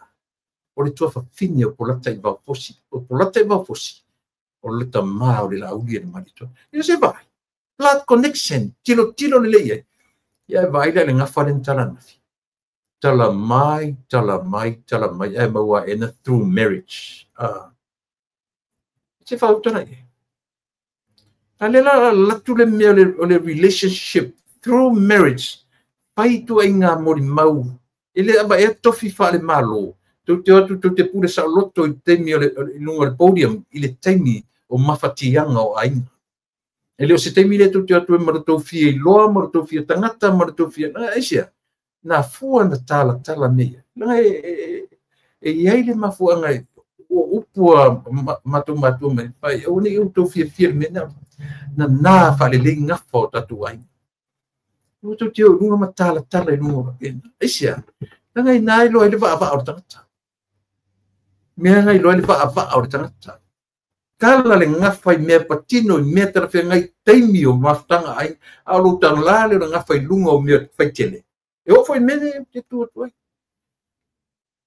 o le tuafafine o Polata i Vaofosi. O Polata i Vaofosi, o le tamā o le Laauli a le Malietoa. Ia se vaai, blood connection, tilotilo lelei ai. Ia e vaai la i le gafa lea na tala ananafi. Tala mai, tala mai, tala mai, ae maua aena through marriage. Ah. Se faautala i ai. A lea la alu atu le mea o le relationship through marriage, fai ituaiga molimau, e le avaea tofi faale-Malo, tou te o atu tou te pule saoloto i le taimi o le, i luga o le podium, i le taimi o mafatiaga o aiga. E le o se taimi lea tou te o atu ai ma lo tou fia iloa, ma lo tou fia tagata, ma lo tou fia, aisea? Na fua na talatala mea ia. Leaga e i ai le mafuaaga e ua upu a matou matua mai, fai, aua ne i outou fiafia i le mea lena, nana faalelei gafa o tatou aiga. Ua tou te o i luga ma talatala i luga o faapena. Aisea? Leaga ina iloa ai le vaavaa o le tagata. Mea na iloa ai le vaavaa o le tagata. Tala le gafa i mea patino, i mea talafeagai, taimi o mafutaga aiga, a o lou tala lea o le gafa i luga o mea faitele. E oo foi i mea nei ou te tu atu ai.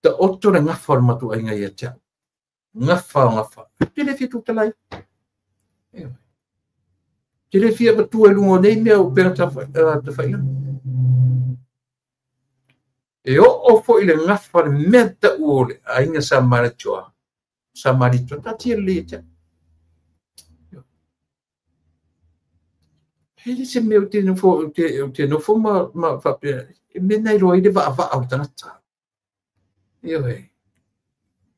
Taoto le gafa o le matou aiga ia te au. Gafa o gafa. Ou te le fia tutala ai. Ou te le fia avatua i luga o nei mea o upega tafailaga. E oo foi le gafa le mea tau o le aiga Sa Malietoa. Sa Malietoa, taatia lelei ia te au. E le se mea ou te nofo, ou te nofo ma faapea, e mea na iloa ai le vaavaa o le tagata. Ioe.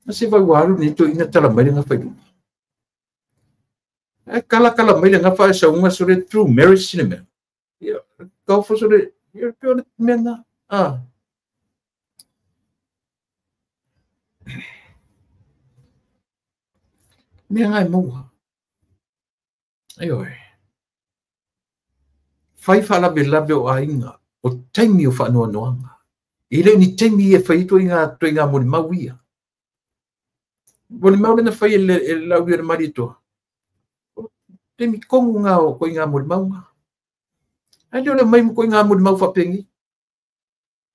Na se vai ua alu nei toeaina tala mai le gafa i luga. Ae kala kala mai le gafa ae sauga sole through marriage le mea. Ia, kaofo sole, ia, pei o le mea na. Ah. Mea nga e maua. Ioe. Fai faalavelave o aiga, o taimi o faanoanoaga. E le o ni taimi e fai ai ituaiga molimau ia. Molimau lea na fai e le Laauli o le Malietoa. O taimi kogu ngā o koiga molimau ngā. Ai le o le mai mo koiga molimau faapenei.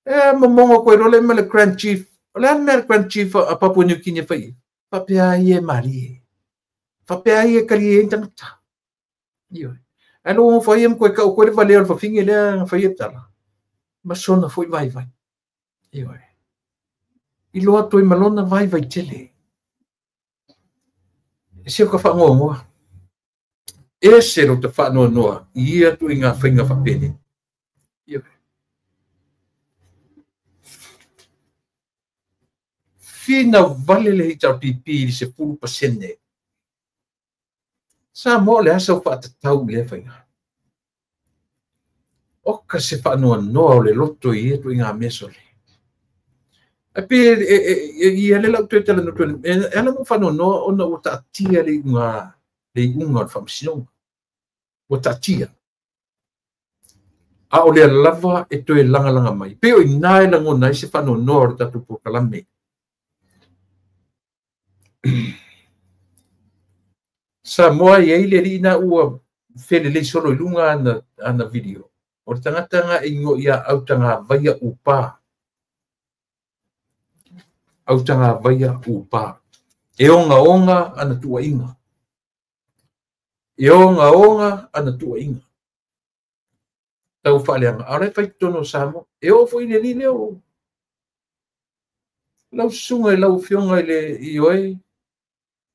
E momogo koe loa le ma le Grand Chief. O le a le mea le Grand Chief a Papua New Guinea e fai ai? Faapea ai e malie. Faapea ai e kalie ai tagata. Ioe. Ae lou ofa ia ma koe kau koe le valea o le fafine lea na fai e tala. Ma sona foi vaivai. Ioe. I loa atu ai ma lona vaivai tele. E se o ka faanoanoa. Ese lo ta faanoanoa i ia ituaiga faiga faapenei. Ioe. Finau vale le HRPP i le 10%. Samoa o le a sau faatatau i lea faiga? Oka se faanoanoa o le loto i ia ituaiga mea sole. Ae pei e ia le lau toe talanoa atu ai, e ala ona ou faanoanoa ona ua taatia le iuga le iuga o le Faamasinoga. Ua taatia. A o lea lava e toe lagalaga mai. Pei o i ina e lagona ai se faanoanoa o le tatou polokalame. Samoa e i ai le alii na ua felelei solo i luga ana video. O le tagata nga e ingoa ia Autagavaia Upa. Autagavaia Upa. E ogaoga ana tuuaiga. E ogaoga ana tuuaiga. Tau faaleaga. A o la e fai totonu o Samoa. E oo foi i le alii lea o Lau susuga i lau Afioga i le Ioe,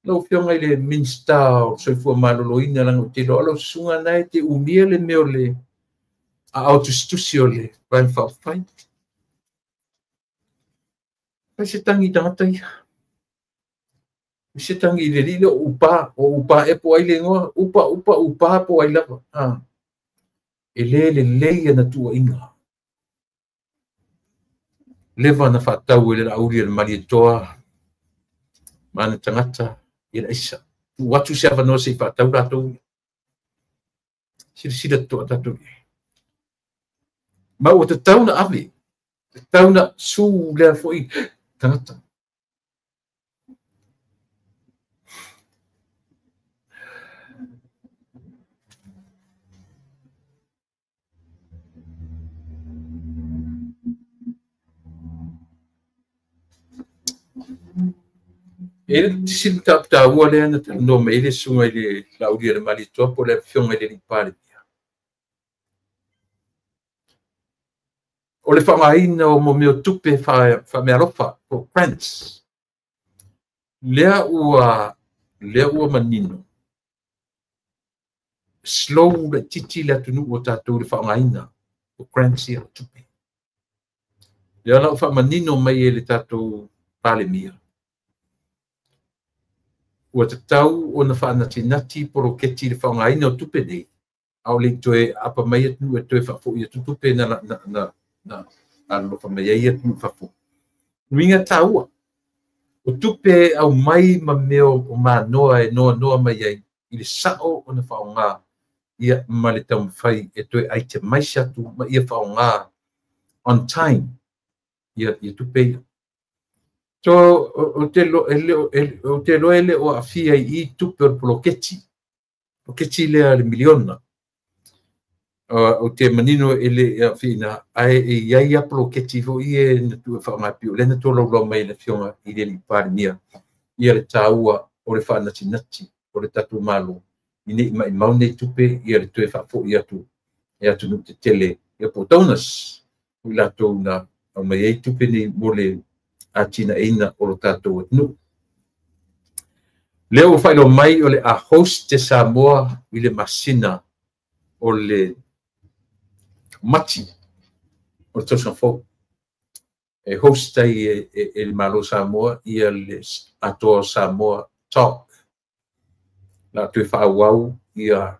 lau Afioga i le Minisita o le Soifua Maloloina, leaga ou te iloa o lau susuga lena e te umia le mea o le aao tusitusi o le Vaega Faaupufai. Fai se tagi i tagata ia. Fai se tagi i le alii lea o Upa, o Upa ea po o ai le igoa, Upa, Upa, Upa po o ai lava. E le lelei ana tuuaiga. Leva na faatau e le Laauli a le Malietoa ma ana tagata i le aisa. Tuu atu se avanoa se i faatau latou. Silasila totoa tatou i ai. Ma ua tatau na ave, tatau na su lea foi tagata. E le tisi le mataupu taua lea na talanoa mai ai le susuga i le Laauli a le Malietoa po o le Afioga i le Alii Palemia. O le faaaogaina o mo mea o tupe faameaalofa po o grants. Lea ua manino slow laitiiti le atunuu o tatou i le faaaogaina o grants ia o tupe. Lea la ua faamanino mai e le tatou Palemia, ua tatau ona faanatinati poloketi i le faaaogaina o tupe nei, a o le i toe apa mai atunuu e toe faafoi atu tupe na alolofa mai ai atunuu i fafo. Uiga taua, o tupe aumai ma mea o manoa e noanoa mai ai i le sao ona faaaoga ia ma le taumafai e toe itemize atu ma ia faaaoga on time ia tupe ia. So, ou te iloa e le o aafia i tupe o le poloketi, poloketi lea le miliona. Ou te manino e le aafia ina, ae e i ai a poloketi foi e na tuu e faaaoga pei o lea na tolaulau mai e le Afioga i le Alii Palemia ia le taua o le faanatinati o le tatou Malo i nei maimau nei tupe ia le toe faafoi atu e atunuu tetele ia po o donors o i latou na aumai ai tupe nei mo le atinaeina o lo tatou atunuu. Lea ua faailoa mai o le a host e Samoa i le masina o le Mati o le tausaga fou. E host ai e le Malo Samoa ia le atoa o Samoa Talk. La toe faaauau ia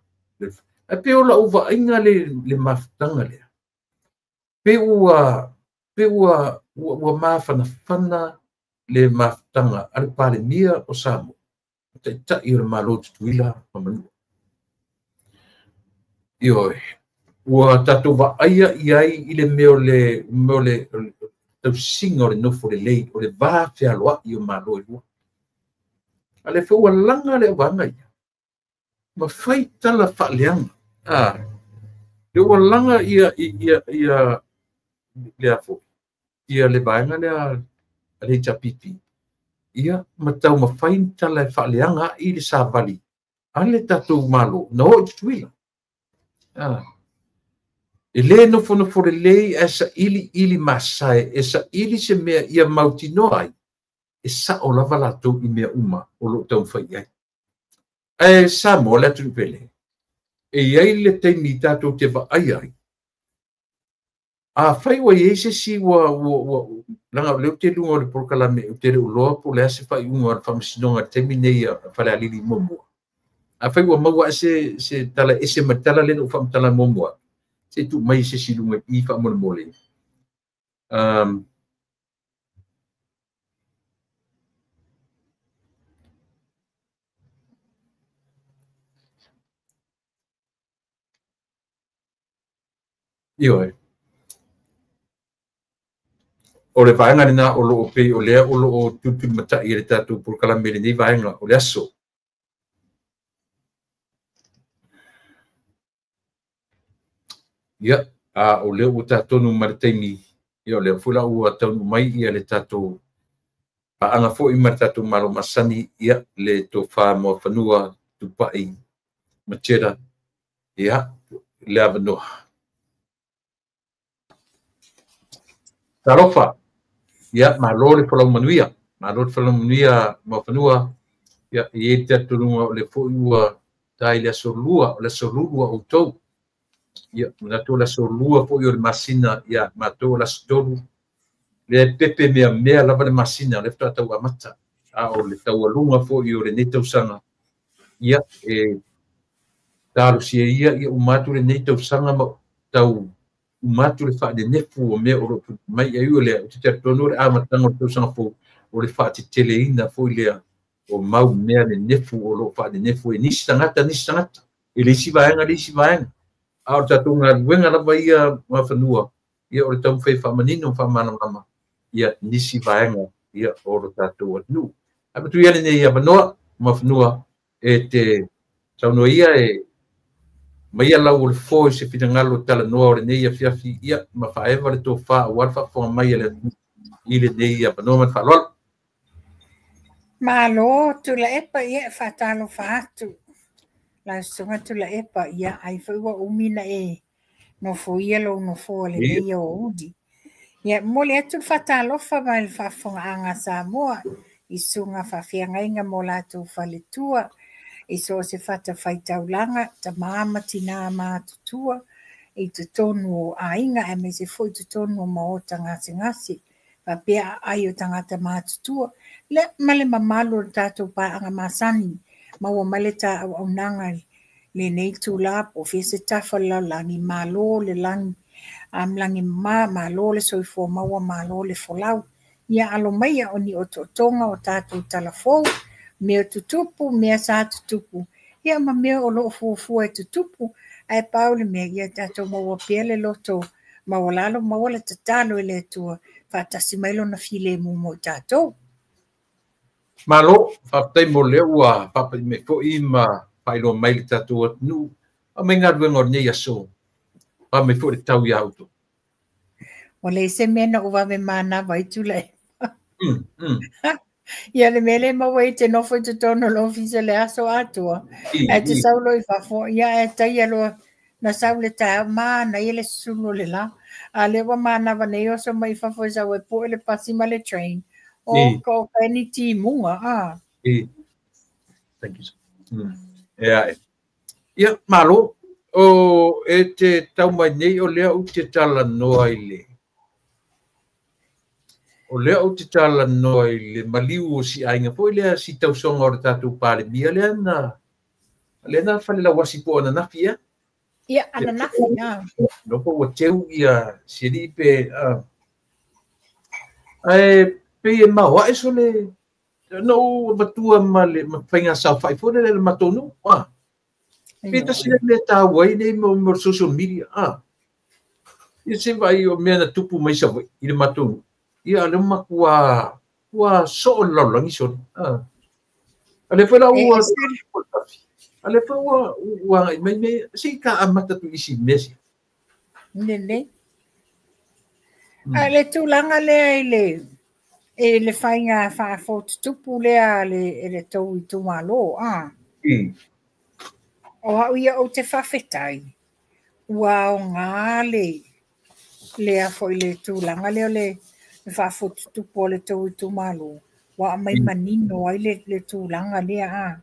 ae pei o lau vaaiga le mafutaga lea. Pe ua mafanafana le mafutaga a le Palemia o Samoa, o taitai o le Malo Tutuila ma Manua. Ioe, ua tatou vaaia i ai i le mea o le tausiga o le nofo lelei, o le va fealoai o Malo e lua. A le foi ua laga le auvaega ia, ma fai tala faaleaga. Le ua laga ia lea foi, ia le vaega lea a le HRPP, ia ma taumafai ni tala e faaleaga ai le savali a le tatou Malo na oo i Tutuila. E le nofonofo lelei ae saili ili masae, e saili se mea ia mautinoa ai, e sao lava latou i mea uma o loo taumafai i ai. Ae Samoa le atunuu pele, e i ai le taimi tatou te vaai ai. A fai ua i ai se isi ua leaga o lea ou te luga o le polokalame, ou te le uloa po o le a se faaiuga o le faamasinoga i le taimi nei a Falealili muamua. A fai ua maua ae se tala ese ma le tala lea na ou faamatala muamua, se i tuu mai se isi luga i faamolemole. Ioe. O le vaega lena o loo pei o lea o loo tutulimatai e le tatou polokalame lenei vaega o le aso. Ia, a o lea ua tatonu ma le taimi, ia o lea foi la ua taunuu mai ia le tatou paaga foi ma le tatou Malo masani, ia le tofa Muafanua Tupai Matera, ia le avanoa. Talofa. Ia, malo le folau manuia. Malo le folau manuia Muafanua. Ia, e i ai le talitonuga o lea foi ua ta i le aso lua, o le aso lulu a outou. Ia, manatu o le aso lua foi o le masina, ia, matou o le aso tolu. Lea e pepe meamea lava le masina, lea faatoa tau amata. A o le taualuga foi o lenei tausaga, ia, e talosia ia ia uma atu lenei tausaga ma tau uma atu le faanenefu o mea o lo o tutupu mai. Ai o lea, ou te talitonu o le amataga o le tausaga fou, o le faateteleina foi lea o mau mea nenefu o lo o faanenefu e nisi tagata, nisi tagata, e le isi vaega, le isi vaega. A o le tatou galuega lava ia Muafanua, ia o le taumafai e faamanino ma faamalamalama ia nisi vaega ia o lo tatou atunuu. Ae avatu ia lenei avanoa Muafanua e te saunoa ia e maia lau o le fo i se finagalo talanoa o lenei afiafi, ia ma faaeva le tofa aua le faafofoga mai a le atunuu i lenei avanoa ma le faaaloalo. Malo Tuilaepa, ia e faatalofa atu lau susuga Tuilaepa, ia ai foi ua umi na e nofoia lou nofoa lenei aoauli. Ia momoli atu le faatalofa mai le faafofogaaga a Samoa i susuga faafeagaiga mo latou faletua, i so o se fatafaitaulaga, tama ma tina matutua i totonu o aiga aemaise foi i totonu o maota gasegase, faapea aai o tagata matutua, lea ma le mamalu o le tatou paaga masani, maua mai le ta auaunaga i lenei itula po o fea se tafa o le lalolagi, malo le lagi, lagi mama, malo le soifua maua, malo le folau. Ia alo maia o ni otootoga o tatou talafou, mea tutupu, mea sa tutupu, ia ma mea o lo o fuafua e tutupu, ae pau le mea, ia tatou maua pea le loto maualalo, maua le tatalo i le Atua, faatasi mai lona filemu mo i tatou. Malo, faafetai mo lea ua faapai mai foi ma faailoa mai le tatou atunuu a mai galuega o lenei aso, a mai foi le tau ia outou. Ua leai se mea na ou vave manava ai Tuilaepa. Ia le mea lea maua ai te nofo i totonu o le ofisa le aso atoa, ae te sau loa i fafo, ia ae taia loa na sau le taeao, manaia le susulu o le la. A lea ua manava nei oso mai i fafo e sau e poe le pasi ma le train. O ka o ka ni timuga, a. Thank you. E ae. Ia, malo. O e te tau mai nei o lea ou te talanoa i le o lea ou te talanoa i le maliu o si aiga foi lea si tausoga o le tatou Palemia lea na fale lauasi po o ananafi ea. Ia, ananafi, a. No po ua teu ia si alii pe ae pei e maoae so le no ou avatua ma le faiga saofai foi lea le matou nuu. Pe tasi le mea taua ai nei mo social media. Ia se vai o mea na tupu mai Savaii i le matou nuu. Ia le matua ua soo le lalolagi sole. A lea foi la ua a lea foi ua agai mai mea se i ka amata tu isi mea sia. Lelei. A le tulaga lea i le faiga faafotutupu lea le le tou itumalo, a. O au ia ou te faafetai, ua aoga le lea foi le tulaga lea o le faafotutupu o le tou itumalo, ua aumai manino ai le tulaga lea, a.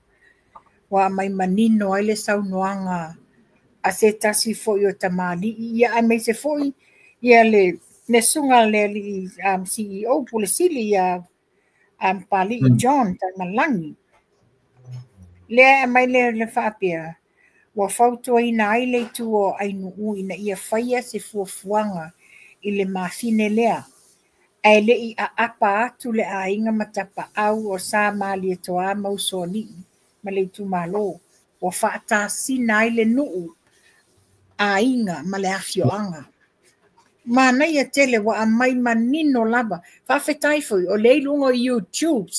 Ua aumai manino ai le saunoaga a se tasi foi o tamalii, ia aemaise foi ia le susuga le alii CEO Pule Sili ia Palii John Taimalagi. Lea aumai le faapea, ua fautuaina ai le itu o Ainuu ina ia faia se fuafuaga i le mafine lea, ae lei aapa atu le aiga ma tapaau o Sa Malietoa ma Usoalii ma le itumalo, ua faatasina ai le nuu, aiga ma le afioaga. Manaia tele ua aumai manino lava. Faafetai foi, o lea i luga o YouTube,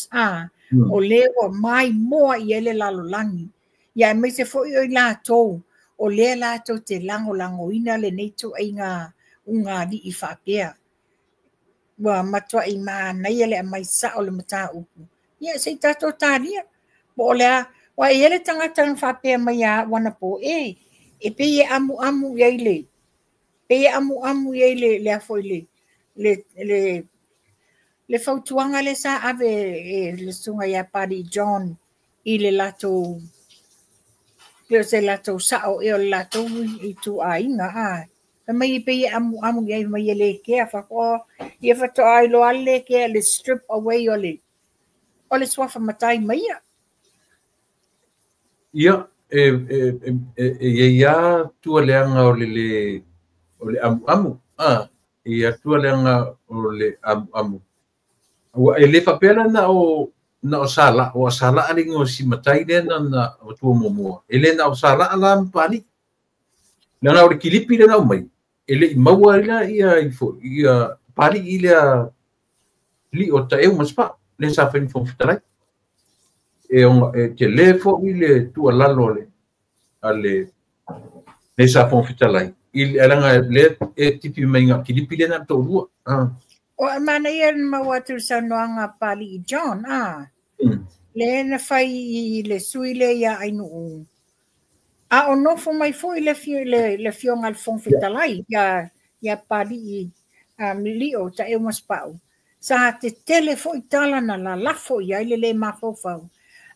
o lea ua maimoa i ai le lalolagi. Ia aemaise foi o i latou, o lea latou te lagolagoina lenei ituaiga ugalii faapea. Ua matuai manaia le aumai sao le mataupu. Ia se i tatou talia. Po o le a, ua i ai le tagata na faapea mai ia au anapo, e pei e amuamu i ai le pei e amuamu i ai le le a foi le le fautuaga lea sa ave e le susuga ia Papalii John i le latou pei o se latou sao ea o le latou ituaiga a. Fai mai e pei e amuamu i ai mai e le kea faatoa ia faatoa iloa le le kea le strip away o le suafa matai mai ia. Ia e ia tua leanga o le amuamu a ia tua leanga o le amuamu. Ua e le faapea na o sala o sala ali ngo si matai le na o tua muamua. E le na o sala la mpali. Na o le kilipi le na mai. E le maua ila ia ifo ia pali ile li o ta eu maspa le sa fa fo fitalai. E on e te le fo ile tua lalo le ale le sa fo fitalai. Il alanga le e tipi mai nga kilipi le na to lua. O mana ia maua atu saunoaga Papalii John a. Le na fai i le sui le ia ainuu. A o nofo mai foi le fioga le Fofoga Fetalai ia Papalii Lio Taeu ma Sapau. Sa tetele foi tala na lalafo i ai le le mafaufau.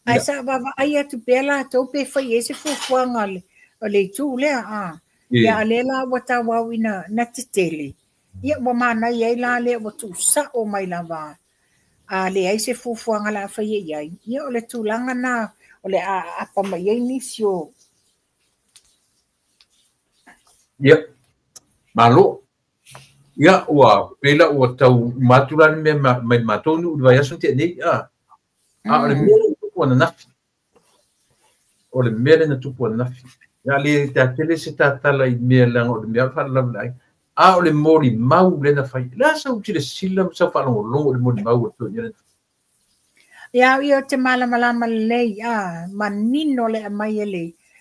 Ae sa vaavaai atu pea latou pe fai ai se fuafuaga o le itu lea a. Ia a lea la ua tauau ina na tetele. Ia ua manaia ai la lea ua tuusao mai lava. A leai se fuafuaga la fai i ai. Ia o le tulaga na o le aapa mai ai nisi o. Ia, malo. Ia, ua, pela ua tau matula ni mea mai matonu ua vai aso te nei. A o le mea na tupu ananafi. O le mea na tupu ananafi. Ia le te atele se tatala i mea langa o le mea whaalawe ai. A o le moli mau le na fai. La sa uti le sila sa whaalongolongo o le moli mau o tō ia. Ia, ia te malamalama lelei, a, manino le amai e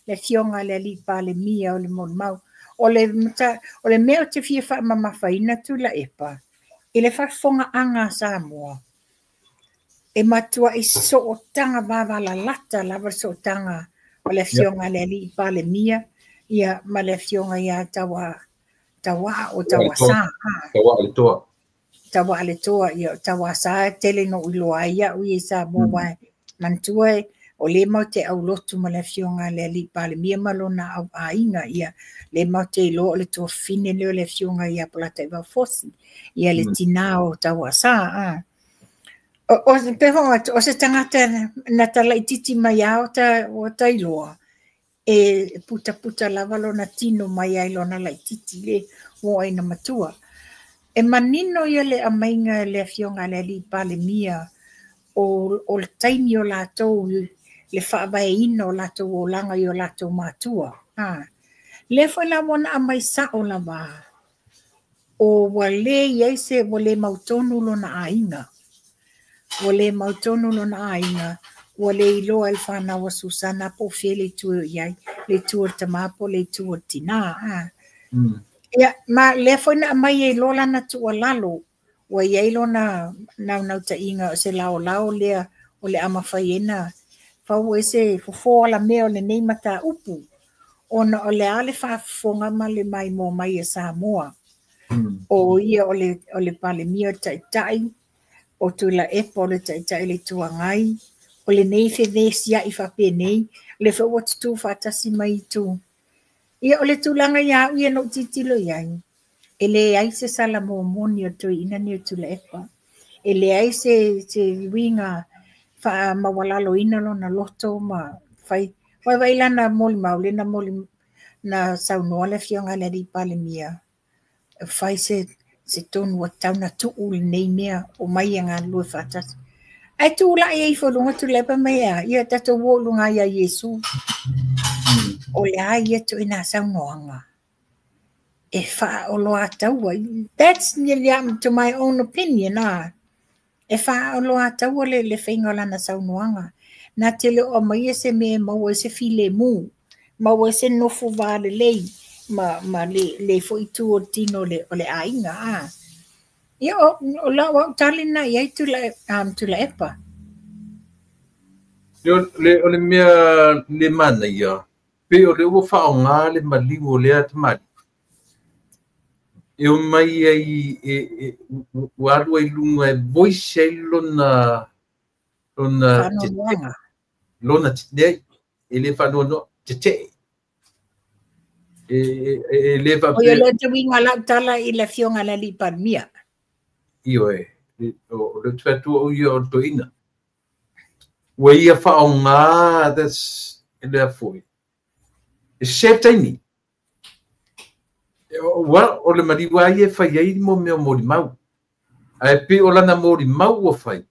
le fioga le alii Palemia o le moli mau. O le mea o te fia faamamafaina Tuilaepa, i le faafofogaaga a Samoa, e matua i sootaga vavalalata lava le sootaga o le afioga le alii Palemia, ia ma le afioga ia Tauaa o Tauasa. Tauaa le toa. Tauaa le toa, ia Tauasa tele no iloa ai au i Samoa wae. Manatua e o le mau te aulotu ma le afioga le alii Palemia ma lona au aiga, ia le mau te iloa o le tuafafine lea o le afioga ia Polataivao Fosi, ia le tinā o Tauasa. O se tagata na talaititi mai a o tailoa, e putaputa lava lona tino mai ai lona laititi le o aina matua. E manino ia le amaiga le afioga le alii Palemia o le taimi o latou le faavaeina o latou olaga i o latou matua. Le foi la ua na aumai sao lava o ua le i ai se ua le mautonu lona aiga. Ua le mautonu lona aiga, ua le iloa e le fanau a Susana po o fea le itu e i ai, le itu o le tamā po o le itu o le tinā. Ia, ma lea foi na aumai ai loa lana tuualalo, ua i ai lona naunautaiga o se laolao lea o le a mafai ai na fau ai se fofo alamea o lenei mataupu, ona o le a le faafofoga ma le maimoa mai e Samoa. O ia o le Palemia o le Taitai, o Tuilaepa o le Taitai le Itu Agai, o lenei fevesiai faapenei, le foi ua tutū faatasi mai itu. Ia o le tulaga ia au ia na ou tilotilo i ai, e leai se sala momoni o le toeaina nei o Tuilaepa. E leai se uiga faamaualaloina lona loto ma fai. Vaivai lana molimau le na moli na saunoa le afioga le alii Palemia, fai se tonu ua tau na tuu lenei mea o mai e galulue faatasi. Ae tulai ai ifo i luga Tuilaepa mai ea, ia tatou o i luga ia Iesu. O le a ia toeaina saunoaga e faaoloataua. That's to my own opinion. E faaoloataua le faiga o lana saunoaga. Na te le o aumaia se mea e maua ai se filemu, maua ai se nofo valelei ma le foi itu o le tino o le aiga. Ia o lau au tali na i ai Tuilaepa. O le mea le manaia, pe o le ua faaaoga le maliu o lea tamali. E o mai ai e ua alu ai i luga e voice ai lona faanoanoaga. Lona leai, e le faanoanoa, tetee. E le faapea. O ia lea te uiga lau tala i le afioga i le alii Palemia. Ioe, o le te whatua o ia o le toeaina. Ua ia faaaoga, that's, lea foi. E sese taimi. Ua o le maliu lava ia e fai ai mo mea o molimau. Ae pei o lana molimau ua fai,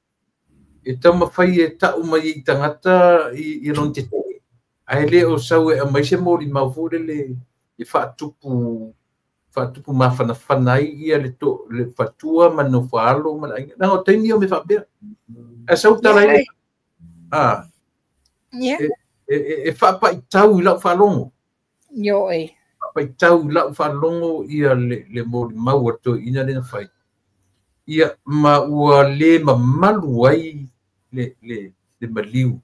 e taumafai e tau mai ai i tagata i lona tetee. Ae le o sau e aumai se molimau foi lele e faatupu faatupu mafanafana ai ia le to le fatua ma le nofoalo ma le aiga. Leaga o taimi ia o mea faapea. Ae sau tala ai a e faapaitau i lau faalogo. Ioe. Faapaitau i lau faalogo ia le molimau a le toeaina lea na fai. Ia ma ua le mamalu ai le maliu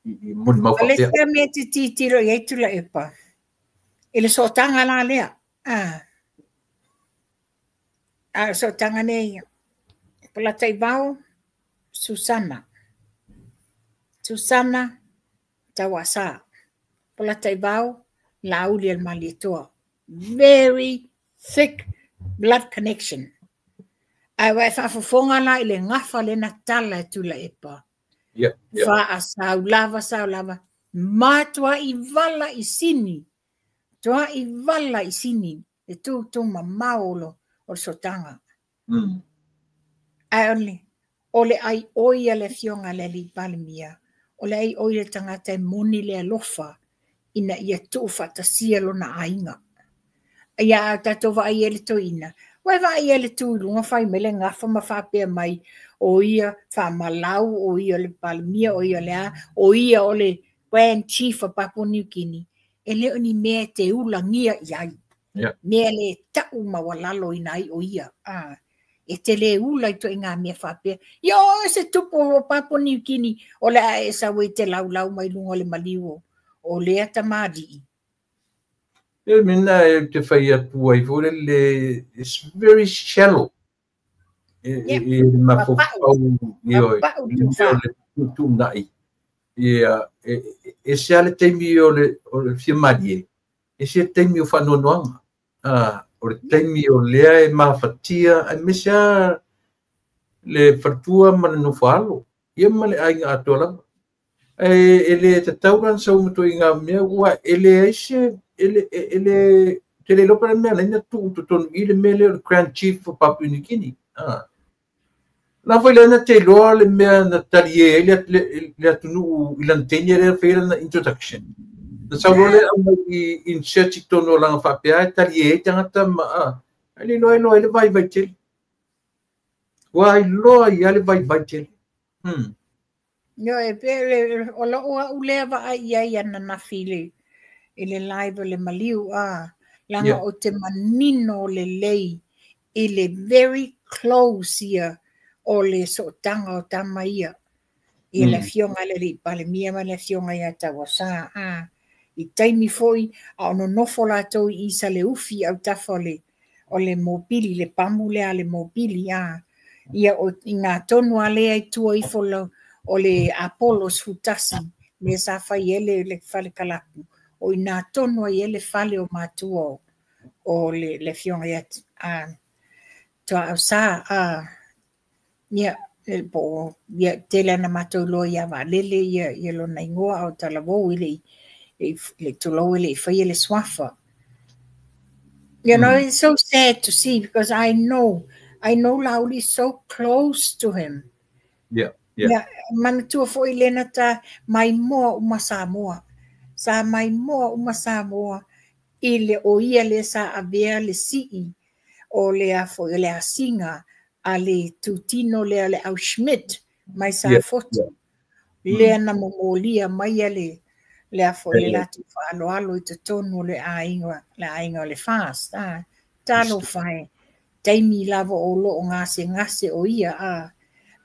i molimau O le faapea. isi mea e te tilotilo i ai Tuilaepa, i le sootaga la lea. A o sootaga nei, Polataivao, Susana. Susana, Tauasa. Polataivao, Laauli o le Malietoa. Very thick blood connection. Ae ua e faafofoga la i le gafa lea na tala e Tuilaepa. Faasau lava, sau lava. Matuai vala i sini. Tuai vala i sini. Le tūtū mamao o le sootaga. Ae o le ai oi a le afioga i le alii Palemia, o le ai oi le tagata e moni le alofa ina ia tuufaatasia lona aiga. Ia a tatou vaai ai le toeaina, ua e vaai ai le tu i luga fai mai le gafa ma faapea mai o ia faamalau, o ia o le Palemia, o ia o le a, o ia o le Grand Chief o Papua New Guinea. E le o ni mea e te ulagia i ai. Mea le tau maualalo ina ai o ia. E te le ula i ituaiga mea faapea. Ia o se tupu o Papua New Guinea, o le a e sau ai te laulau mai luga o le maliu o lea tamalii. E mena e te fai atu ai foi lele, it's very shallow. E mafaufau i o le tuutuunai. Ia, e se a le taimi o le fia malie, e se taimi o faanoanoaga. O le taimi o lea e mafatia, aemaise lava le faletua ma le nofoalo, ia ma le aiga atoa lava. E le tatau la ona sau ma ituaiga mea, ua e leai se, e le, te le iloa pe o le mea la na tuu totonu i le mea lea o le Grand Chief of Papua New Guinea. La foi lea na te iloa le mea na talie ai le atunuu i lana teine lea fai lana introduction. Na sau loa lea aumai i insert i totonu o lana faapea e talie ai tagata ma ai le iloa iloa ai le vaivai tele. Ua iloa ai le vaivai tele. Ioe, e pe o lou au lea vaai i ai ananafi i le live o le maliu, leaga o te manino lelei i le very close ia o le sootaga o tama ia. I le afioga i le alii Palemia ma le afioga ia Tauasa. I taimi foi a o nonofo latou i Saleufi autafa o le mopili, le pamu lea a le mopili. Ia o i ngā tonu a lea i tua ifo o le Apollo 11, lea sa fai ai le fale kalapu. O i nā tonu ai e le fale o matua o le afioga ia Tuaausa. Ia, po ia tele ana matou loa ia Vaalele ia lona igoa o talavou i le tulou e le i faia le suafa. You know, it's so sad to see because I know Laauli is so close to him. Yeah. Yeah, manatua foi lena ta mai moa uma Samoa. Sa mai moa uma Samoa i le o ia le sa avea le sii o le afo le asinga a le tutino lea le au Schmidt mai sa fotu. Lea na momolia mai a le afo le latu whaaloalo i te tonu le aiga o le fast. Talo whae, taimi lava o loo ngase ngase o ia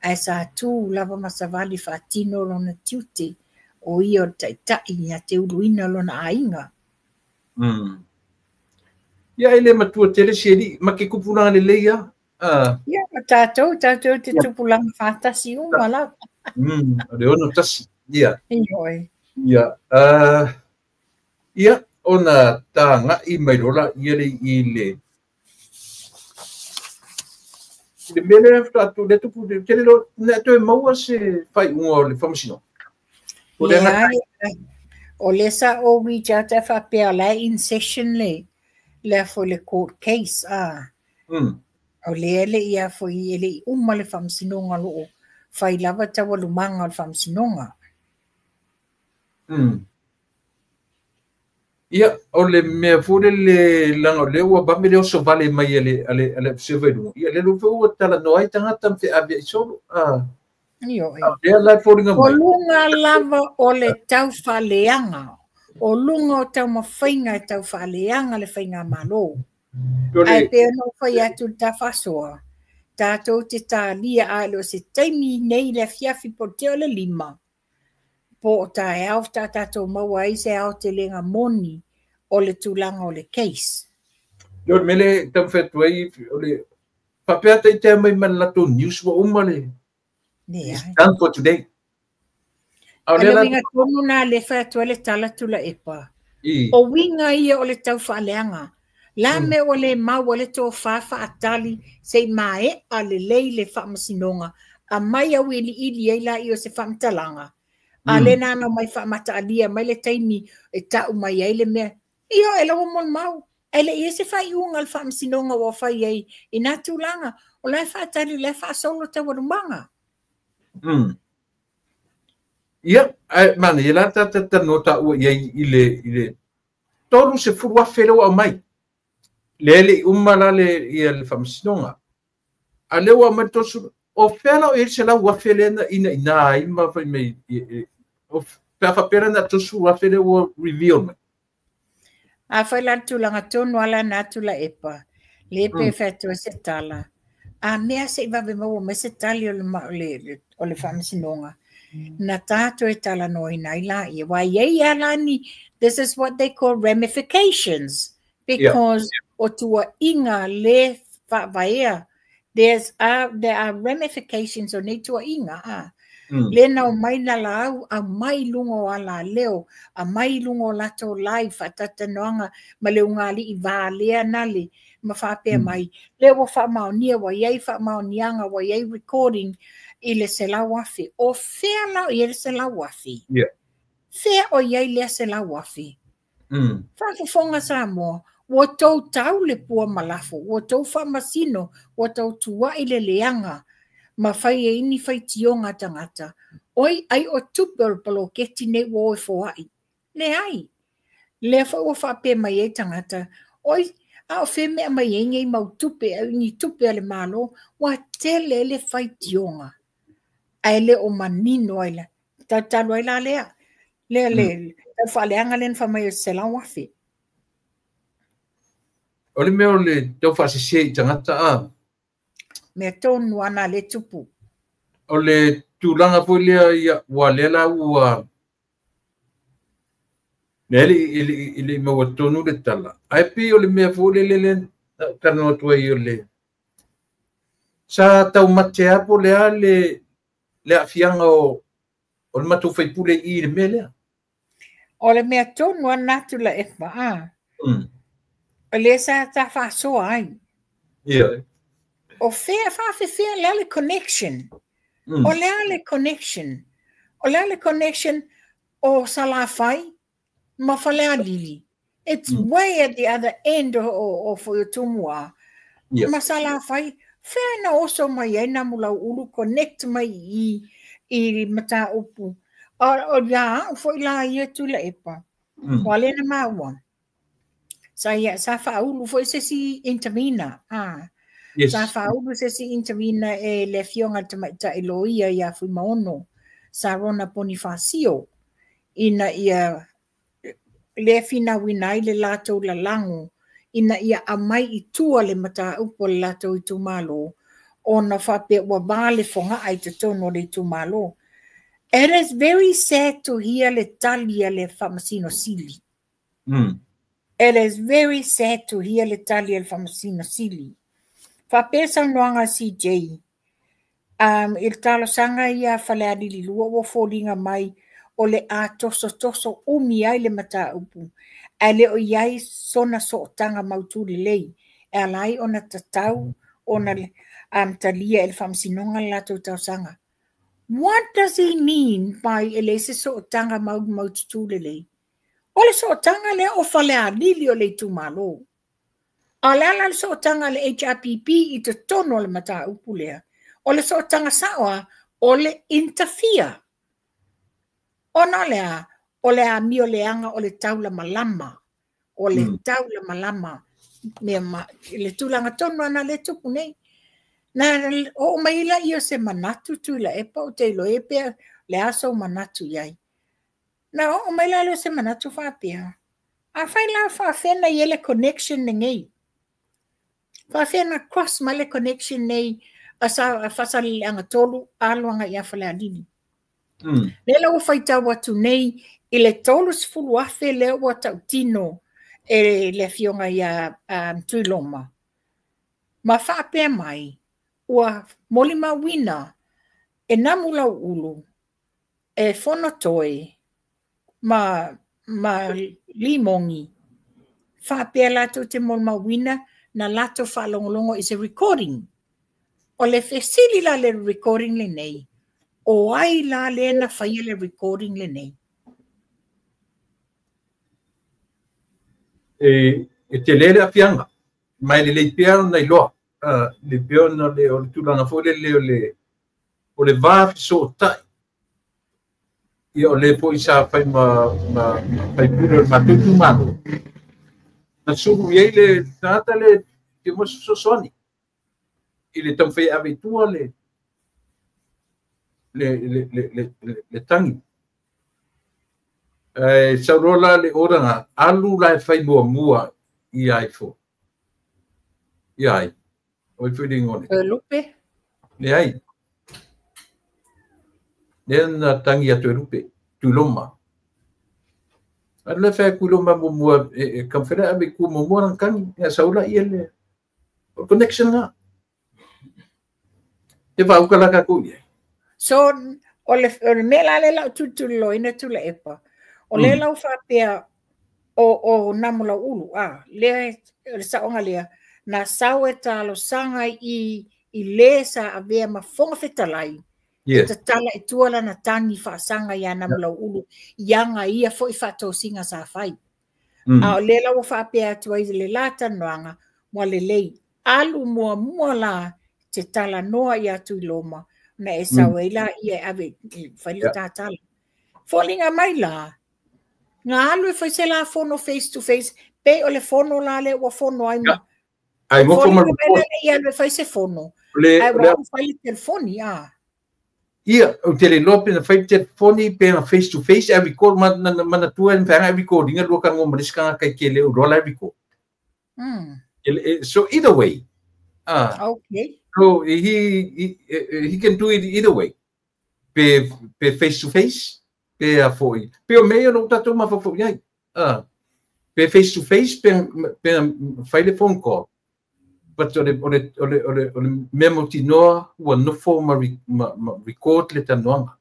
ae sa tū lava masavali whaatino lona tiute o ia o le taitai ia te uluina lona aiga. Ia, e le matua tele si alii ma ke tupulaga lelei a. Ia, ma tatou, tatou te tupulaga faatasi uma lava. O le 61. Ia. Ioe. Ia. Ia, ona taga'i mai loa laia le i le le mea lea faatoa lea tupu tele lo na toe maua se faaiuga o le faamasinoga. O le Leai, o lea sa ou reach out ae faapea o la e in session le le foi le court case a. O lea le ia foi e le i uma le faamasinoga, o lo o fai lava taualumaga o le faamasinoga. Ia, o le mea foi lele, leaga o lea ua vave le oso vale mai e le observer i luga. Ia, lea foi ua talanoa ai tagata ma feaveai solo. Ioe. A o lea la e foliga O mai. luga lava o le taufaaleaga, o luga o taumafaiga e taufaaleaga le faigamalo. O Ae le pei ona ou fai atu i le ta faasoa, tatou te talia a e le o se taimi nei le afiafi po o le tea o le 5, po o taeao faatoa tatou maua ai se aotelega moni o le tulaga o le case. O le mea lea e taumafai atu ai, o le faapea taitea mai ma le latou news ua uma le Leai. It's done for today. A o O lea le la uiga tonu na le fai atu ai le tala Tuilaepa. I. O uiga ia o le taufaaleaga. La mea ua le maua le tofa faatali se i maea lelei le faamasinoga, aumai auiliili ai laia o se faamatalaga. A lea na ana mai faamataalia mai le taimi e tau mai ai le mea. Ioe lava mo le mau. Ae le i ai se faaiuga a le faamasinoga ua fai ai i nā tulaga. O la e faatali, o la e faasolo taualumaga. Ia, ae manaia la ta talanoa taua i ai i le 30,000 lea ua aumai. Lea le i uma la le, ia le faamasinoga. A lea ua aumai le 30, o fea la o i ai le 100,000 lea na ina ina ai ma fai mai, o pe a faapea la na 30,000 lea ua reveal mai. A fai la le tulaga tonu ala na Tuilaepa, le pe fai atu ai se tala. A mea se i vave maua mai se tali o le o le faamasinoga, na tatou e talanoaina ai laia. Aua e i ai lava la ni, this is what they call ramifications, because o tuuaiga le faavaea, there are ramifications o nei tuuaiga. A. Le na omai na lau, aumai i luga o alaleo, aumai i luga o latou live faatatalanoaga ma le ugali'i valea na le ma faapea mai. Lea ua faamaonia, ua i ai faamaoniaga, ua i ai recording i le 100,000. O fea la o i ai le 100,000? Fea o i ai lea 100,000? Faafofoga Samoa, ua tou tau le pua ma lafo, ua tou faamasino, ua tou tuai le leaga, ma fai ai ni faitioga a tagata. Oi, ai o tupe o le poloketi nei ua o e foai. Leai. Lea foi ua faapea mai ai tagata, oi, a o fea mea mai ai nei mau tupe, ai ni tupe a le Malo, ua tele ai le faitioga. Ae le o manino ai la. Talu ai la lea. Lea le taufaaleaga lea na fai mai o le 100,000. O le mea o le tau faasese i tagata a. Mea tonu ana le tupu. O le tulaga foi lea ia, ua lea la ua lea le i le maua tonu le tala. Ae pei o le mea foi lele le na talanoa atu ai o le sa taumate lava po o le a le aafiaga o le matou faipule i le mea lea. O le mea tonu ana Tuilaepa a. O lea sa ta faasoa ai. Ia. O fea faafefea le a le connection. O le a le connection. O le a le connection o Salafai ma Falealili. It's way at the other end o foi o Tumua. Ma Salafai, fea na oso mai ai nā Mulauulu connect mai i mataupu. O ia au foi la ia Tuilaepa. Ua le na maua. Sa ia, sa faaulu foi se si intervener. Yes. Sa faaulu se si intervener e le afioga le tamaitai loia ia Fuimaono, sa Rona Bonifacio, ina ia le finauina ai le latou lalago, ina ia aumai i tua le mataupu o le latou itumalo, ona faapea ua va le fogaa i totonu o le itumalo. It is very sad to hear le tali a le Faamasino Sili. It is very sad to hear le tali a le Faamasino Sili. Faapea saunoaga a CJ, i le talosaga ia a Falealili 2 ua foliga mai o le a tosotoso umi ai le mataupu, ae le o i ai sona sootaga mautu lelei e ala ai ona tatau ona talia e le Faamasinoga le latou talosaga. What does he mean by e leai se sootaga maututu lelei? O le sootaga lea o Falealili o le itumalo. A o le ala le sootaga a le HRPP i totonu o le mataupu lea, o le sootaga sao lava, o le interfere. Ona o le a? O le amio leaga o le taulamalama. O le taulamalama. Mea ma, le tulaga tonu ana le tupu nei. Na oo mai laia o se manatu Tuilaepa ou te iloa e pea le a sou manatu i ai. Na oo mai la lea o se manatu faapea, afai la faafea na i ai le connection lenei. Faafea na cross mai le connection nei a Faasaleleaga 3 alu agai ia Falealili. Lea la ua faitau atu nei i le 30,000 lea ua tautino e le afioga ia Tuiloma. Ma faapea mai, ua molimauina e Namulauulu, e Fonotoe ma Limogi, faapea latou te molimauina na latou faalogologo i se recording. O le fesili la le recording lenei, o ai la lea na faia le recording lenei? E tele le afianga, mai le lei pea ona iloa, le pea ona le o le tulaga foi lele o le va fesootai. Ia o le foi sa fai ma faipule o le matou itumalo. Na sulu i ai le tagata le te mo se fesoasoani i le taumafai e ave i tua le tagi. Ae saunoa la le oraga, alu la e fai muamua i ai fo. I ai. Oi foi le igoa. Lupe? Leai. Lea na tangi a Toelupe, Tuiloma. Alu la fai Tuiloma muamua, e kamfela ave ku muamua lang tangi, ia saula ia le o connection nga. Te vauka la ka ku ia. So, o le mea la le lau tutuloina Tuilaepa, o le lau faapea o Namulauulu, lea o le saoga lea, na sau e talosaga i le sa avea ma fofoga fetalai, e tatala i tua lana tagi faasaga ia Namulauulu, ia ia foi faatosina sa fai. A o lea lau faapea atu ai le la talanoaga, ua lelei, alu muamua la te talanoa ia Tuiloma, na e sau ai la ia e ave fai le tatala. Foliga mai la, ngā alu e fai se la fono face to face, pe o le fono la le ua fono ai ma. Ai mo foliga mai la ia alu e fai se fono. Ai ua alu fai le telefoni, Ia, o te le loa pena fai telefoni, pena face to face, e record, manatua e whaanga e recordinga, lua ka ngoma le sikanga kai ke leo, roa la e record. So either way. Okay. So he can do it either way. Pe face to face, pe a foi. Pe o mea no tatou mafafo ai. Pe face to face, pe fai le phone call. But o le mea mautinoa ua nofo ma record le talanoaga.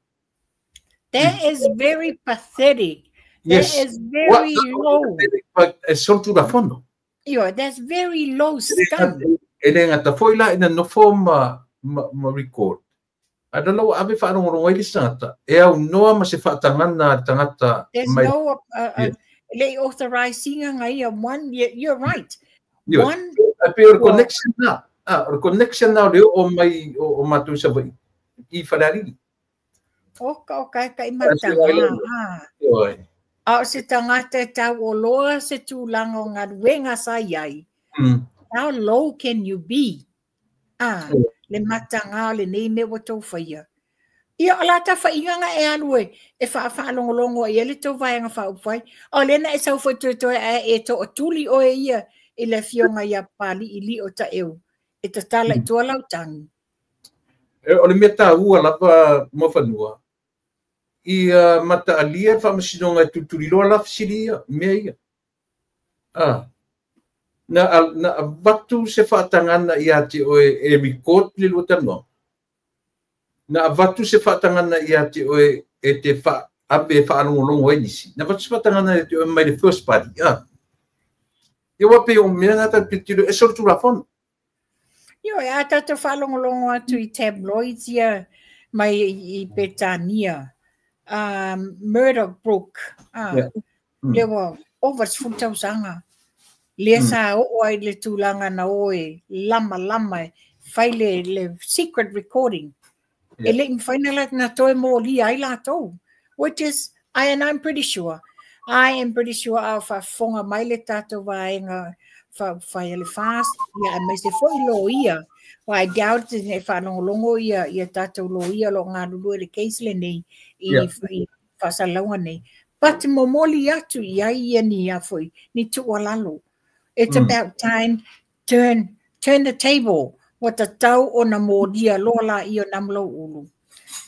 That is very pathetic. That is very low. But e solitulafono. Io, that's very low standard. E le gata foi la ina nofo ma record. A la ua ave faalogologo ai le tagata, e aunoa ma se faatagana a le tagata. There's no le authorizing nga ia one, you're right. One, pe o le connection na. O le connection na o le o mai o matou Savaii i Falealili. O ka kai matanga. A o se tagata e tauoloa se tulaga o galuega sa i ai. How low can you be? Le matanga o lenei mea ua tou faia. Ia o la tafaiga nga e alu e faafaalogologo ai le tou vaega faaupufai. O lea na e sau foi toetoe ae e tootuli oe ia i le afioga ia Papali'i o Taeu e tatala i tua lau tagi. O le mea taua lava Muafanua, ia mataalia le faamasinoga e tulituliloa la fesili ia, mea ia. Na avatu se faatagana ia te oe e record le lua talanoaga. Na avatu se faatagana ia te oe e te ave e faalogologo ai nisi. Na avatu se faatagana ia te oe mai le first party. Ia ua pei o mea na tatou tilotilo e solitulafono. Ioe, a tatou faalogologo atu i tabloids ia mai i Petania, Murdoch Brook, lea ua ova 10 tausaga. Lea sa oo ai le tulaga na o e lamalama e fai le secret recording. E le i mafai na toe molia ai latou. Which is, and I'm pretty sure, I am pretty sure a o faafofoga mai le tatou vaega fai le fast, ia aemaise foi loia. Well, I doubt e faalogologo ia tatou loia lo galulue le case lenei i faasalalauga nei. But momoli atu i ai ia ni ia foi, ni tuualalo. It's about time, turn the table. Ua tatau ona molia loa la ia Namulau'ulu.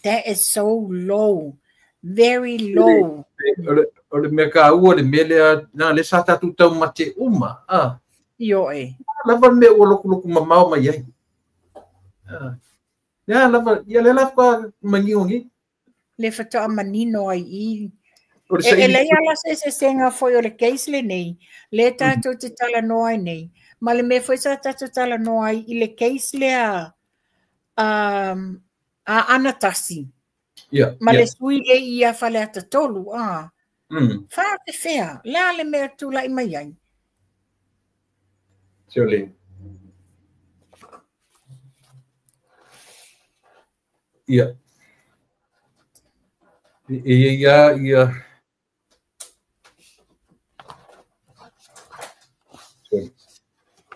That is so low. Very low. O le mea kaua le mea lea, na le sa tatou taumate uma. Ioe. Lava le mea ua lokuloku mamao mai ai. Lea lava, ia lea lava manino ni. Le fatoa manino ai i. E leai ala se eseesega foi o le case lenei, lea tatou te talanoa ai nei. Ma le mea foi sa tatou talanoa ai i le case lea a Anatasi. Ma le sui le ia Faleata 3. Faafefea, le a le mea tulai mai ai. Siole. Ia. E ia ia.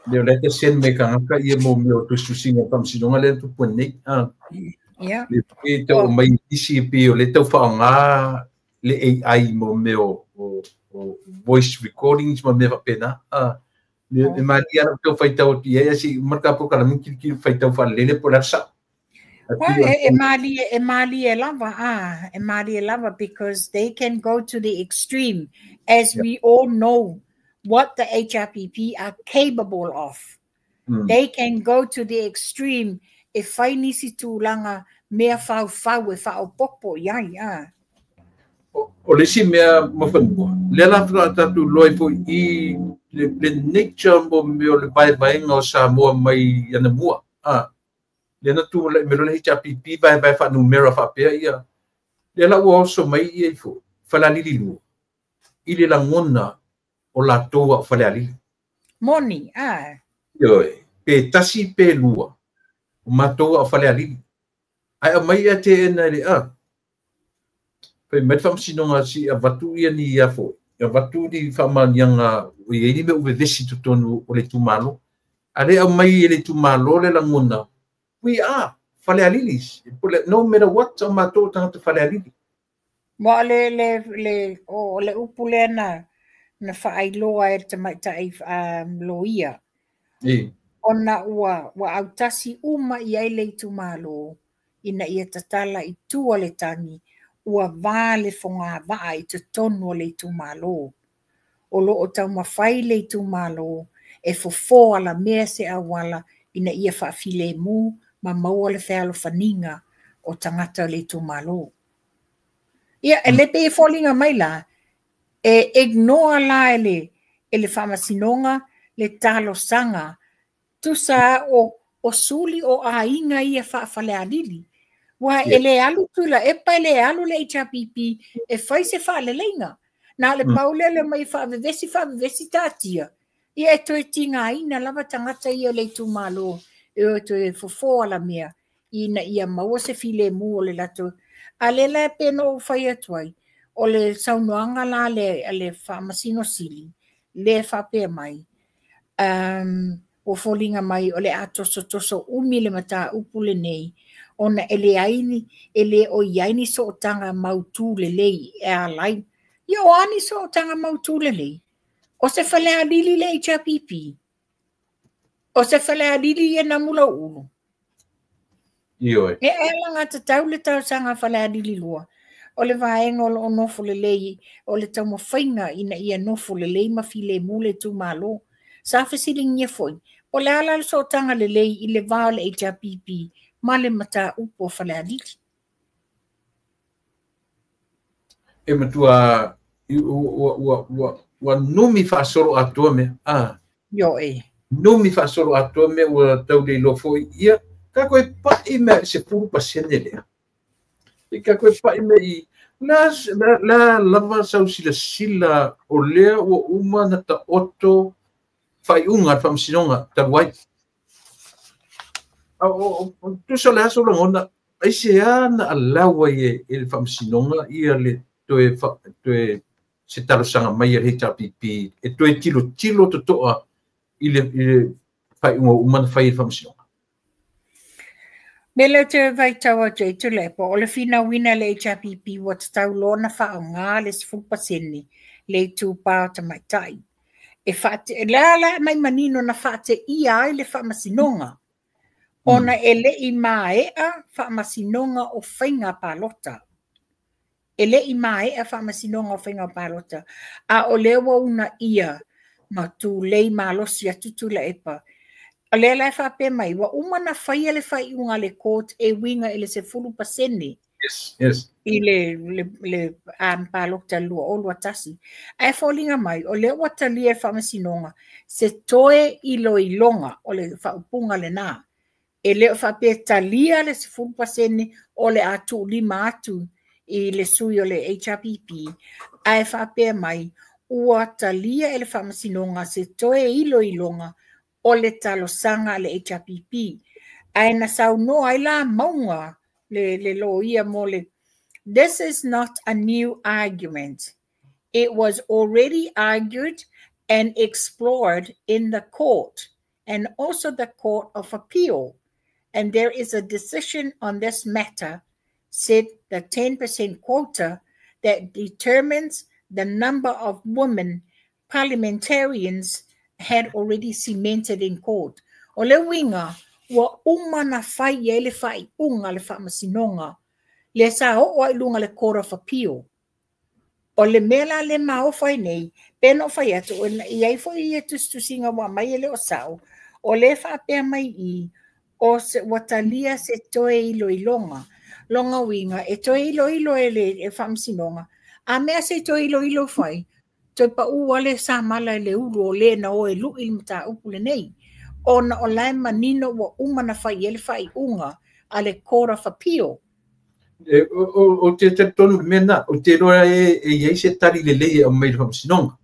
Leo le te sen me kangaka ia mo mea o tususinga faamasinoga lea na tupu nei. Ia. Le e tau mai isi pe o le tau faaaoga le AI mo mea o voice recordings ma mea faapena. Le malia na tau faitau atu i ai asi marka po kala mingi ki faitau faalele po le sa. Well, e malie lava, e malie lava, because they can go to the extreme, as we all know what the HRPP are capable of. They can go to the extreme e fai nisi tulaga mea faufau e faaopopo i ai. O le isi mea mafanua, lea la faatoa tatou iloa ai foi i le nature mo mea o le vaevaega o Samoa mai anamua. Lea na tulai mai loa le HRPP vaevae faanumera faapea ia. Lea la ua oso mai ia ifo, Falealili 2, i le lagona o latou a o Falealili. Moni, Ioe, pe 1 pe 2, o matou a o Falealili. Ae aumai ia teena i le fai mai le faamasinoga si avatu ia ni ia foi. Avatu ni faamaoniaga o i ai ni mea ua vevesi i totonu o le itumalo. A le aumai e le itumalo le lagona, we are Falealilis. No matter what, o matou o tagata Falealili. Mo le o le upu lea na faailoa e le tamaitai loia. Ona ua autasi uma i ai le itumalo ina ia tatala i tua le tagi ua va le fogavaa i totonu o le itumalo. O loo taumafai le itumalo e fofo alamea se auala ina ia faafilemu ma maua le fealofaniga o tagata o le itumalo. Ia, e le pei e foliga mai la, e ignore la e le faamasinoga le talosaga tusa o suli o aiga ia faafalealili. Ua e le alu Tuilaepa e le alu le HRPP e fai se faaleleiga. Na le pau lea le mai faavevesi faavevesi taatia. Ia e toe tigaina lava tagata ia o le itumalo e o toe fofo alamea ina ia maua se filemu o le latou. A le la pe na ou fai atu ai, o le saunoaga la le faamasino sili, le faapea mai, ua foliga mai o le a tosotoso umi le mataupu lenei, ona e le ai ni, e le o i ai ni sootaga mautū lelei e alai. Ia o a ni sootaga mautū lelei? O se Falealili le HRPP. O se Falealili ia Namulau'ulu. Ioe. E alagatatau le talosaga a Falealili 2. O le vaega o loo nofo lelei, o le taumafaiga ina ia nofo lelei ma filemu le itumalo. Sa fesiligia foi, po o le a la le sootaga lelei i le va o le HRPP ma le mataupu o Falealili. E matua ua numi faasolo atoa mea. Ioe. Numi faasolo atoa mea ua tau le iloa foi. Ia, kako e pai mea i 10% lea. E kako e pai mea i la lava sau silasila o lea ua uma na taoto faaiuga a le faamasinoga talu ai. Tusa o le aso lagona, aisea na alau ai e le faamasinoga ia le toe se talosaga mai a le HRPP e toe tilotilo totoa i le faaiuga ua uma na fai e le faamasinoga. Me le te vaitau atu ai Tuilaepa, o le finauina e le HRPP ua tatau loa ona faaaoga le 10% le itupa o tamaitai. E lea la mai manino na faateia ai le faamasinoga, ona e le i maea faamasinoga o faiga palota. E le i maea faamasinoga o faiga palota. A o lea ua una ia ma tulei malosi atu Tuilaepa. O lea la e faapea mai, ua uma na faia le faaiuga a le court e uiga i le 10%. Yes, yes. I le palota 2021. Ae foliga mai, o lea ua talia e le faamasinoga se toe iloiloga o le faaupuga lena. E le o faapea talia le 10% o le a tuulima atu i le sui o le HRPP, ae faapea mai, ua talia e le faamasinoga se toe iloiloga o le talosaga a le HRPP. Ae na saunoa ai la mauga le loia mo le, this is not a new argument. It was already argued and explored in the court and also the Court of Appeal. And there is a decision on this matter, said the 10% quota that determines the number of women parliamentarians had already cemented in court. O le uiga, ua uma na fai ai le faaiuga le faamasinoga, le sa oo ai i luga le Court of Appeal. O le mea la le maofa ai nei, pe na o fai atu, i ai foi ia tusitusiga ua aumai e le o sao, o le faapea mai i, o se ua talia se toe iloiloga. Longa uiga, e toe iloilo e le faamasinoga, a mea se toe iloilo fai, toe pau ale sa mala i le ulu o le na o e lui le mataupu lenei. Ona o lae manino ua uma na fai ai le faaiuga a le Court of Appeal. O te talitonu le mea lena, o te iloa e i ai se tali lelei e aumai i le faamasinoga.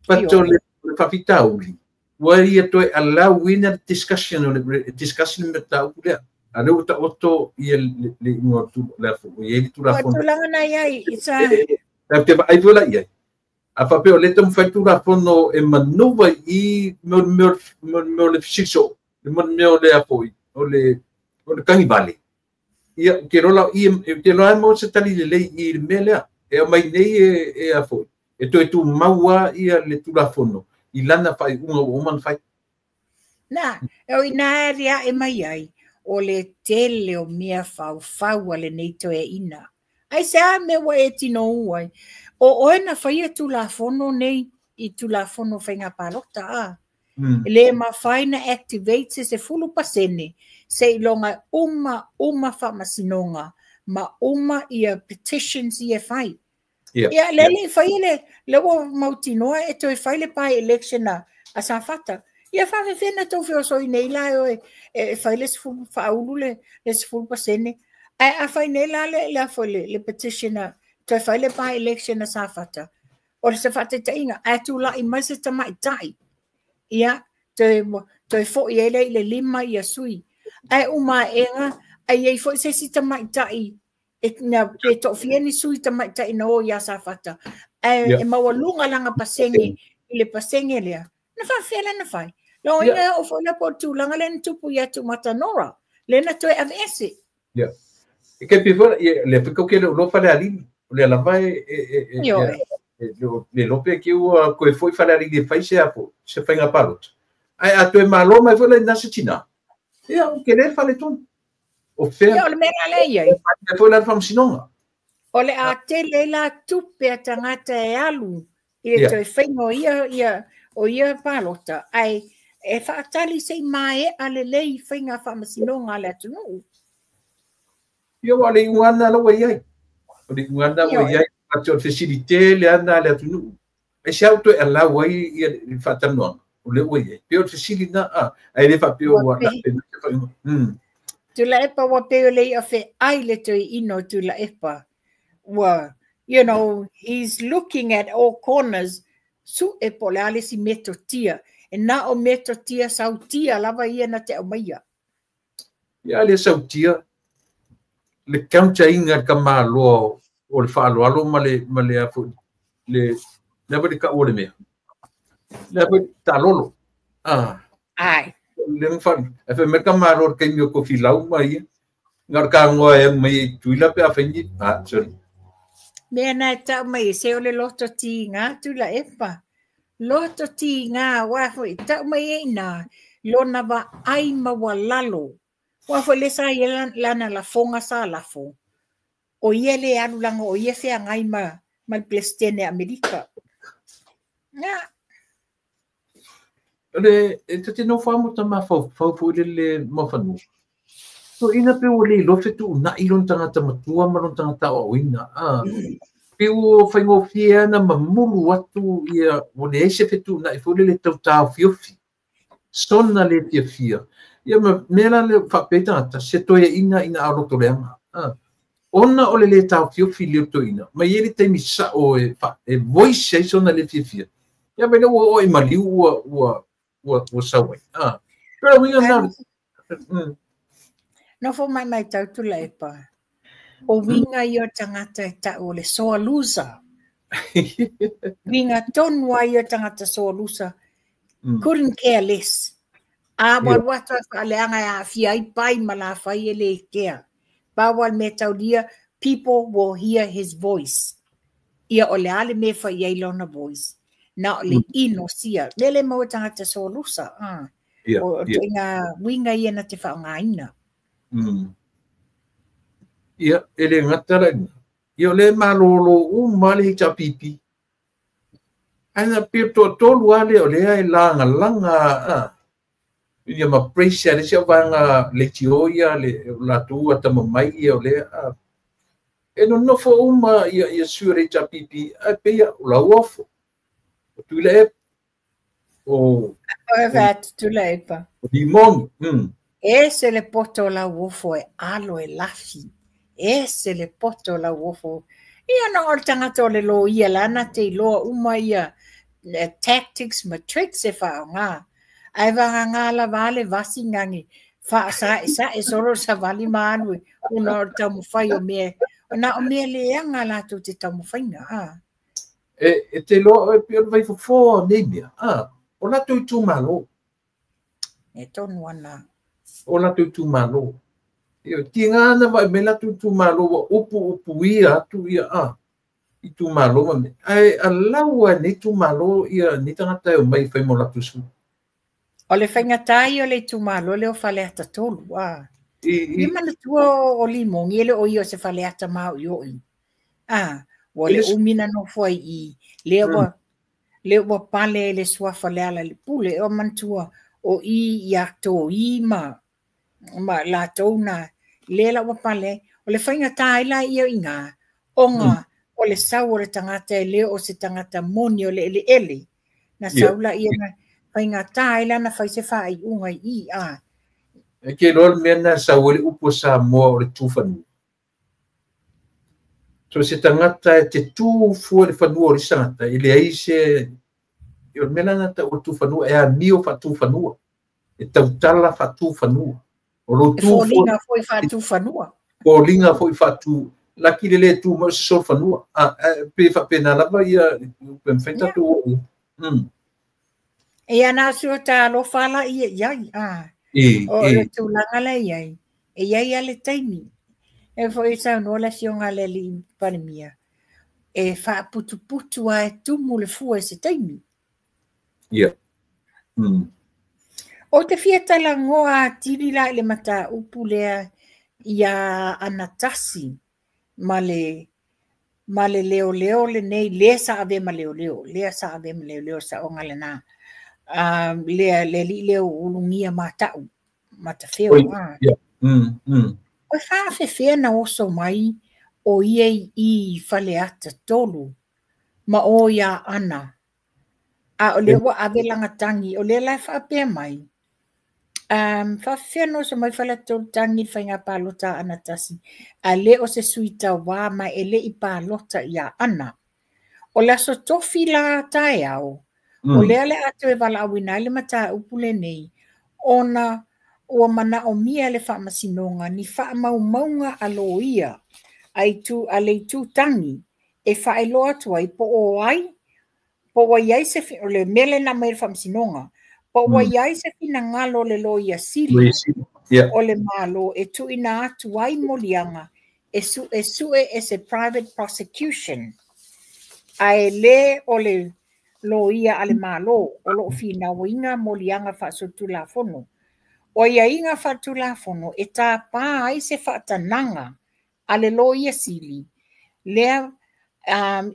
But o le faafitauli, ua ia toe alauina le discussion, o le discussion le mataupu lea. A lea ua taoto ia le iuga o i ai le Tulafono. Ua tulaga na i ai, sa... Te vaai foi la i ai. A faapea o lea taumafai le Tulafono e manuva i mea o le fesilisoo, le mea o le foi, o le kagivale. Ia, ke iloa ke iloa mo se tali lelei i le mea lea. E aumai nei e a foi, e toe tumau lava ia le Tulafono i lana faaiuga ua uma ona fai. Na, e o ina e aliae mai ai, o le tele o mea faufau a lenei toeaina. Ai se a mea ua e tinou ai. O oe na faia Tulafono nei i Tulafono faiga palota a. Le mafai na activate se 10% se iloga uma faamasinoga ma uma ia petitions ia fai. Ia le le fai le ua mautinoa e toe fai le by election a Safata. Ia faafefea tou feosoi nei la e e fai le 10 faaulu le 10%. Ae a fai nei la le petition a toe fai le by election a Safata. O se faataitaiga, ae tulai mai se tamaitai. Ia, toe foi ai lea i le 5 ia sui. Ae uma aega, ai ai foi se si tamaitai, na pe toafia ni sui tamaitai na o ia Safata. Ae e maualuga lana pasenge i le pasenge lea. Na faafefea la na fai. Loga ina o foi la po o le tulaga lea na tupu ia Tumatanora. Lea na toe aveese. Ia. E ke pe foi, le foi kau ke le ulo Falealili. O lea lava e le lope ke ua koe foi Falealili e fai se apo, se faiga palota. Ae a toe malo mai foi la ina se tina. Ia, o ke le faletonu. O fea. Ia, o le mea la lea i ai. Foi la le faamasinoga. O le a tele ai la tupe a tagata e alu i le toe faiga o ia, ia, o ia palota, ae e faatali se i maea lelei faiga faamasinoga a le atunuu. Ia ua le iuga lena la ua i ai. O le iuga lena ua i ai, o le fesili tele lava lena a le atunuu. Aisea ua toe allow ai ia le faatalanoaga o lea ua i ai. Pei o le fesili lena, ae le faapea ua mm. Tuilaepa ua pei o le i'a fe'ai le toeaina o Tuilaepa. Ua, you know, he's looking at all corners, su'e po o le a le isi metotia. E na o metotia sautia lava ia na te aumaia. Ia le sautia, le counter-ina e le tamaloa o le faaaloalo ma le, ma le, le, le a foi le tau o le mea. Le a foi taalolo. Ah. Ai. Le na fai, e fai mai le tamaloa i le taimi o Tofilau ma ia, na o le tagoa e alu mai i Tutuila pe a fai ni, ah, sorry. Mea na e tau mai e se o le loto tiga Tuilaepa. Loto tiga, aua foi, tau mai e ina, lona vaai maualalo. Aua foi lea sa i ai lana lafoga sa lafo, o ia le alu laga o ia feagai ma, ma le Peresetene a Amerika. Ia. O le, e ta te nofo lava ma ta mafaufau foi lele Muafanua. Toeaina pe ua le iloa fetuunai lona tagata matua ma lona tagata aoaoina. A, pe ua faigofie lava ona mamulu atu ia, ua leai se fetuunai foi lele tau taofiofi. Sona le fiafia. Ia ma mea la lea faapea ai tagata, se toeaina ina a loto leaga. A, ona o le le taofiofi lea o toeaina, ma e i ai le taimi sao e, fa, e voice ai sona le fiafia. Ia ma lea ua oo i maliu ua, ua, ua, ua sau ai. A, pei o le uiga lena. Mm. Nofo mai mai tau Tuilaepa. O uiga ia o tagata e tau o le sore loser. Uiga tonu lava ia o tagata sore loser. Couldn't care less. A ua alu atu a faaleaga e aafia ai pai ma lafai e le kea. Pau lava le mea taulia, people will hear his voice. Ia o le a le mea e fai ai lona voice. Na o le ino sia. Mea le maua tagata sore loser. Ah. O ituaiga uiga ia na te faaaogaina. Mm. Ia, e le gata la ina. Ia, o lea e malolo uma le HRPP. Ae na pei o le toatolu lava lea o lea e lagalaga a, ia ma praise a le isi au vaega leitio ia le o latou atamamai ia o lea a. E nonofo uma ia, ia sui o le HRPP, ae pei o Lauofo, o Tuilaepa, o Oe fai atu Tuilaepa. O Limoni. Mm. Ese le poto o Lauofo e alo e lafi. Ese le poto o Lauofo. Ia ona o le tagata o le loia la na te iloa uma ia tactics ma tricks e faaaoga. Ae vagana lava a le vasi gagi faasaesae solo le savali ma alu ona o le taumafai o mea, na o mea leaga latou te taumafaiga. A. E, e te iloa oe pei o le vaifofo o nei mea, a, o latou itumalo. E tonu ana. O latou itumalo. Ioe, tiga na vaai mai latou itumalo ua upuupuia atu ia, a, itumalo ma mea. Ae allow lava e nei itumalo ia nei tagata e omai e fai mo latou sui. O le faigata ia o le itumalo lea o Faleata 3, a. I, i manatua o Limoni e le o ia o se Faleata maoioi. A, ua le umi na nofo ai i, lea ua, lea ua pale ai le suafa Lealailepule. O manatua o i ia Toi ma, ma latou na, lea la ua pale ai. O le faigata ai la ia i ina, ona o le sau o le tagata e le o se tagata moni o le eleele. Na sau la ia na faigata ai la na fai se faaiuga i i, a. E te iloa le mea lena e sau ai le upu a Samoa o le tu fanua. So se tagata e te tu fua i le fanua o le isi tagata, e leai se, o le mea la lena e tau o le tu fanua, e amio faatu fanua, e tautala faatu fanua. O lou E tu fua foliga foi faatu fanua. Foliga foi faatu, laki le le tu mai o se solofanua. A, pe faapena lava ia, pe mafai tatou oo i ai. Mm. Ia na o si o ta alofa la ia i ai, a. E, O le e. tulaga la i ai, e i ai lava le taimi. E foi saunoa le afioga a le alii Palemia, e faaputuputu lava e tumu le fua i se taimi. Ia. Mm. Ou te fia talanoa atili la i le mataupu lea ia Anatasi ma le Ma le leoleo lenei, lea sa avea ma leoleo, lea sa avea ma leoleo saoga lena. Lea le alii lea o Ulugia Mata'u, Matafeo. O faafefea na oso mai o ia i Faleata 3 ma o ia Ana. A o lea ua ave lagatagi, o lea la e faapea mai. Faafefea na oso mai Faleata 3 tagi le faiga palota a Ana tasi. A le o se sui tauā ma e le i palota ia Ana. O le aso tofi la taeao, o lea le ato e valaauina ai le mataupu lenei, ona ua manaomia le faamasinoga ni faamaumauga a loia a le itu tagi e faailoa atu ai po o ai, po ua i ai se, o le mea lena mai le faamasinoga, po ua i ai se finagalo le loia sili o le Malo e tuuina atu ai moliaga e suesue e se private prosecution. Ae le o le loia a le Malo o loo finauina moliaga faasolitulafono. O aiaiga faaletulafono e tāpā ai se faatanaga a le loia sili lea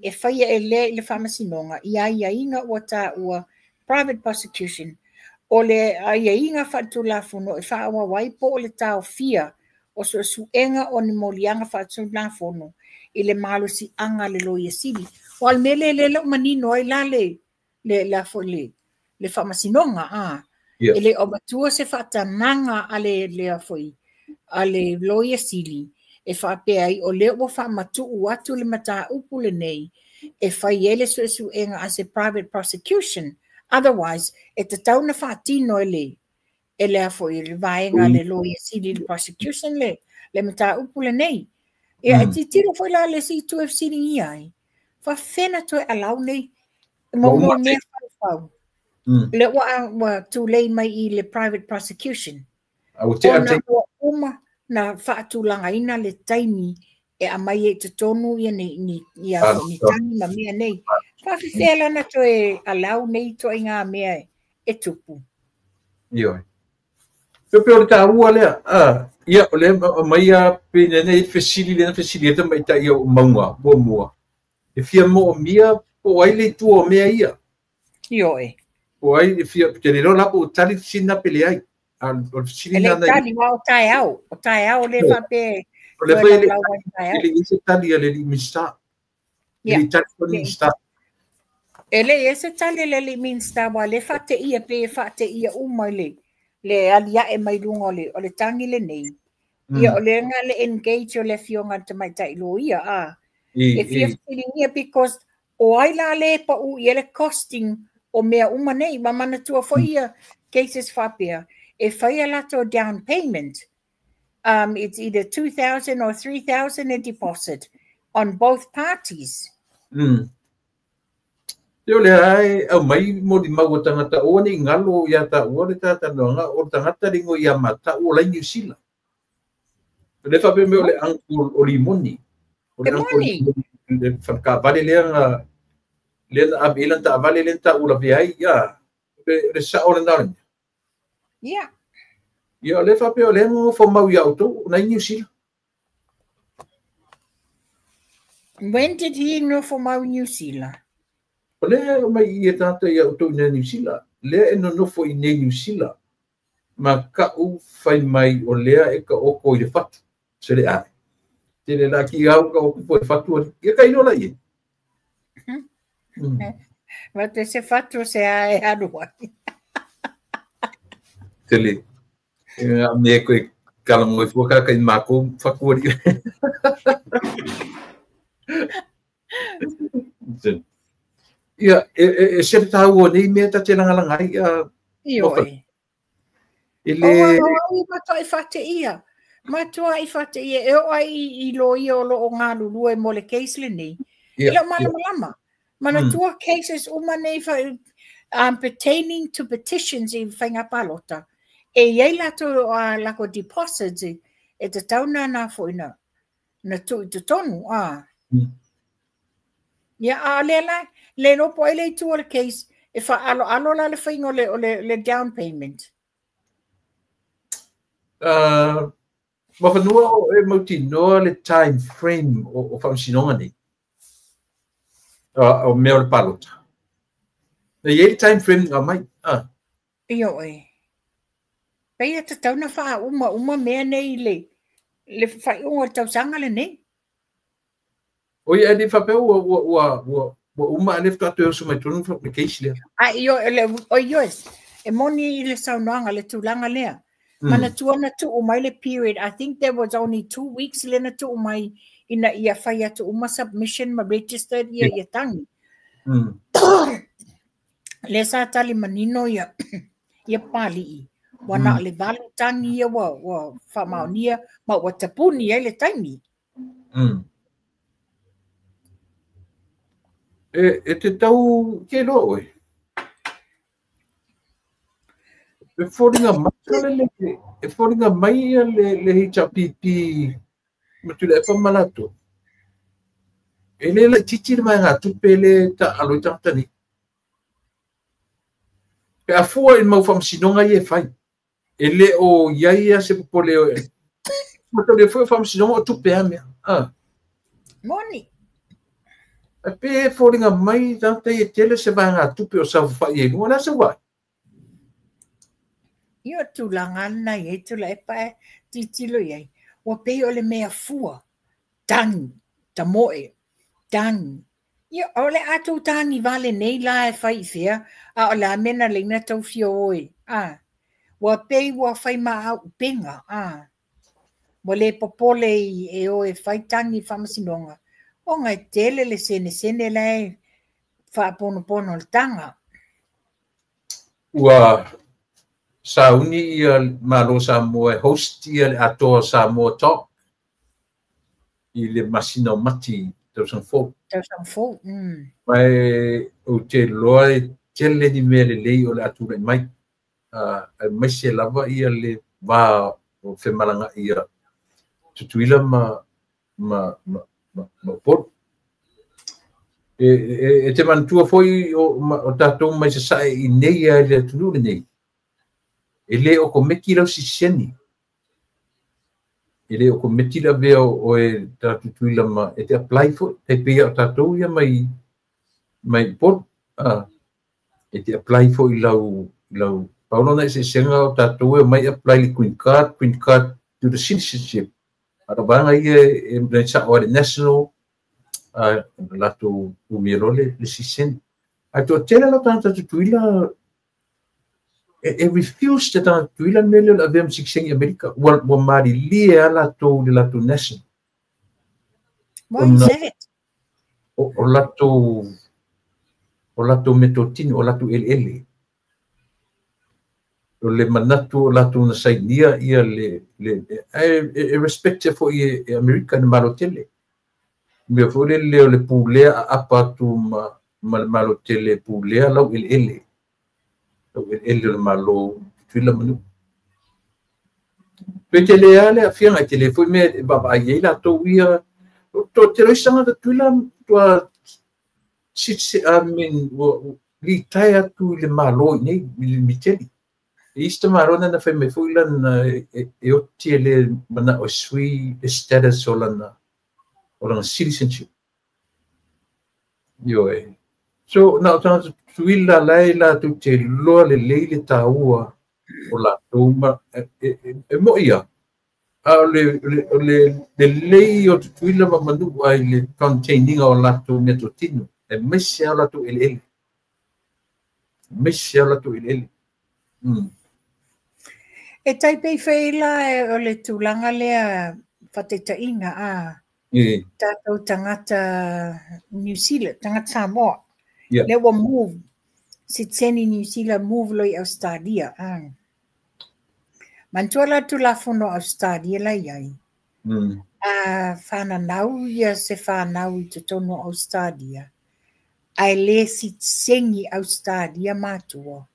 e faia e lea i le faamasinoga i aiaiga ua taua private prosecution o le aiaiga faaletulafono e faaauau ai po o le taofia o suesuega o ni moliaga faaletulafono i le malosiaga a le loia sili. O le mea lea lea lau manino ai la le le faamasinoga e le o matua se faatanaga a le lea foi a le loia sili e faapea ai o lea ua faamatuu atu le mataupu lenei e fai ai le suesuega as a private prosecution. Otherwise, e tatau na faatino e le lea foi le vaega le loia sili le prosecution le mataupu lenei. Ia e titilo foi la le si itu e fesiligia ai. Faafefea toe alau nei mo mea faufau. Le ua tulei mai i le private prosecution. Ona ua uma na faatulagaina le taimi e aumai ai i totonu ia ni tagi ma mea nei. Faafefea la na toe alau nei ituaiga mea e tupu. Ioe. Pe o le taua lea, ia o le mai a pe nei fesili le fesili e tamaitai ia o maunga muamua. E fia moomia po o ai le itu o mea ia. Ioe. Po ai e fia te le la po tali sina pele ai. O le fesili E le tali wa o taeao, o taeao le faapea. O le foi le se tali a le Minista. Le tali o le Minista. E le se tali le Minista wa le faateia pe faateia uma le aliae mai luga o le tagi lenei. Ia o le nga le engage o le afioga le tamaitai loia a. E fia fesiligia because o ai la le pau i le costing o mea uma nei, ma manatua foi ia cases faapea e fai a latou down payment. It's either 2,000 or 3,000 a deposit on both parties. Te o le ai au mai mo di mau tangata o ni ngalo ia ta o le tata no o tangata ringo ia mata o la New Zealand. Le fa pe me o le uncle o limoni. O le uncle le fa ka vale le nga le a bilan ta vale le ta ula vi ai ia le sa o le na. Ia. Ia le fa pe o le mo fo mau ia auto na New Zealand. When did he know for mau New Zealand? O le mai ia tata ia auto na New Zealand. Le e no nofo i nei New Zealand. Ma ka u fai mai o lea e ka oko i le fatu. Se le ai. Te le la ki au ka oko i fatu. Ia ka ino la ia. Ma te se fatu se ae alu ai. Te le. A me koe kala mo i fuaka ka i mako whakua ri. Ia, e se tāua nei mea ta te langalanga ai. Ioi. E le... O matua i whate ia. Matua i whate ia. E o ai i loia o lo o ngā lulua e mo le case le nei. E leo malamalama. Manatua cases uma nei pertaining to petitions i whainga palota. E iai lato lako deposits e te tauna nā foi na tui te tonu. Ia a lea la, le lopo ai le itu o le case e wha alo alo la le whainga o le down payment. Ma whanua o e mautinoa le time frame o whaamasinonga nei. O mea o le palota. E i ai le time frame na aumai. Ioe. Pei e tatau ona faauma uma mea nei i le faaiuga o le tausaga lenei. O ia, e le faapea ua uma ae lea faatoa toe oso mai totonu le case lea. A ioe, o ioe, e moni i le saunoaga le tulaga lea. Manatua na tuu mai le period, I think there was only 2 weeks lea na tuu mai ina ia fai atu uma submission ma registered ia tagi. Lea sa tali manino ia Papali'i. Ua na o le 8 tagi ia ua faamaonia ma ua tapuni ai le taimi. E te tau ke loa oe. E foliga mai e foliga mai ia le HRPP ma Tuilaepa ma latou. E le laitiiti le vaegatupe le taalo i tagata nei. Pe a fua i le mau faamasinoga ia e fai. E le o i ai ia se popole o. Ma foi o faamasinoga o tupe a mea. Ah. Moni. E pe foliga mai tagata ia tele se vaegatupe o saofafai ai luga. O le a se uai? Ia o tulaga lena i ai Tuilaepa e tilotilo i ai. Ua pei o le mea fua, tagi, tamoe, tagi. Ia o le a tou tagi vale nei la e fai i fea, a o le a mea na leina tau fia o e. Ah. Ua pei ua fai ma au upega. Ah. Ua le popole i e o e fai tagi i faamasinoga. Ona e tele le senesene la e faaponopono le taga. Ua sauni ia Malo Samoa e host ia le atoa Samoa Talk i le masina o Mati tausaga fou. Tausaga fou. Ma e ou te iloa e tele ni mea lelei o le a tulai mai. Aemaise lava ia le va o femalagaai ia Tutuila ma Upolu. E te manatua foi o tatou mai sasae i nei a i le atunuu lenei. E le o komeki lau sitiseni. E le o kometi le avea o e ta Tutuila ma e te apply foi. Tai pei o tatou ia mai Upolu. E te apply foi lau pau lona eseesega o tatou e omai apply le green card, green card to the citizenship. A o vaega ia e sa'o ai le national latou umia loa le sitiseni. Ae toatele la tagata Tutuila e refuse te tagata Tutuila le mea lea o le avea ma sitiseni Amerika. Ua malilie lava latou i le latou national. Why is that? O latou meatotino, o latou eleele. O le manatu o latou na sainia ia le ae e respect foi e Amerika i le Malo tele. Mea foi lele o le pulea aapa atu ma le Malo tele pulea lau eleele. Lau eleele o le Malo Tutuila ma Manua. Pe tele lava le aafiaga, e tele foi mea e vaavaai ai latou ia. Toatele o isi tagata Tutuila ua I mean, ua litaea atu i le Malo i nei, i le Miteli. E isi tamālo na fai mai foi lana e oti e le mana'o e sui le status o lana citizenship. Ioe. So, na o tagata Tutuila la e latou te iloa lelei le taua o latou ma e mo'i ia. A o le lelei o Tutuila ma Manua i le contain ina o latou meatotino, aemaise lava o latou eleele. Aemaise lava o latou eleele. E tai pei fai la o le tulaga lea faataitaiga a tatou tagata New Zealand, tagata Samoa. Lea ua move, sitiseni New Zealand move loa i Australia. Ah. Manatua la Tulafono Australia la i ai. A fananau ia se fanau i totonu o Australia, ae le sitiseni Australia matua,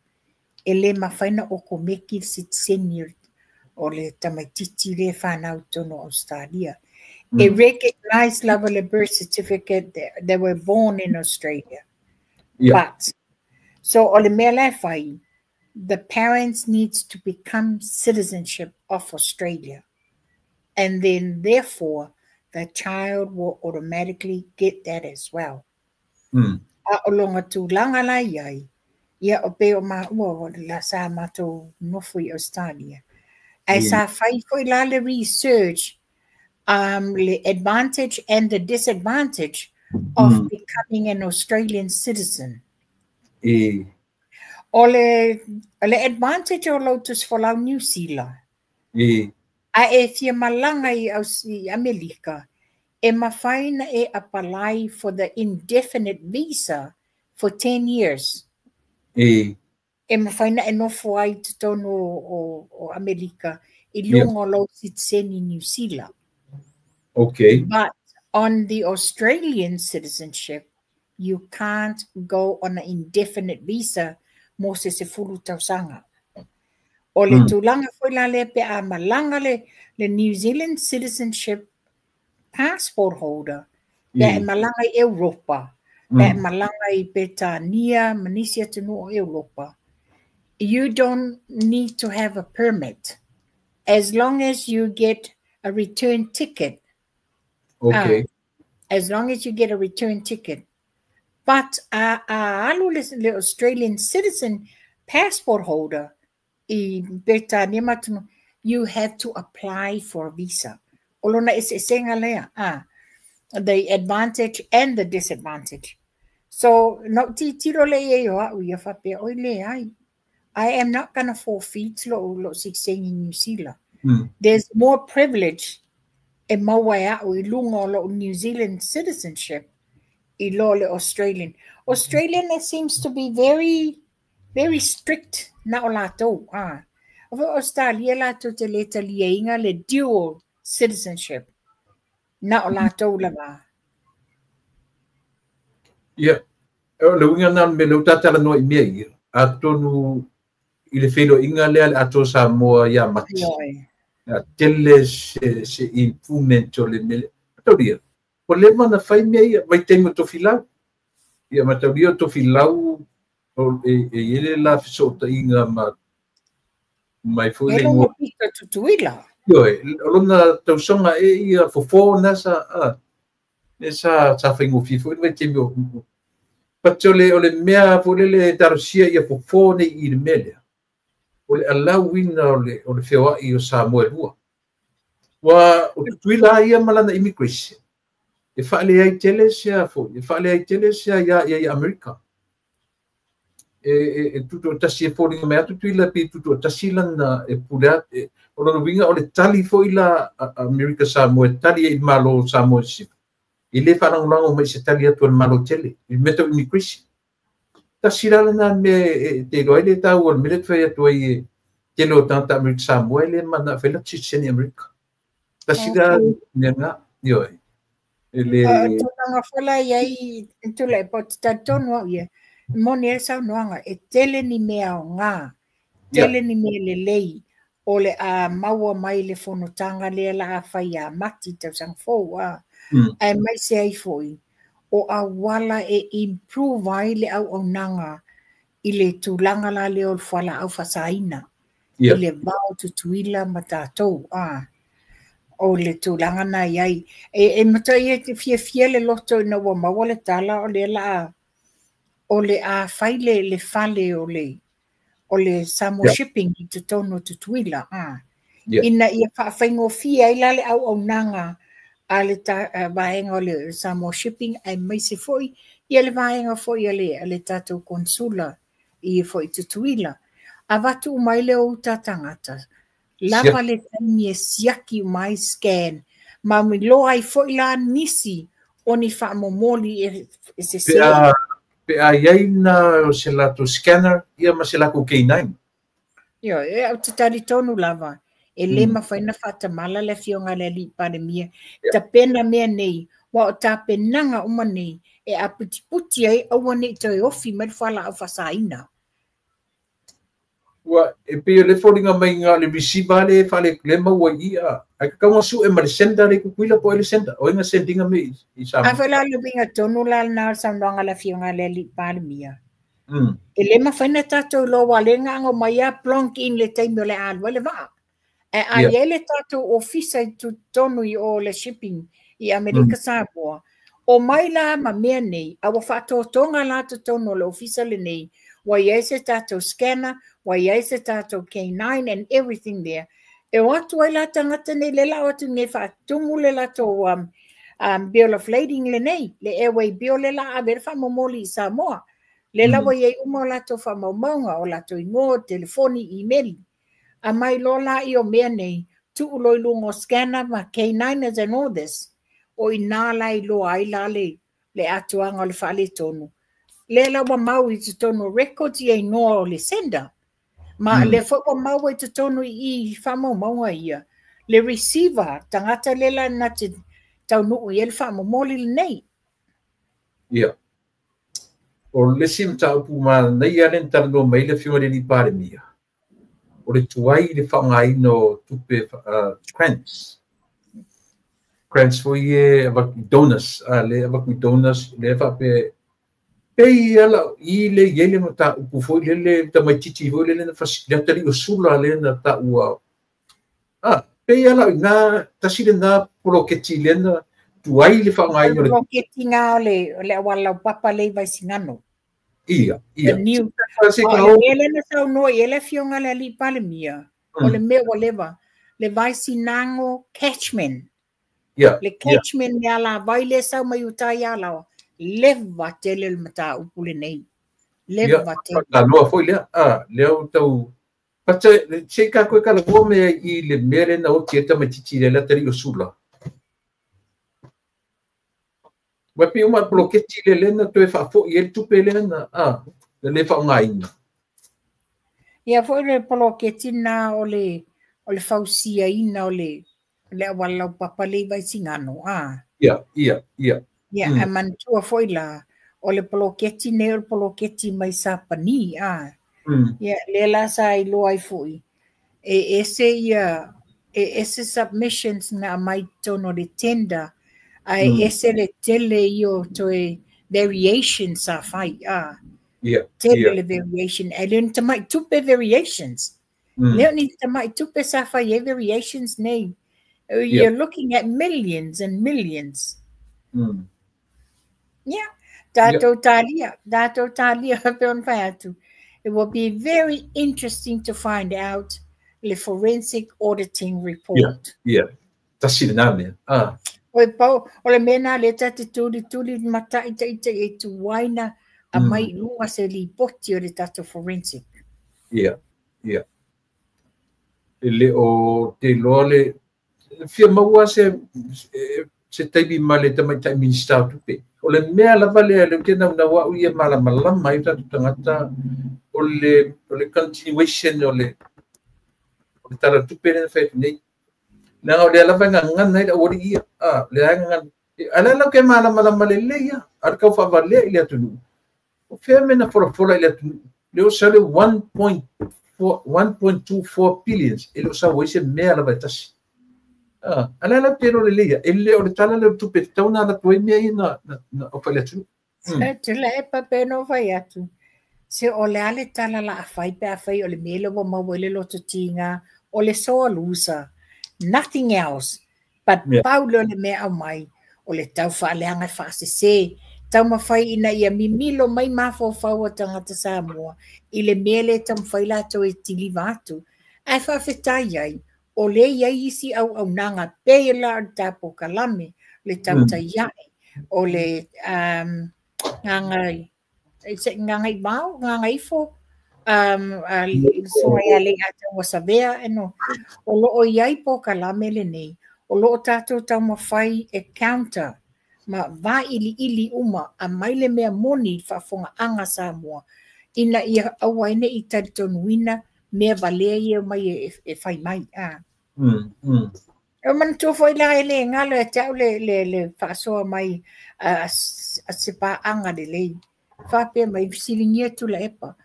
e le mafai ona okomeki le sitiseni o le tamaitiiti lea e fanau i totonu o Australia. E recognize lava le birth certificate that they were born in Australia. But, so o le mea la e fai, the parents needs to become citizenship of Australia. And then therefore, the child will automatically get that as well. A o lona tulaga la i ai, ia o pei o maua la sa matou nofo i Australia. Ae sa fai foi la le research, le advantage and the disadvantage of becoming an Australian citizen. O le advantage o lou tusifolau Niu Sila, a e fia malaga i Amerika, e mafai na e apply for the indefinite visa for 10 years. E mafai na e nofo ai totonu o Amerika i luga o lou sitiseni Niu Sila. But on the Australian citizenship, you can't go on an indefinite visa mo se 10 tausaga. O le tulaga foi la lea pe a malaga le New Zealand citizenship passport holder, pe a e malaga i Europa, pe a e malaga i Petania, ma nisi atunuu o Europa, you don't need to have a permit as long as you get a return ticket. As long as you get a return ticket. But a alu le Australian citizen passport holder i Petania ma atunuu, you have to apply for a visa. O lona eseesega lea, the advantage and the disadvantage. So, na ou tilotilo lea i ai o au ia faapea, oi leai, I am not gonna forfeit lo'u sitiseni Niu Sila. There's more privilege e maua e au i luga o lo'u New Zealand citizenship i lo le Australian. Australian, it seems to be very, very strict na o latou. O foi Australia latou te le taliaina le dual citizenship. Na o latou lava. Ia, o le uiga lena o le mea lea ua tatalanoa i mea ia, atonu i le feiloaiga lea a le Atoa Samoa ia Mati, a tele se improvement o le mea lea. Mataulia, ua leva ona fai mea ia, vaitaimi o Tofilau. Ia, mataulia o Tofilau, e i ai le la fesootaiga ma mai foi le igoa. E lona pito Tutuila. Ioe, o lona tausaga e ia fofo na sa, lea sa faigofie foi le vaitaimi o. But o le mea foi lele e talosia ia fofo nei i le mea lea, o le alauina o le feoai o Samoa e lua. Ua o Tutuila ia ma lana immigration, e faaleai tele sea foi, e faaleai tele sea ia i Amerika. E tutoatasi e foliga mai atu Tutuila pe tutoatasi lana e pule atu. O lona uiga o le tali foi la Amerika Samoa e tali ai i le Malo o Samoa i sisifo. E le faalagolago mai se tali atu a le Malo tele i le mea tau immigration. Tasi la lena mea e te iloa ai le taua o le mea lea e fai atu ai e tele o tagata Amerika Samoa e le mana fai la sitiseni Amerika. Tasi la mea na, ioe. E le tulaga foi la i ai tulai po te talitonu au ia. Moni ai le saunoaga e tele ni mea aoga, tele ni mea lelei o le a maua mai le fonotaga lea la a fai ia Mati tausaga fou a. Aemaise ai foi o auala e improve ai le auaunaga i le tulaga la lea o le fualaau faasaina i le va o Tutuila ma tatou a. O le tulaga na i ai. E matuai e fiafia le loto ina ua maua le tala o lea la a o le a fai le fale o le Samoa Shipping i totonu o Tutuila. Ina ia faafaigofie ai la le auaunaga a le vaega o le Samoa Shipping aemaise foi ia le vaega foi a le tatou consula i foi Tutuila. Avatu uma ai le o uta tagata. Lava le taimi e siaki uma ai scan. Ma miloa ai foi la nisi o ni faamomoli e sese. Pe a iai na o se latou scanner ia ma se latou K9. Ioe, e au te talitonu lava, e le mafai na faatamala le afioga a le alii Palemia. Tapena mea nei, ua o tapenaga uma nei, e aputiputi ai aua nei toe ofi mai le fualaau faasaina. Ua, e pei o le foliga mai ngā le receiver le whale le maua i ia. Ai ka kaunga su e ma le sender le kukuila po e le sender. O inga sendinga me i Samoa. A foi la le uiga tonu la na o saunoaga le afioga le alii Palemia. E le mafai na tatou iloa ua le gago mai a plonk in le taimi o le a alu ai le vaa. Ae a i ai le tatou ofisa i totonu i o le shipping i Amerika Samoa, O mai la ma mea nei, a ua faatotoga la totonu o le ofisa lenei, ua i ai se tatou scanner, ua i ai se tatou K9 and everything there. E o atu ai la tagata nei, le la o atu nei faatumu le latou bill of lading lenei, le airway bill le la ave le faamomoli i Samoa. Le la ua i ai uma o latou faamaumauga, o latou igoa, telefoni, email. A mai loa la i o mea nei, tuu loa i luga o scanner ma K9ers and all this. O ina la iloa ai la le atoaga o le faaletonu. Le la ua mau i totonu records ia igoa o le sender. Ma le foi ua mau i totonu i faamaumauga ia. Le receiver, tagata le la na te taunuu i ai le faamomoli lenei. Ia. O le isi mataupu manaia lea na talanoa mai le Afioga i le Palemia, o le tuai le faaaogaina o tupe grants. Grants foi e avatu i donors, le avatu i donors, le faapea pei ala i le i ai le mataupu foi lele tamaitiiti foi lele na le atalii o Sula lea na taua. Pei ala i na tasi lena poloketi lea na tuai le faaaogaina o le poloketi nga o le auala laupapa le i Vaisigano. Ia, ia. O le mea lea na saunoa i ai le Afioga i le Alii Palemia, o le mea ua leva, le Vaisigano catchment. Ia. Le catchment le alavai le sau mai uta i Alaoa, leva tele le mataupu lenei. Leva tele. La noa foi lea, lea o tau pata se ka koe kala mua mea i le mea lea na oti e tamaitiiti le atalii o Sula. Ua pei uma poloketi le lea na toe faafoi ai le tupe lea na na le faaaogaina. Ia foi le poloketi na o le fausiaina o le auala laupapa le i Vaisigano. Ia, ia, ia. Ia, a manatua foi la, o le poloketi nei o le poloketi mai Sapani. Ia, le la sa iloa ai foi. E ese ia, e ese submissions na mai totonu o le tender, a e ese le tele ia o toe variations sa fai. Ia, tele le variation. E le o ni tamai tupe variations. Le o ni tamai tupe sa fai e variations nei. You're looking at millions and millions. Yeah. Tatou talia, pe on whai atu. It will be very interesting to find out le forensic auditing report. Yeah, yeah. Tasi le nā mea. O pau, o le mea nā le tate tuli tuli matai tai tai e tuaina a mai lunga se lipoti o le tatou forensic. Yeah, yeah. E le o te loa le fia maua se taimi ma le tamaitai Minista o tupe. O le mea lava lea le te naunau au ia malamalama ai o tatou tagata o le continuation o le tala tupe lea na fai atu nei. Leaga o lea lava e gagana ai le aualii ia. Lea e gagana. A lea lau ke malamalama lelei ia. A le kau faavalea i le atunuu. O fea mea na folafola i le atunuu. Le o sau le 1.24 billions. E le o sau ai se mea lava e tasi. A lea lau te iloa lelei ia. E le o le tala lea o le tupe tatau na ala atu ai mea ia na ofa i le atunuu. Tula e pape no fai atu. Se o le a le tala la a fai pe a fai o le mea le ua maua i le loto tiga o le sore loser. Nothing else. But pau lea o le mea aumai o le tau faaleaga e faasese. Taumafai ina ia mimilo mai mafaufau o tagata Samoa i le mea le taumafai latou e tiliva atu. Ae faafetai ai o le i ai isi auaunaga pei la o le tapō kalame, le tautaiae, o le gagai vao, gagaifo, suaga ia Lei'ataua Savea, eno, o loo i ai pōkalame lenei, o loo tatou taumafai e counter ma vailiili uma a mai le mea moni i faafogaaga Samoa ina ia aua ai nei talitonuina mea valea ia mai e fai mai. E manatua foi la e le galo ia te au le faasoa mai a se paaga lelei. Faapea mai fesiligia Tuilaepa.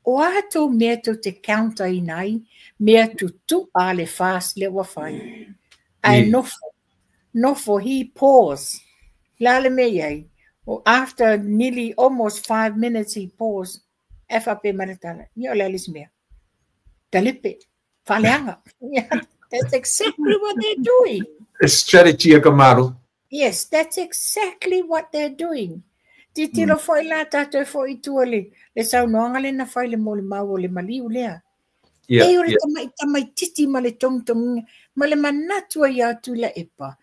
O a tou mea tou te counter ina ai mea tutu'a le FAST lea ua fai. Ae nofo he pause. La le mea iai. After nearly almost 5 minutes he pause. E faapea mai le tala. Ia o le a le isi mea. Talepe. Faaleaga. That's exactly what they're doing. Strategy a ka malo. Yes, that's exactly what they're doing. Tilotilo foi la tatou foi i tua le, le saunoaga lea na fai le molimau o le maliu lea. E o le tamaitiiti ma le togitogiga ma le manatu ai ia Tuilaepa,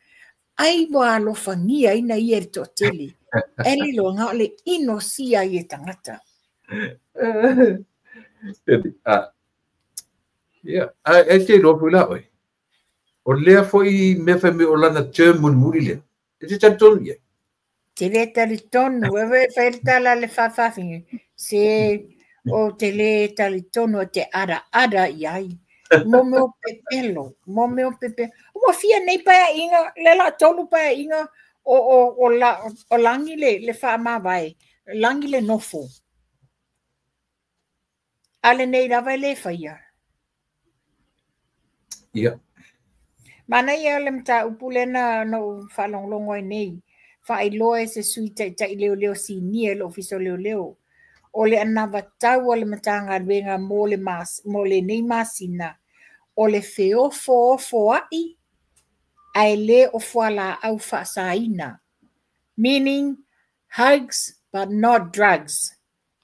ai ua alofagia ina ia e le toatele. E lilo ga o le inosia ai e tagata. Ia, ae te iloa foi la oe. O lea foi mea fai mai o lana term mulimuli lea. E te talitonu i ai? Te le talitonu, e fai le tala le faafafine, se o te le talitonu e te ada i ai. Mo mea o pepelo, mo mea o pepelo. Ua fia nei paeaiga, le la tolu paeaiga o lagi le faamavae, lagi le nofo. A lenei lava e le faia. Ia. Manaia le mataupu lea na ou faalogologo ai nei. Faailoa e se sui taitai leoleo sinia i le ofisa o leoleo. O le anavatau a le Matagaluega mo lenei masina, o le feofoofoai ae le o fualaau faasaina. Meaning, hugs but not drugs.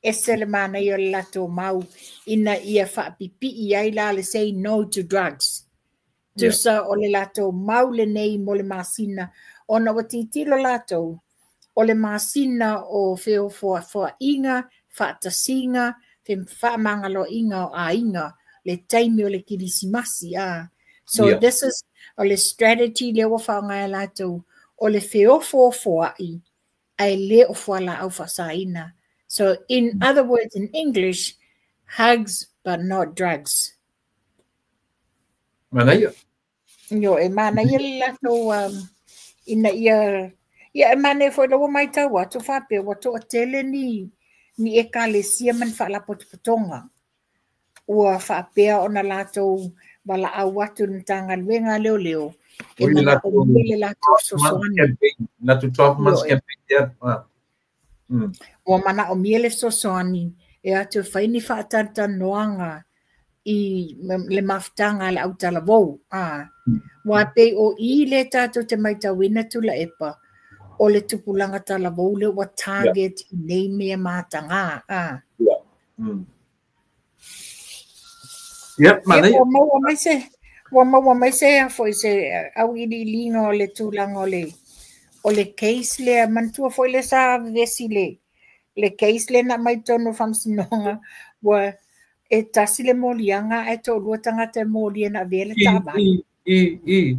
Ese le manaia o le latou mau ina ia faapipii ai la le say no to drugs. Tusa o le latou mau lenei mo le masina, ona ua tilotilo latou, o le masina o feofoafoaiga, faatasiga, faamagaloaiga o aiga, le taimi o le kilisimasi. So this is o le strategy lea ua faaaoga e latou, o le feofoofoai, ae le o fualaau faasaina. So in other words, in English, hugs but not drugs. Manaia. Yo, e manaia le latou ina ia, ia e manaia foi ua matau atu faapea ua toatele ni ekalesia ma ni faalapotopotoga. Ua faapea ona latou valaau atu le Matagaluega a Leoleo e manaomia le latou fesoasoani. Latou 12 months campaign. Yeah. Ua manaomia le fesoasoani e atu e fai ni faatalatalanoaga i le mafutaga a le autalavou. Ua pei o i le tatou te matauina Tuilaepa, o le tupulaga talavou lea ua target i nei mea mataga. Yeah, manaia. Ua maua mai se a foi se auiliiliga o le tulaga o le case lea. Manatua foi le sa vevesi le case lea na aumai totonu o faamasinoga, ua e tasi le moliaga ae toalua tagata e molia na avea le taavale. I, i.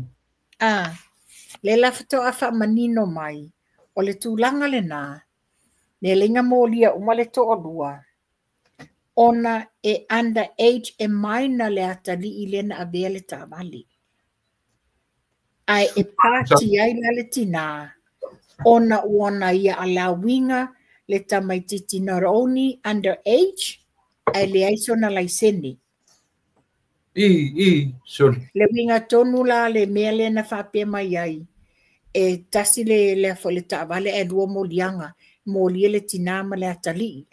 Le la faatoa faamanino mai, o le tulaga lena, le leiga molia uma le toalua, ona e under age e minor le atalii lea na avea le taavale. Ae e pati ai la le tinā, ona ua na ia alauiga le tamaititi not only under age, ae leai sona laisene. I, sorry. Le uiga tonu la le mea lea na faapea mai ai, e tasi le foi le taavale ae lua moliaga, molia le tinā ma le atalii.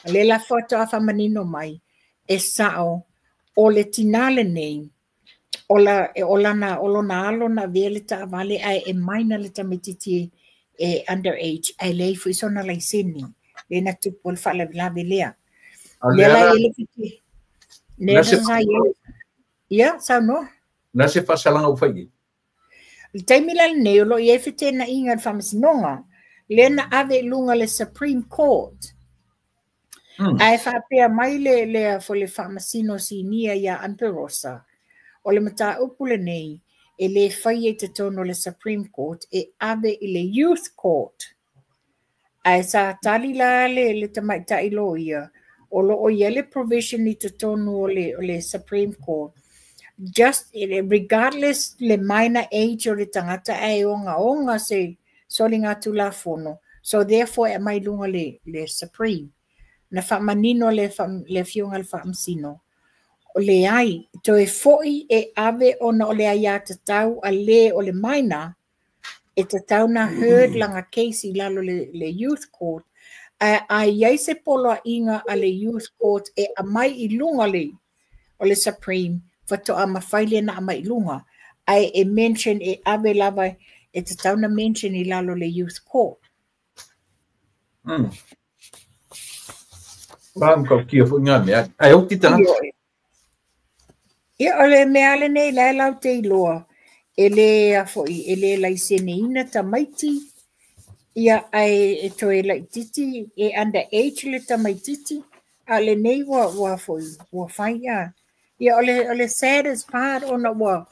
Le la faatoa faamanino mai, e sao, o le tinā lenei, o, la, o, lana, o lona alo na avea le taavale ae e minor le tamaititi e under age, ae leai foi sona laisene, le na tupu o le faalavelave lea. A Lea lea la la, i le fiti. Lea na se, sa i ia, saunoa. Na se faasalaga ua fai i. Le taimi la lenei, o lo o i ai feteenaiga i le faamasinoga, lea na ave i luga le Supreme Court. Ae faapea mai le foi le faamasino sinia ia Amperosa, o le mataupu lenei, e le faia i totonu o le Supreme Court, e ave i le Youth Court. Ae sa tali la le tamaitai loia, o lo o i ai le provision i totonu o le Supreme Court. Just regardless le minor age o le tagata ae ogaoga se soligatulafono. So therefore e aumai luga le Supreme. Na faamanino le afioga le faamasino. O leai, toe foi e ave ona o le aiatatau a le o le minor, e tatau na heard lana case i lalo le Youth Court. A i ai se poloaiga a le Youth Court e aumai i luga le o le Supreme, faatoa mafai lea na aumai i luga. Ae e mention e ave lava e E tatau ona mention i lalo o le Youth Court. Wha foi ngā mea. Ai au ti tagata. Ia, o le mea lenei la e lau te iloa, e le a foi, e le laiseneina tamaiti, ia ae e toe laititi, e under age le tamaititi, a lenei ua foi, ua fai a. Ia o le saddest part ona ua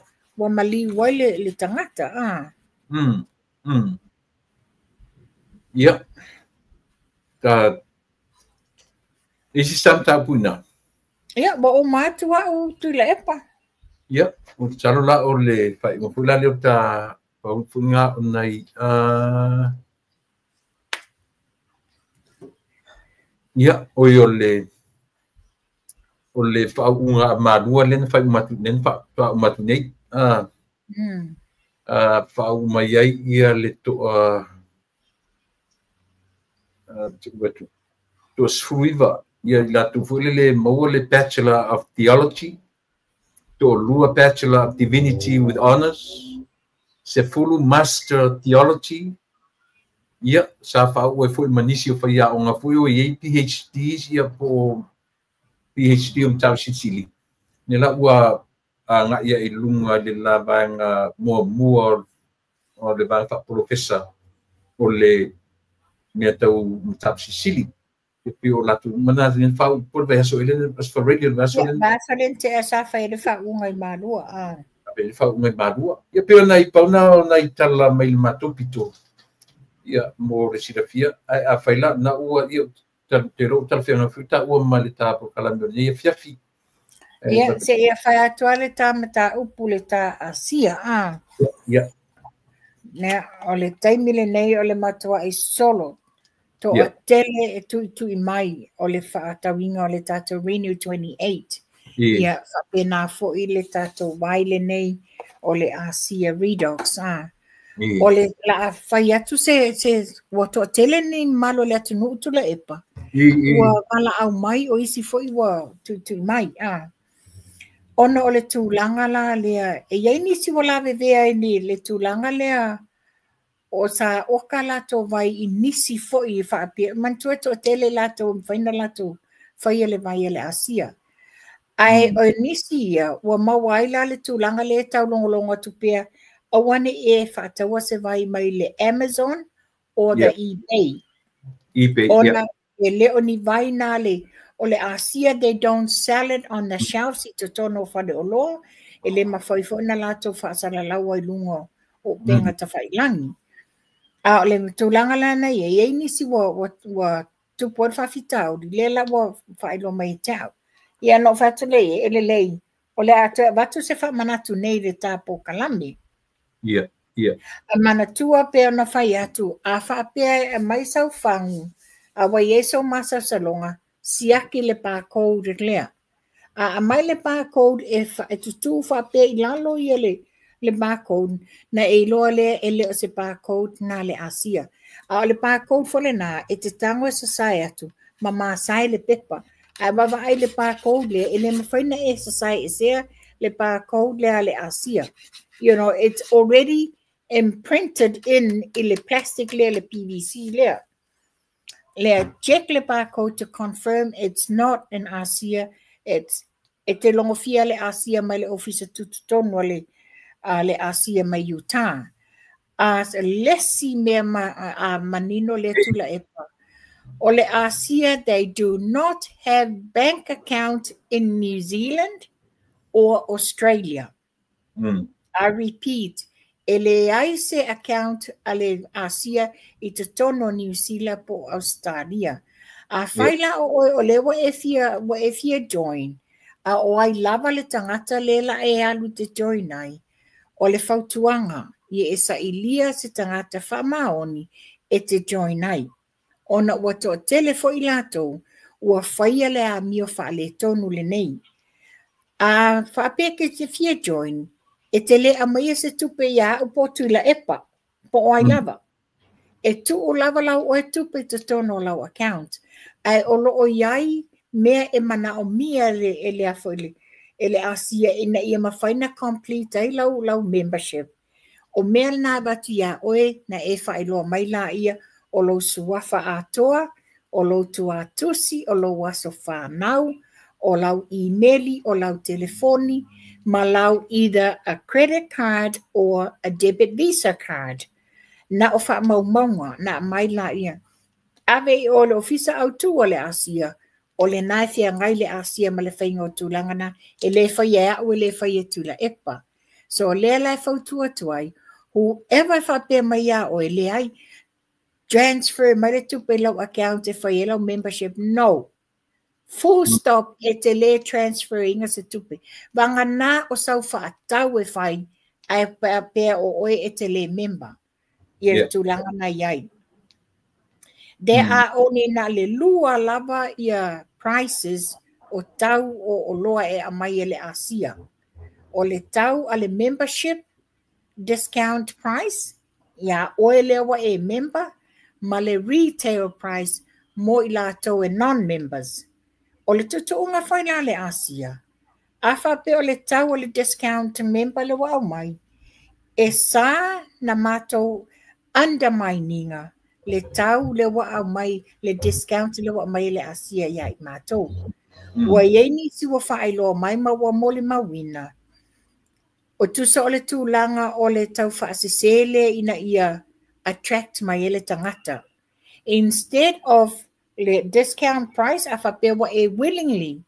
maliu ai le tagata a. Ia. Ta isi sa mataupu ina. Ia, ua uma atu au Tuilaepa. Ia, o te talo la o le whai foi la leo ta pau funga o nai ia o i o le whaunga a malua lena whai umatu nen wha umatu nei whau mai ai ia le toa to 19 ia i latou foi le maua le Bachelor of Theology, 2 Bachelor of Divinity with Honors, 10 Master of Theology. Ia sa whaau ai foi manisi o whai o ngā foi o i PhDs ia po PhD o matau silisili. Ne la ua a ngā ia i lunga le la vaenga mua mua o le vaenga whapolofesa o le mea tau matau silisili. E pei o latou mana ni whau po le vaiaso ele as for radio le vaiaso Ia, le vaiaso le tea sa fai le faauga i Malua. Ah. Le faauga i Malua. Ia pei o nai pauna o nai tala mai le matou pito. Ia mo le silafia ai a fai la na ua ia te lo talafeaga foi taua ma le ta polokalame o lenei afiafi. Ia, se ia fai atu le ta mataupu le ta Asia. Ah. Ia. Nea, o le taimi lenei o le matuai solo. Toa tele e tui tui mai o le whaatauinga o le tātou Renew 28. Ia, whapena foi le tātou vai lenei o le Asia Redox. Ah. O le la fai atu se ua toa tele ni malo le atu nuu Tuilaepa. Ua wala au mai o isi foi ua tui tui mai. Ah. Ona o le tulaga la lea, e iai nisi ua lavevea i ni le tulaga lea o sa oka latou vai i nisi foi e faapea, manatua toatele latou e mafai ona latou faia le vai a le Asia. Ae o nisi ia, ua maua ai la le tulaga lea e taulogologo atu pea, aua ne i e faataua se vai mai le Amazon or the eBay. eBay. Ona e le o ni vai na le o le Asia, they don't sell it on the shelves i totonu o faleoloa, e le mafai foi na latou faasalalau ai luga o upega tafailagi. A o le tulaga la na ia, e iai nisi ua tupu ai le faafitauli, lea la ua faailoa mai e te au. Ia na ou fai atu lea e lelei, o le a toe avatu se faamanatu nei i le ta polokalame. Ia, ia. A manatua pea ona fai atu, a faapea e aumai sau fagu, a ua iai sou masalosaloga, siaki le barcode lea. A aumai le barcode e tutū faapea i lalo ia le barcode, na e iloa lea e le o se barcode na le Asia. A o le barcode foi lenā, e te tago e sasae atu, ma masae le pepa. Ae vaavaai le barcode lea, e le mafai na e sasae esea le barcode lea a le Asia. It's already imprinted in i le plastic lea, le PVC lea. Lea check le barcode to confirm it's not an Asia, it's e te logofia le Asia mai le ofisa tutotonu a le Asia mai Utah. A lesi mea ma, a manino le Tuilaepa. O le Asia, they do not have bank account in New Zealand or Australia. I repeat, e leai se account a le Asia i totonu o New Zealand po o Australia. A fai la o oe o lea ua e fia join, a o ai lava le tagata le la e alu te join ai, o le fautuaga, ia e sailia se tagata faamaoni e te join ai. Ona ua toatele foi latou, ua faia le amio faaletonu lenei. A faapea ke te fia join, e te le aumaia se tupe ia au po Tuilaepa, po o ai lava. E tuu lava lau oe tupe i totonu o lau account. Ae o loo iai mea e manaomia le, e le afo i le, e le Asia ina ia mafai na complete ai lau membership. O mea lena avatu iā oe na e faailoa mai laia o lou suafa atoa, o lou tuatusi, o lou aso whanau, o lau email, o lau telefoni, ma lau either a credit card or a debit visa card. Na o wha maumaunga, na mai la ia. Ave i o le ofisa au tua le asia, o le nai fia ngai le asia ma le whainga o tūlanga na, e le whai e au e le whai e tūla epa. So lea lai fautua tuai, whoever whapea mai a o e le ai, transfer mai le tupe lau account e whai e lau membership, no. Full stop, e te le transfer inga se tupe. Vanga nā o sau whaatau e whai, ai pea o oe e te le member. Ia le tūlanga na iai. There are only na le lua lava ia prices o tau o loa e amai e le Asia. O le tau a le membership discount price, ia oe lewa e member, ma le retail price mo i lātou e non-members. O le tutuunga whai la le Asia. A whape o le tau o le discount member le wau mai, e sa na mātou undermininga le tau le wau mai, le discount le wau mai le Asia ia i mātou. Ua iei nisi ua whaailoa mai ma ua mole mawina. O tusa o le tūlanga o le tau whaasesele ina ia attract mai ele tangata. Instead of le discount price, a whapea e willingly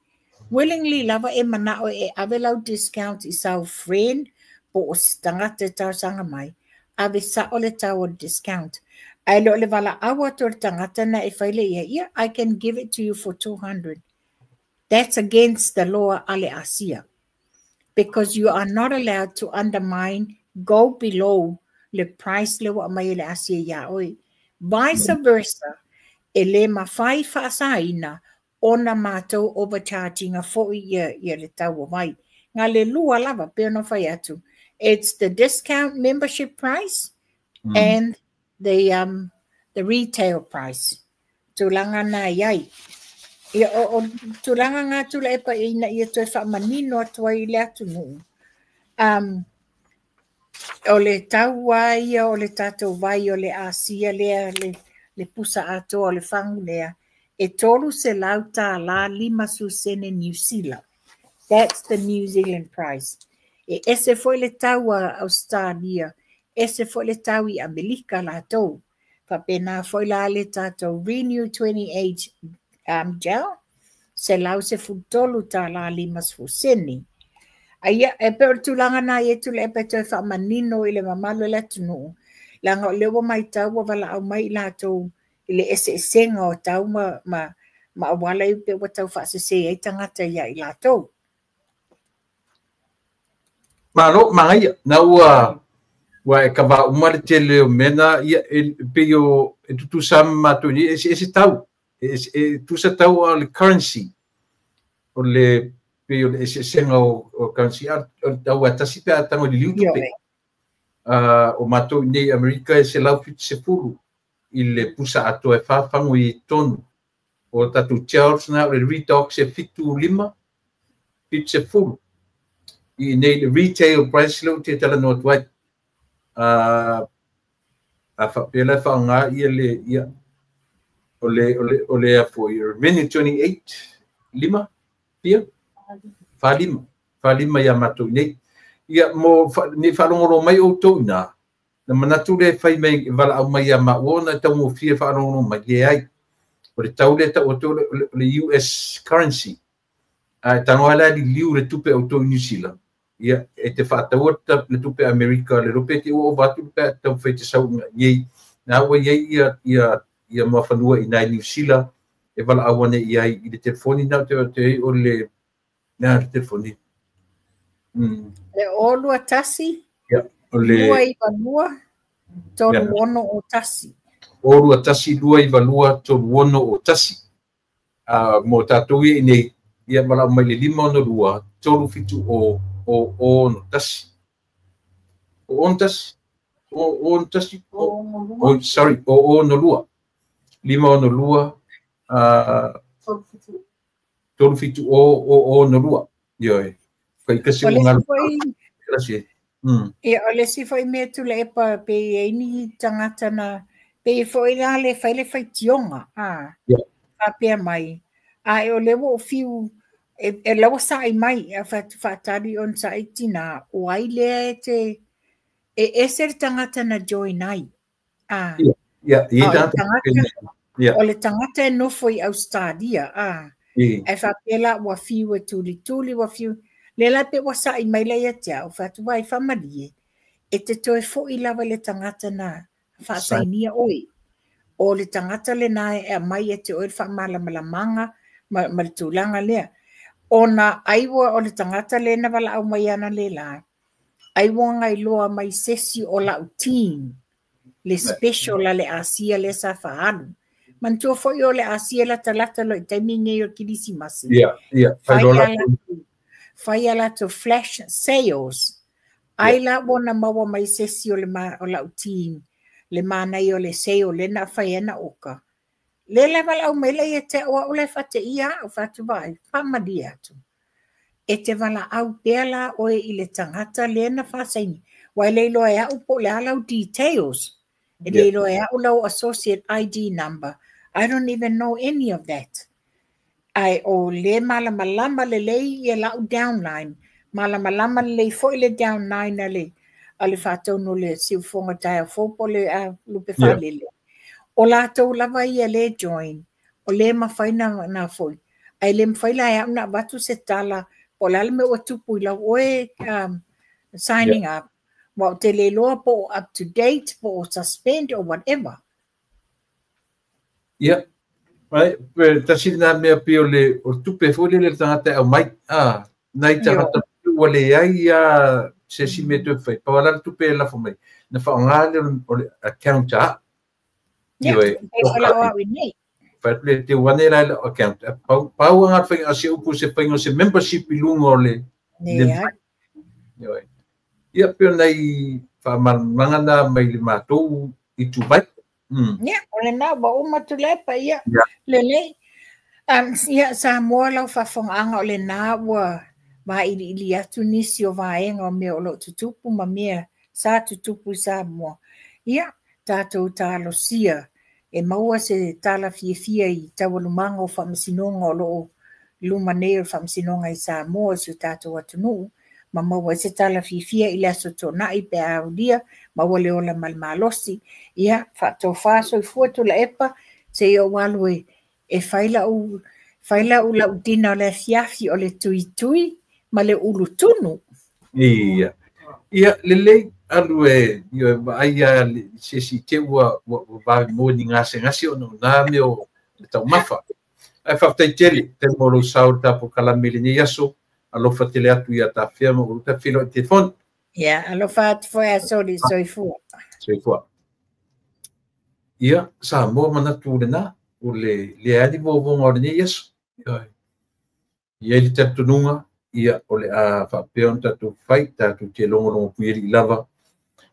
lava e manao e ave lau discount i sau friend po o tangata e tau sanga mai, ave sa o le tau o discount. Ai lo le wala awa to le tangata na e whaile ia, ia, I can give it to you for 200. That's against the law ale Asia. Because you are not allowed to undermine, go below le price le wa mai le Asia ia oi. Vice versa, e le mawhai whaasaina ona mātou overcharging a foi ia le tau o vai. Ngā le lua lava, pe ona whai atu. It's the discount membership price and the retail price. Tūlanga nā iai. Ia o tūlanga ngā tūla epa ina ia toe whaamanino atua i le atu nuu. O le taua ia, o le tātou vai, o le Asia lea, le pusa atoa, o le whangu lea, e $350 New Zealand. That's the New Zealand price. E ese foi le taua Australia, ese foi le tau i Amerika lātou. Whapena foi la le tātou Renew 28 gel, $113.50. Aia, e pe o le tūlanga nā i e tūle e pe toe whaamanino i le mamalu e le atunuu. Langa o lewa mai tau wa wala au mai i lātou i le ese esenga o tau ma awala i pe wa tau whaasese e tangata ia i lātou. Malo, mangaia, nā ua e kawa umare te leo mena ia e peo e tutu sa mātou ni e se tau. E tusa tau o le currency. O le peo le ese esenga o currency a tau a tasi pe a tango li liutu pe. O mātou nei Amerika e se lau fitu se fulu i le pusa atoa e whawhangu i tonu. O tatu Charles na o le Redox e 75, fitu se fulu. I nei le retail price leo te tala noa tuai. A whapela whaanga ia le ia o le a fo i Renew 28 lima pia whalima ia mātou nei. Ia mo ni whalongoro mai o tau nā. Na manatu le whai mai wala au mai ia maua na tau mo fia whalongoro mai le ai. O le tau le tau o tau le US currency. A tango ala li liu le tupe o tau New Zealand. Ia e te whaataua le tupe Amerika le rope te ua o watu pe tau whai te sau iei. Nā ua iei ia mawhanua i nai New Zealand e wala awane i ai i le telefoni nā te o le nā le telefoni. Le olua tasi, 292, 361. Olua tasi, 292, 361. Mō tātou i nei, ia mala mai le 562, 37 o 61. O 61? O 61? O, sorry, o 62. 562, 37 o 62. Ioi. Kai kasi o ngalo. Ia, o le isi foi mea Tuilaepa pe i ai ni tagata na pe foi la le fai le faitioga a faapea mai ae o lea ua ou fiu e laua sa'i mai a faatali ona sa'i tina o ai lea e te e ese le tagata na join ai a o le tagata e nofo i Australia a e faapea la ua fiu e tulituli ua fiu le la pe ua sa'i mai la ia te au fatu vai faamalie e te toe fo'i lava le tagata na faasainia oi o le tagata le na e aumai e te oe le faamalamalamaga ma le tulaga lea ona ai ua o le tagata le na valaau mai ana le la ai ua gailoa mai sesi o lau team le special a le Asia le sa faalu manatua foi o le Asia latalata lo i taimi nei o Kerisimasi fai a latou flash sales ai la ua na maua mai sesi o le o lau team le manaia o le sale le na fai ana oka le la valaau mai la ia te au au le faateia au fatu vai faamalie atu e te valaau pea la oe i le tagata le na faasaini ua e le iloa e au po o le a lau details e le iloa e au lau associate ID number. I don't even know any of that. Ai o le malamalama lelei ia lau downline malamalama lelei foi le downline a le faatonu le siufoga taeao fou po o le lupe faalele o latou lava ia le join o le mafai na foi ai le mafai la e au na avatu se tala po o le a le mea ua tupu i lau oe signing up ua ou te le iloa po o up to date po o suspend or whatever. Ia, ai, pe tasi lena mea pei o le tupe foi lele le tagata e aumai. Nai tagata ua leai ia se isi mea toe fai. Pau la le tupe e lafo mai. Na faaaoga lea o le account a. Ia, e o lau au i nei. Fai atu le te ane la le account. Pau pau anga fai se upu se faiga o se membership i luga o le le. Ia, pe o nai faamalamalamaga na mai le matou i Dubai. Ia, o lena ua uma Tuilaepa ia lelei. Ia, Samoa lau faafofogaaga o lena ua vailiili atu nisi o vaega o mea o loo tutupu ma mea sa tutupu i Samoa. Ia, tatou talosia e maua se tala fiafia i taualumaga o faamasinoga o loo luma nei o le faamasinoga i Samoa si o tatou atunuu ma maua ai se tala fiafia i le aso Toonai pe a aulia maua le ola ma le malosi. Ia, faatofa soifua Tuilaepa seia ou alu e fai lau lau dina o le afiafi o le tuitui ma le ulutunu. Ia, ia lelei alu e ia vaai a se si te ua vave mo ni gasegase ona o nā mea o le taumafa. Ae faafetai tele te mo lou sao le tapo kalame i lenei aso. Alofa tele atu ia tafea ma ulu tafilo i telefoni. Ia, alofa atu foi Asoli, soifua. Soifua. Ia, Samoa manatu lena, o le leai vovonga o lenei aso. Ia i le talitonuga, ia o le a faapea ona tatou fai, tatou te logologo puialii lava.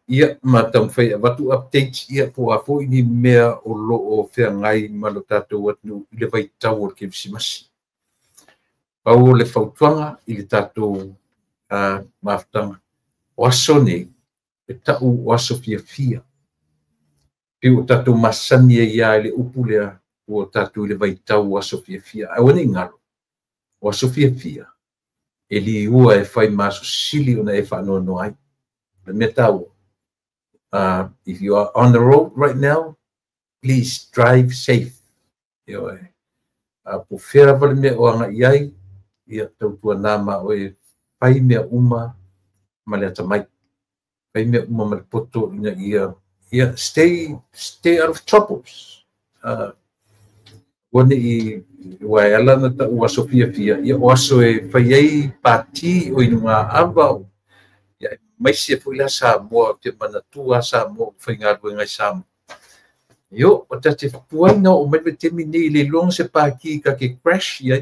Ia, ma taumafai e avatu updates, ia po o a foi ni mea o loo feagai ma lo tatou atunuu i le vaitau o le Kerisimasi. Pau o le fautuaga i le tatou mafutaga. O aso nei, e tau o aso fiafia. Pe o tatou masani ai ia i le upu lea, ua tatou i le vaitau o aso fiafia. Aua ne i galo, o aso fiafia, e liua e fai ma aso sili ona e faanoanoa ai. O le mea taua, if you are on the road right now, please drive safe. Ioe. Po fea lava le mea o agai ai, ia tautua nā ma oe fai mea uma ma le atamai. Fai mea uma ma le poto ina ia, ia stay out of troubles. Ua ne i ua e ala na tau aso fiafia, ia o aso e fai ai pati o inuga ava, ia maise e foi la Samoa te manatua Samoa faigaluega i Samoa. Io, o tate tuai na o mai le temi nei le iloga se paki ka ke crash ia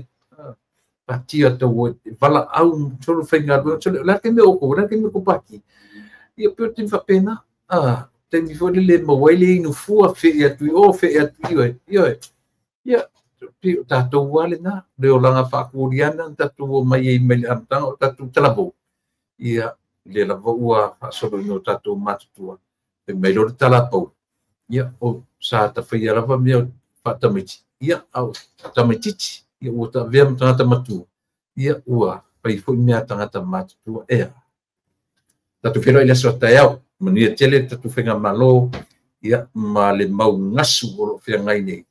pati o tau vala au tolu faigaluega tolu la ke me o ko la ke me ko paki. Ia pe o te faapena taimi foi le maua ai le inu fua fee atu i o fee atu i oe. Ioe. Ia pe o tatou a lena le olaga faakuoliana na tatou o mai ai mai le amataga o tatou talavou. Ia Lea lava ua faasoloina o tatou matutua, fai mai loa le tala a Paulo, ia, o sa tafaia lava mea faatamaiti, ia, a o tamaitiiti, ia ua taavea ma tagata matua, ia ua fai foi mea a tagata matutua. Ea, tatou feiloai i le aso a taeao, manuia tele le tatou faigamalo, ia, ma le mau gasu o lo o feagai nei.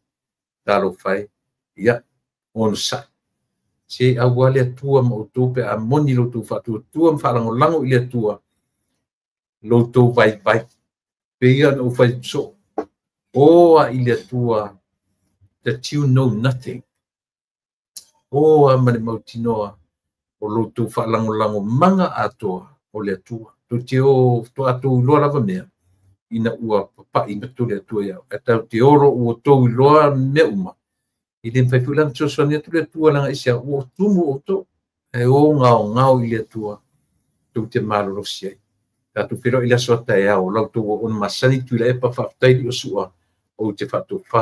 Talofa e, ia, onosai. Se aua le Atua ma outou pe a moni lo outou faatuatua ma faalagolago i le Atua, lo outou vaivai. Pei ona ou fai atu soo, o a i le Atua that you know nothing. O a ma le mautinoa o lo outou faalagolagomaga atoa o le Atua. Tou te o faatoa outou iloa lava mea, ina ua papai atu le Atua ia. Ae tatou te o loa ua outou iloa mea uma, e le mafai foi la ona fesoasoani atu le Atua leaga aisea, ua tumu outou. Ae o gaogao i le Atua tou te malolosi ai. Tatou feiloai i le aso a taeao, la outou auauna masani Tuilaepa, faafetai Liosua, ou te faatofa.